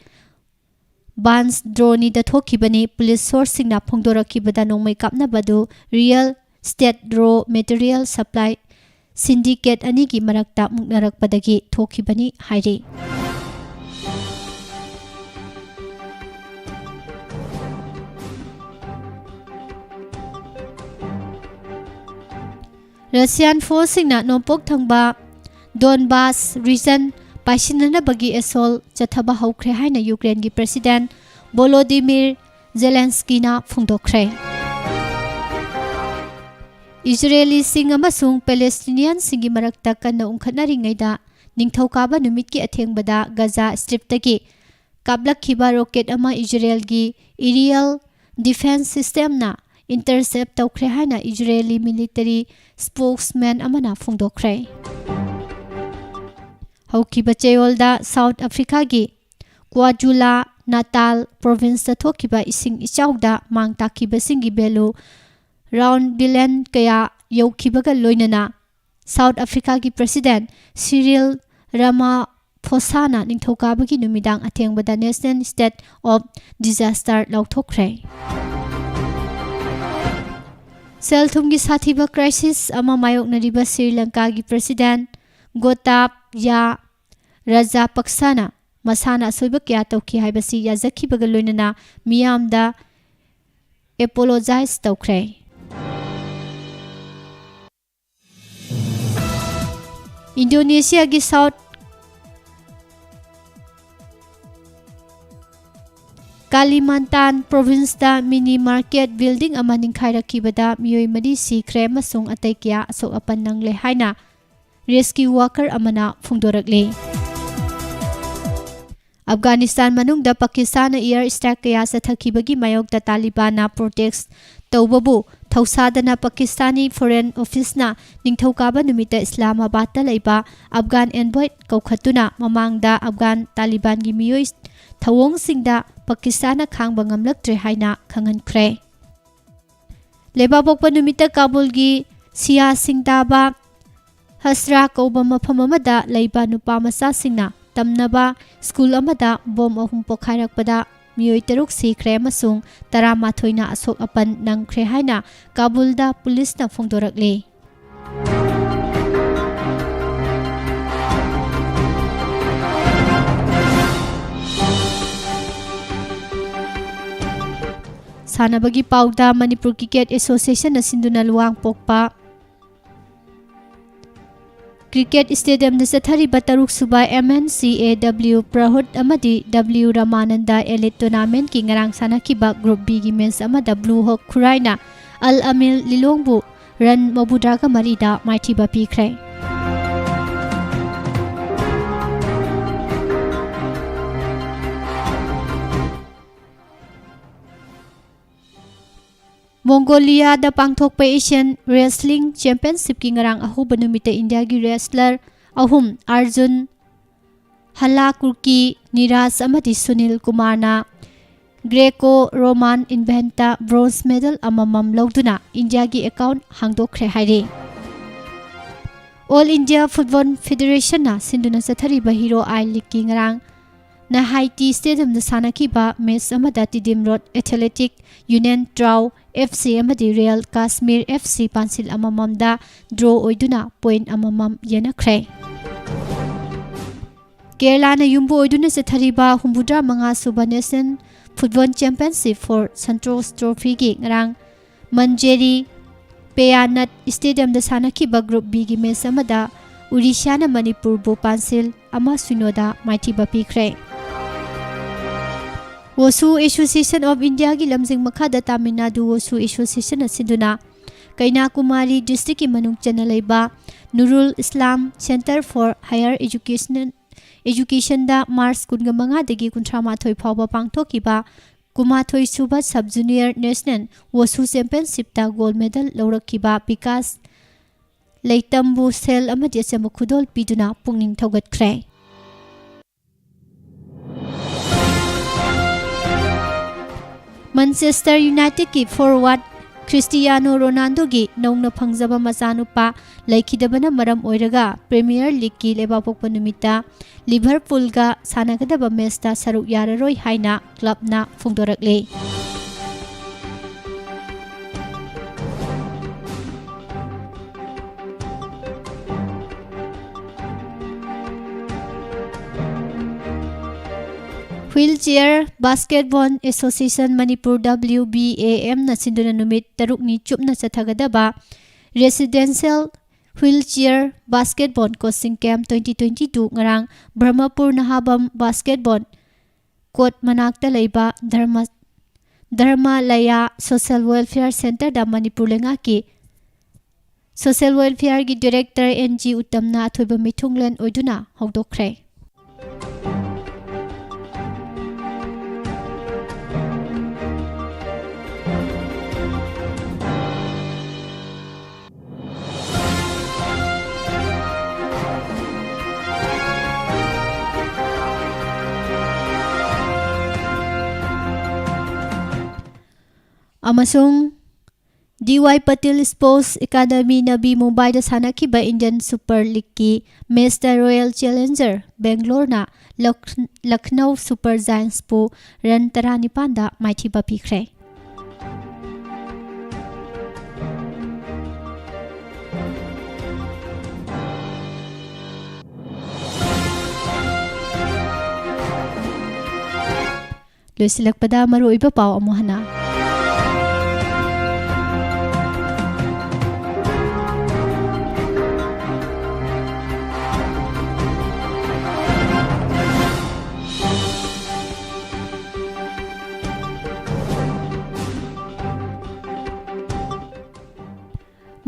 ꯕꯥꯟꯁ ꯗ꯭ꯔꯣꯅꯤꯗ ꯊꯣꯛꯈꯤꯕꯅꯤ꯫ Police sourceꯁꯤꯡꯅ ꯐꯣꯡꯗꯣꯔꯛꯈꯤꯕꯗ ꯅꯣꯡꯃꯩ ꯀꯥꯞꯅꯕꯗꯨ real estate raw material supply syndicate ꯑꯅꯤꯒꯤ ꯃꯔꯛꯇ ꯃꯨꯛꯅꯔꯛꯄꯗꯒꯤ ꯊꯣꯛꯈꯤꯕꯅꯤ ꯍꯥꯏꯔꯤ꯫ Russian forceꯁꯤꯡꯅ ꯅꯣꯡꯄꯣꯛ ꯊꯪꯕ Donbas region ꯄꯥꯏꯁꯤꯟꯅꯅꯕꯒꯤ assault ꯆꯠꯊꯕ ꯍꯧꯈ꯭ꯔꯦ ꯍꯥꯏꯅ Ukraineꯒꯤ President Volodymyr Zelenskyꯅ ꯐꯣꯡꯗꯣꯛꯈ꯭ꯔꯦ꯫ Israeliꯁꯤꯡ ꯑꯃꯁꯨꯡ Palestinianꯁꯤꯡꯒꯤ ꯃꯔꯛꯇ ꯀꯟꯅ ꯎꯪꯈꯠꯅꯔꯤꯉꯩꯗ, ꯅꯤꯡꯊꯧꯀꯥꯕ ꯅꯨꯃꯤꯠꯀꯤ ꯑꯊꯦꯡꯕꯗ Gaza Stripꯇꯒꯤ ꯀꯥꯞꯂꯛꯈꯤꯕ rocket ꯑꯃ Israelꯒꯤ aerial defense systemꯅ intercept ꯇꯧꯈ꯭ꯔꯦ ꯍꯥꯏꯅ Israeli military spokesman ꯑꯃꯅ ꯐꯣꯡꯗꯣꯛꯈ꯭ꯔꯦ꯫ ꯍꯧꯈꯤꯕ ꯆꯌꯣꯜꯗ South Africaꯒꯤ KwaZulu-Natal provinceꯇ ꯊꯣꯛꯈꯤꯕ ꯏꯁꯤꯡ ꯏꯆꯥꯎꯗ ꯃꯥꯡ ꯇꯥꯛꯈꯤꯕꯁꯤꯡꯒꯤ value round billion ꯀꯌꯥ ꯌꯧꯈꯤꯕꯒ ꯂꯣꯏꯅꯅ South Africaꯒꯤ President Cyril Ramaphosaꯅ ꯅꯤꯡꯊꯧꯀꯥꯕꯒꯤ ꯅꯨꯃꯤꯗꯥꯡ ꯑꯊꯦꯡꯕꯗ National State of Disaster ꯂꯥꯎꯊꯣꯛꯈ꯭ꯔꯦ꯫ ꯁꯦꯜ ꯊꯨꯝꯒꯤ ꯁꯥꯊꯤꯕ crisis ꯑꯃ ꯃꯥꯌꯣꯛꯅꯔꯤꯕ ꯁ꯭ꯔꯤ ꯂꯪꯀꯥꯒꯤ President Gotabaya Rajapaksaꯅ ꯃꯁꯥꯅ ꯑꯁꯣꯏꯕ ꯀꯌꯥ ꯇꯧꯈꯤ ꯍꯥꯏꯕꯁꯤ ꯌꯥꯖꯈꯤꯕꯒ ꯂꯣꯏꯅꯅ ꯃꯤꯌꯥꯝꯗ apologize ꯇꯧꯈ꯭ꯔꯦ꯫ Indonesiaꯒꯤ South Kalimantan provinceꯇ mini market building ꯑꯃ ꯅꯤꯡꯈꯥꯏꯔꯛꯈꯤꯕꯗ ꯃꯤꯑꯣꯏ ꯃꯔꯤ ꯁꯤꯈ꯭ꯔꯦ ꯑꯃꯁꯨꯡ ꯑꯇꯩ ꯀꯌꯥ ꯑꯁꯣꯛ ꯑꯄꯟ ꯅꯪꯂꯦ ꯍꯥꯏꯅ rescue worker ꯑꯃꯅ ꯐꯣꯡꯗꯣꯔꯛꯂꯤ꯫ Afghanistan ꯃꯅꯨꯡꯗ Pakistanꯅ air strike ꯀꯌꯥ ꯆꯠꯊꯈꯤꯕꯒꯤ ꯃꯥꯌꯣꯛꯇ Talibanꯅ protest ꯇꯧꯕꯕꯨ ꯊꯧꯁꯥꯗꯅ Pakistani Foreign Officeꯅ ꯅꯤꯡꯊꯧꯀꯥꯕ ꯅꯨꯃꯤꯠꯇ Islamabadꯇ ꯂꯩꯕ Afghan envoy ꯀꯧꯈꯠꯇꯨꯅ ꯃꯃꯥꯡꯗ Afghan Talibanꯒꯤ ꯃꯤꯑꯣꯏ ꯊꯧꯑꯣꯡꯁꯤꯡꯗ ꯄꯥꯀꯤꯁꯇꯥꯟꯅ ꯈꯥꯡꯕ ꯉꯝꯂꯛꯇ꯭ꯔꯦ ꯍꯥꯏꯅ ꯈꯪꯍꯟꯈ꯭ꯔꯦ꯫ ꯂꯩꯕꯥꯛꯄꯣꯛꯄ ꯅꯨꯃꯤꯠꯇ ꯀꯥꯕꯨꯜꯒꯤ ꯁꯤꯌꯥ ꯁꯤꯡꯗꯥꯕꯥ ꯍꯁꯔꯥ ꯀꯧꯕ ꯃꯐꯝ ꯑꯃꯗ ꯂꯩꯕ ꯅꯨꯄꯥ ꯃꯆꯥꯁꯤꯡꯅ ꯇꯝꯅꯕ ꯁ꯭ꯀꯨꯜ ꯑꯃꯗ ꯕꯣꯝ ꯑꯍꯨꯝ ꯄꯣꯈꯥꯏꯔꯛꯄꯗ ꯃꯤꯑꯣꯏ ꯇꯔꯨꯛ ꯁꯤꯈ꯭ꯔꯦ ꯑꯃꯁꯨꯡ ꯇꯔꯥꯃꯥꯊꯣꯏꯅ ꯑꯁꯣꯛ ꯑꯄꯟ ꯅꯪꯈ꯭ꯔꯦ ꯍꯥꯏꯅ ꯀꯥꯕꯨꯜꯗ ꯄꯨꯂꯤꯁꯅ ꯐꯣꯡꯗꯣꯔꯛꯂꯤ꯫ ꯁꯥꯟꯅꯕꯒꯤ ꯄꯥꯎꯗ, ꯃꯅꯤꯄꯨꯔ ꯀ꯭ꯔꯤꯀꯦꯠ ꯑꯦꯁꯣꯁꯤꯌꯦꯁꯟꯅ ꯁꯤꯟꯗꯨꯅ ꯂꯨꯋꯥꯡꯄꯣꯛꯄ ꯀ꯭ꯔꯤꯀꯦꯠ ꯁ꯭ꯇꯦꯗꯤꯌꯝꯗ ꯆꯠꯊꯔꯤꯕ ꯇꯔꯨꯛ ꯁꯨꯕ M N C A W ꯄ꯭ꯔꯍꯨꯠ ꯑꯃꯗꯤ W ꯔꯃꯥꯅꯟꯗ ꯑꯦꯂꯤꯠ ꯇꯣꯔꯅꯥꯃꯦꯟꯠꯀꯤ ꯉꯔꯥꯡ ꯁꯥꯟꯅꯈꯤꯕ ꯒ꯭ꯔꯨꯞ Bꯒꯤ ꯃꯦꯆ ꯑꯃꯗ ꯕ꯭ꯂꯨ ꯍꯣꯛ ꯈꯨꯔꯥꯏꯅ ꯑꯜ ꯑꯃꯤꯜ ꯂꯤꯂꯣꯡꯕꯨ ꯔꯟ ꯃꯧꯗ꯭ꯔꯥꯒ ꯃꯔꯤꯗ ꯃꯥꯏꯊꯤꯕ ꯄꯤꯈ꯭ꯔꯦ꯫ ꯃꯣꯡꯒꯣꯂꯤꯌꯥꯗ ꯄꯥꯡꯊꯣꯛꯄ ꯑꯦꯁꯤꯌꯥꯟ ꯔꯦꯁꯂꯤꯡ ꯆꯦꯝꯄꯤꯌꯟꯁꯤꯞꯀꯤ ꯉꯔꯥꯡ ꯑꯍꯧꯕ ꯅꯨꯃꯤꯠꯇ ꯏꯟꯗꯤꯌꯥꯒꯤ ꯔꯦꯁꯂꯔ ꯑꯍꯨꯝ, ꯑꯥꯔꯖꯨꯟ ꯍꯂꯥꯀꯨꯔꯀꯤ, ꯅꯤꯔꯥꯖ ꯑꯃꯗꯤ ꯁꯨꯅꯤꯜ ꯀꯨꯃꯥꯔꯅ ꯒ꯭ꯔꯦꯀꯣ ꯔꯣꯃꯥꯟ ꯏꯚꯦꯟꯠꯇ ꯕ꯭ꯔꯣꯟꯖ ꯃꯦꯗꯜ ꯑꯃꯃꯝ ꯂꯧꯗꯨꯅ ꯏꯟꯗꯤꯌꯥꯒꯤ ꯑꯦꯀꯥꯎꯟꯠ ꯍꯥꯡꯗꯣꯛꯈ꯭ꯔꯦ ꯍꯥꯏꯔꯤ꯫ ꯑꯣꯜ ꯏꯟꯗꯤꯌꯥ ꯐꯨꯠꯕꯣꯜ ꯐꯦꯗꯦꯔꯦꯁꯟꯅ ꯁꯤꯟꯗꯨꯅ ꯆꯠꯊꯔꯤꯕ ꯍꯤꯔꯣ ꯑꯥꯏ ꯂꯤꯒꯀꯤ ꯉꯔꯥꯡ ꯅꯍꯥꯏꯇꯤ ꯁ꯭ꯇꯦꯗꯤꯌꯝꯗ ꯁꯥꯟꯅꯈꯤꯕ ꯃꯦꯆ ꯑꯃꯗ Tiddim Road Athletic Union TRAU F C ꯑꯃꯗꯤ ꯔꯤꯌꯦꯜ ꯀꯥꯁꯃꯤꯔ F C ꯄꯥꯟꯁꯤꯜ ꯑꯃꯃꯝꯗ ꯗ꯭ꯔꯣ ꯑꯣꯏꯗꯨꯅ ꯄꯣꯏꯟꯠ ꯑꯃꯃꯝ ꯌꯦꯟꯅꯈ꯭ꯔꯦ꯫ ꯀꯦꯔꯂꯥꯅ ꯌꯨꯝꯕꯨ ꯑꯣꯏꯗꯨꯅ ꯆꯠꯊꯔꯤꯕ ꯍꯨꯝꯐꯨꯇꯔꯥ ꯃꯉꯥ ꯁꯨꯕ National Football Championship for Santosh Trophyꯒꯤ ꯉꯔꯥꯡ ꯃꯟꯖꯦꯔꯤ ꯄꯦꯌꯥꯅꯠ ꯁ꯭ꯇꯦꯗꯤꯌꯝꯗ ꯁꯥꯟꯅꯈꯤꯕ ꯒ꯭ꯔꯨꯞ Bꯒꯤ ꯃꯦꯆ ꯑꯃꯗ ꯎꯔꯤꯁ꯭ꯌꯥꯅ ꯃꯅꯤꯄꯨꯔꯕꯨ ꯄꯥꯟꯁꯤꯜ ꯑꯃ ꯁꯤꯅꯣꯗ ꯃꯥꯏꯊꯤꯕ ꯄꯤꯈ꯭ꯔꯦ꯫ ꯋꯣꯁꯨ Association of Indiaꯒꯤ ꯂꯝꯖꯤꯡ ꯃꯈꯥꯗ ꯇꯥꯃꯤꯜ ꯅꯥꯗꯨ ꯋꯣꯁꯨ Associationꯅ ꯁꯤꯟꯗꯨꯅ ꯀꯩꯅꯥꯀꯨꯃꯥꯔꯤ ꯗꯤꯁꯇ꯭ꯔꯤꯛꯀꯤ ꯃꯅꯨꯡ ꯆꯟꯅ ꯂꯩꯕ Nurul Islam Centre for Higher Education, Educationꯗ ꯃꯥꯔꯆ ꯀꯨꯟꯃꯉꯥꯗꯒꯤ ꯀꯨꯟꯊ꯭ꯔꯥꯃꯥꯊꯣꯏ ꯐꯥꯎꯕ ꯄꯥꯡꯊꯣꯛꯈꯤꯕ ꯀꯨꯟꯃꯥꯊꯣꯏ sub Sub Junior National wushu Championshipꯇ ꯒꯣꯜ ꯃꯦꯗꯜ ꯂꯧꯔꯛꯈꯤꯕ ꯕꯤꯀꯥꯁ ꯂꯩꯇꯝꯕꯨ ꯁꯦꯜ ꯑꯃꯗꯤ ꯑꯆꯝꯕ ꯈꯨꯗꯣꯜ ꯄꯤꯗꯨꯅ ꯄꯨꯛꯅꯤꯡ ꯊꯧꯒꯠꯈ꯭ꯔꯦ꯫ ꯃꯥꯟꯆꯦꯁꯇꯔ ꯌꯨꯅꯥꯏꯇꯦꯗꯀꯤ ꯐꯣꯔꯋꯥꯔꯗ ꯈ꯭ꯔꯤꯁꯇꯤꯌꯥꯅꯣ ꯔꯣꯅꯥꯜꯗꯣꯒꯤ ꯅꯧꯅ ꯐꯪꯖꯕ ꯃꯆꯥꯅꯨꯄꯥ ꯂꯩꯈꯤꯗꯕꯅ ꯃꯔꯝ ꯑꯣꯏꯔꯒ ꯄ꯭ꯔꯤꯃꯤꯌꯔ ꯂꯤꯒꯀꯤ ꯂꯩꯕꯥꯛꯄꯣꯛꯄ ꯅꯨꯃꯤꯠꯇ ꯂꯤꯚꯔꯄꯨꯜꯒ ꯁꯥꯟꯅꯒꯗꯕ ꯃꯦꯆꯇ ꯁꯔꯨꯛ ꯌꯥꯔꯔꯣꯏ ꯍꯥꯏꯅ ꯀ꯭ꯂꯕꯅ ꯐꯣꯡꯗꯣꯔꯛꯂꯤ꯫ Wheelchair Basketball Association Manipur, W B A M ꯅ ꯁꯤꯟꯗꯨꯅ ꯅꯨꯃꯤꯠ ꯇꯔꯨꯛꯅꯤ ꯆꯨꯞꯅ ꯆꯠꯊꯒꯗꯕ Residential Wheelchair Basketball Coaching Camp twenty twenty-two ꯉꯔꯥꯡ ꯕ꯭ꯔꯍꯃꯄꯨꯔ ꯅꯍꯥꯕꯝ ꯕꯥꯁꯀꯦꯠꯕꯣꯜ ꯀꯣꯔꯠ ꯃꯅꯥꯛꯇ ꯂꯩꯕ ꯙꯔꯃ, ꯙꯔꯃꯂꯌꯥ ꯁꯣꯁꯤꯌꯦꯜ ꯋꯦꯜꯐꯤꯌꯔ ꯁꯦꯟꯇꯔꯗ ꯃꯅꯤꯄꯨꯔ ꯂꯩꯉꯥꯛꯀꯤ ꯁꯣꯁꯤꯌꯦꯜ ꯋꯦꯜꯐꯤꯌꯔꯒꯤ ꯗꯤꯔꯦꯛꯇꯔ ꯑꯦꯟ ꯖꯤ ꯎꯠꯇꯝꯅ ꯑꯊꯣꯏꯕ ꯃꯤꯊꯨꯡꯂꯦꯟ ꯑꯣꯏꯗꯨꯅ ꯍꯧꯗꯣꯛꯈ꯭ꯔꯦ꯫ ꯑꯃꯁꯨꯡ D Y Patil Sports Academy Navi ꯃꯨꯝꯕꯥꯏꯗ ꯁꯥꯟꯅꯈꯤꯕ ꯏꯟꯗꯤꯌꯟ ꯁꯨꯄꯔ ꯂꯤꯒꯀꯤ ꯃꯦꯆꯇ ꯔꯣꯌꯦꯜ ꯆꯦꯂꯦꯟꯖꯔ ꯕꯦꯡꯒ꯭ꯂꯣꯔꯅ ꯂꯈ-, ꯂꯈꯅꯧ ꯁꯨꯄꯔ ꯖꯥꯏꯟꯁꯄꯨ ꯔꯟ ꯇꯔꯥꯅꯤꯄꯥꯟꯗ ꯃꯥꯏꯊꯤꯕ ꯄꯤꯈ꯭ꯔꯦ꯫ ꯂꯣꯏꯁꯤꯜꯂꯛꯄꯗ ꯃꯔꯨꯑꯣꯏꯕ ꯄꯥꯎ ꯑꯃꯨꯛ ꯍꯟꯅ꯫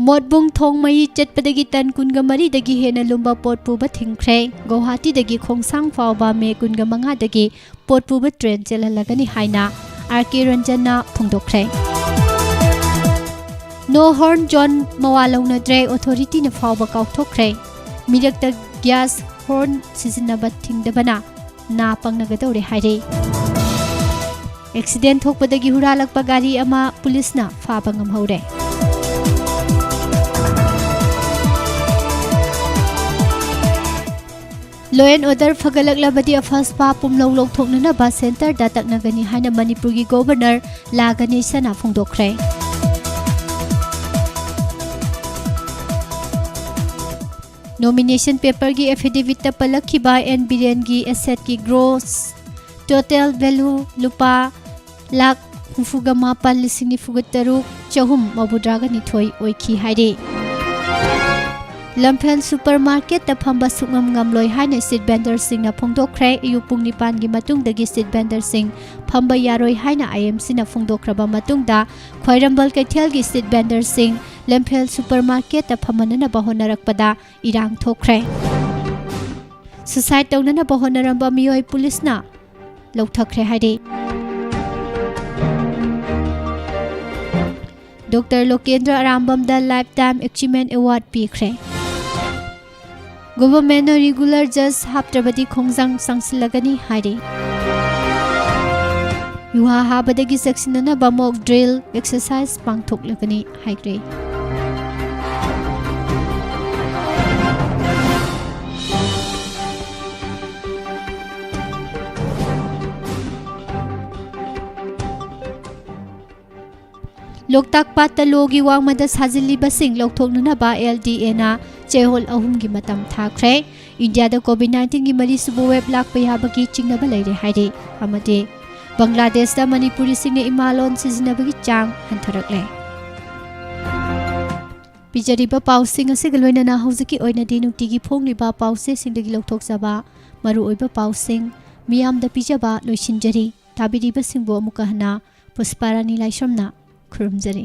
ꯃꯣꯠꯕꯨꯡ ꯊꯣꯡ ꯃꯩ ꯆꯠꯄꯗꯒꯤ ꯇꯟ ꯀꯨꯟꯒ ꯃꯔꯤꯗꯒꯤ ꯍꯦꯟꯅ ꯂꯨꯝꯕ ꯄꯣꯠ ꯄꯨꯕ ꯊꯤꯡꯈ꯭ꯔꯦ꯫ ꯒꯧꯍꯥꯇꯤꯗꯒꯤ ꯈꯣꯡꯁꯥꯡ ꯐꯥꯎꯕ ꯃꯦ ꯀꯨꯟꯒ ꯃꯉꯥꯗꯒꯤ ꯄꯣꯠ ꯄꯨꯕ ꯇ꯭ꯔꯦꯟ ꯆꯦꯜꯍꯜꯂꯒꯅꯤ ꯍꯥꯏꯅ ꯑꯥꯔ ꯀꯦ ꯔꯟꯖꯟꯅ ꯐꯣꯡꯗꯣꯛꯈ꯭ꯔꯦ꯫ ꯅꯣ ꯍꯣꯔꯟ ꯖꯣꯟ ꯃꯋꯥ ꯂꯧꯅꯗ꯭ꯔꯦ, ꯑꯣꯊꯣꯔꯤꯇꯤꯅ ꯐꯥꯎꯕ ꯀꯥꯎꯊꯣꯛꯈ꯭ꯔꯦ꯫ ꯃꯤꯔꯛꯇ ꯒ꯭ꯌꯥꯁ ꯍꯣꯔꯟ ꯁꯤꯖꯤꯟꯅꯕ ꯊꯤꯡꯗꯕꯅ ꯅꯥ ꯄꯪꯅꯒꯗꯧꯔꯦ ꯍꯥꯏꯔꯦ꯫ ꯑꯦꯛꯁꯤꯗꯦꯟ ꯊꯣꯛꯄꯗꯒꯤ ꯍꯨꯔꯥꯜꯂꯛꯄ ꯒꯥꯔꯤ ꯑꯃ ꯄꯨꯂꯤꯁꯅ ꯐꯥꯕ ꯉꯝꯍꯧꯔꯦ꯫ Law and order ꯐꯒꯠꯂꯛꯂꯕꯗꯤ ꯑꯐꯁꯄꯥ ꯄꯨꯝꯂꯧ ꯂꯧꯊꯣꯛꯅꯅꯕ ꯁꯦꯟꯇꯔꯗ ꯇꯛꯅꯒꯅꯤ ꯍꯥꯏꯅ ꯃꯅꯤꯄꯨꯔꯒꯤ ꯒꯣꯚꯔꯅꯔ ꯂꯥ ꯒꯅꯦꯁꯅ ꯐꯣꯡꯗꯣꯛꯈ꯭ꯔꯦ꯫ Nomination paperꯒꯤ affidavitꯇ ꯄꯜꯂꯛꯈꯤꯕ ꯑꯦꯟ ꯕꯤꯔꯦꯟꯒꯤ assetꯀꯤ gross total value ꯂꯨꯄꯥ ꯂꯥꯈ ꯍꯨꯝꯐꯨꯒ ꯃꯥꯄꯟ ꯂꯤꯁꯤꯡ ꯅꯤꯐꯨꯒ ꯇꯔꯨꯛ ꯆꯍꯨꯝ ꯃꯧꯗ꯭ꯔꯥꯒ ꯅꯤꯊꯣꯏ ꯑꯣꯏꯈꯤ ꯍꯥꯏꯔꯤ꯫ ꯂꯝꯐꯦꯜ supermarketꯇ ꯐꯝꯕ ꯁꯨꯛꯉꯝ ꯉꯝꯂꯣꯏ ꯍꯥꯏꯅ street vendorꯁꯤꯡꯅ ꯐꯣꯡꯗꯣꯛꯈ꯭ꯔꯦ꯫ ꯑꯌꯨꯛ ꯄꯨꯡ ꯅꯤꯄꯥꯟꯒꯤ ꯃꯇꯨꯡꯗꯒꯤ street vendorꯁꯤꯡ ꯐꯝꯕ ꯌꯥꯔꯣꯏ ꯍꯥꯏꯅ IMCꯅ ꯐꯣꯡꯗꯣꯛꯈ꯭ꯔꯕ ꯃꯇꯨꯡꯗ ꯈ꯭ꯋꯥꯏꯔꯝꯕꯟ ꯀꯩꯊꯦꯜꯒꯤ street vendorꯁꯤꯡ ꯂꯝꯐꯦꯜ supermarketꯇ ꯐꯝꯍꯟꯅꯅꯕ ꯍꯣꯠꯅꯔꯛꯄꯗ ꯏꯔꯥꯡ ꯊꯣꯛꯈ꯭ꯔꯦ꯫ Suicide ꯇꯧꯅꯅꯕ ꯍꯣꯠꯅꯔꯝꯕ ꯃꯤꯑꯣꯏ ꯄꯨꯂꯤꯁꯅ ꯂꯧꯊꯈ꯭ꯔꯦ ꯍꯥꯏꯔꯤ꯫ ꯗꯣꯛꯇꯔ ꯂꯣꯀꯦꯟꯗ꯭ꯔ ꯑꯔꯥꯝꯕꯝꯗ Lifetime Achievement Award ꯄꯤꯈ꯭ꯔꯦ꯫ Governmentꯅ regular judge ꯍꯥꯞꯇ꯭ꯔꯕꯗꯤ ꯈꯣꯡꯖꯪ ꯆꯪꯁꯤꯜꯂꯒꯅꯤ ꯍꯥꯏꯔꯤ꯫ ꯌꯨꯍꯥ ꯍꯥꯕꯗꯒꯤ ꯆꯦꯛꯁꯤꯟꯅꯅꯕ mock drill exercise ꯄꯥꯡꯊꯣꯛꯂꯒꯅꯤ ꯍꯥꯏꯈ꯭ꯔꯦ꯫ ꯂꯣꯛꯇꯥꯛ ꯄꯥꯠꯇ ꯂꯣꯒꯤ ꯋꯥꯡꯃꯗ ꯁꯥꯖꯤꯜꯂꯤꯕꯁꯤꯡ ꯂꯧꯊꯣꯛꯅꯅꯕ LDAꯅ ꯆꯌꯣꯜ ꯑꯍꯨꯝꯒꯤ ꯃꯇꯝ ꯊꯥꯈ꯭ꯔꯦ꯫ ꯏꯟꯗꯤꯌꯥꯗ COVID nineteenꯒꯤ ꯃꯔꯤꯁꯨꯕ wave ꯂꯥꯛꯄ ꯌꯥꯕꯒꯤ ꯆꯤꯡꯅꯕ ꯂꯩꯔꯦ ꯍꯥꯏꯔꯤ꯫ ꯑꯃꯗꯤ ꯕꯪꯒ꯭ꯂꯥꯗꯦꯁꯇ ꯃꯅꯤꯄꯨꯔꯤꯁꯤꯡꯅ ꯏꯃꯥ ꯂꯣꯟ ꯁꯤꯖꯤꯟꯅꯕꯒꯤ ꯆꯥꯡ ꯍꯟꯊꯔꯛꯂꯦ꯫ ꯄꯤꯖꯔꯤꯕ ꯄꯥꯎꯁꯤꯡ ꯑꯁꯤꯒ ꯂꯣꯏꯅꯅ ꯍꯧꯖꯤꯛꯀꯤ ꯑꯣꯏꯅꯗꯤ ꯅꯨꯡꯇꯤꯒꯤ ꯐꯣꯡꯂꯤꯕ ꯄꯥꯎꯆꯦꯁꯤꯡꯗꯒꯤ ꯂꯧꯊꯣꯛꯆꯕ ꯃꯔꯨꯑꯣꯏꯕ ꯄꯥꯎꯁꯤꯡ ꯃꯤꯌꯥꯝꯗ ꯄꯤꯖꯕ ꯂꯣꯏꯁꯤꯟꯖꯔꯤ꯫ ꯇꯥꯕꯤꯔꯤꯕꯁꯤꯡꯕꯨ ꯑꯃꯨꯛꯀ ꯍꯟꯅ ꯄꯨꯁꯄꯥꯔꯥꯅꯤ ꯂꯥꯏꯁ꯭ꯔꯝꯅ ꯈꯨꯔꯨꯝꯖꯔꯤ꯫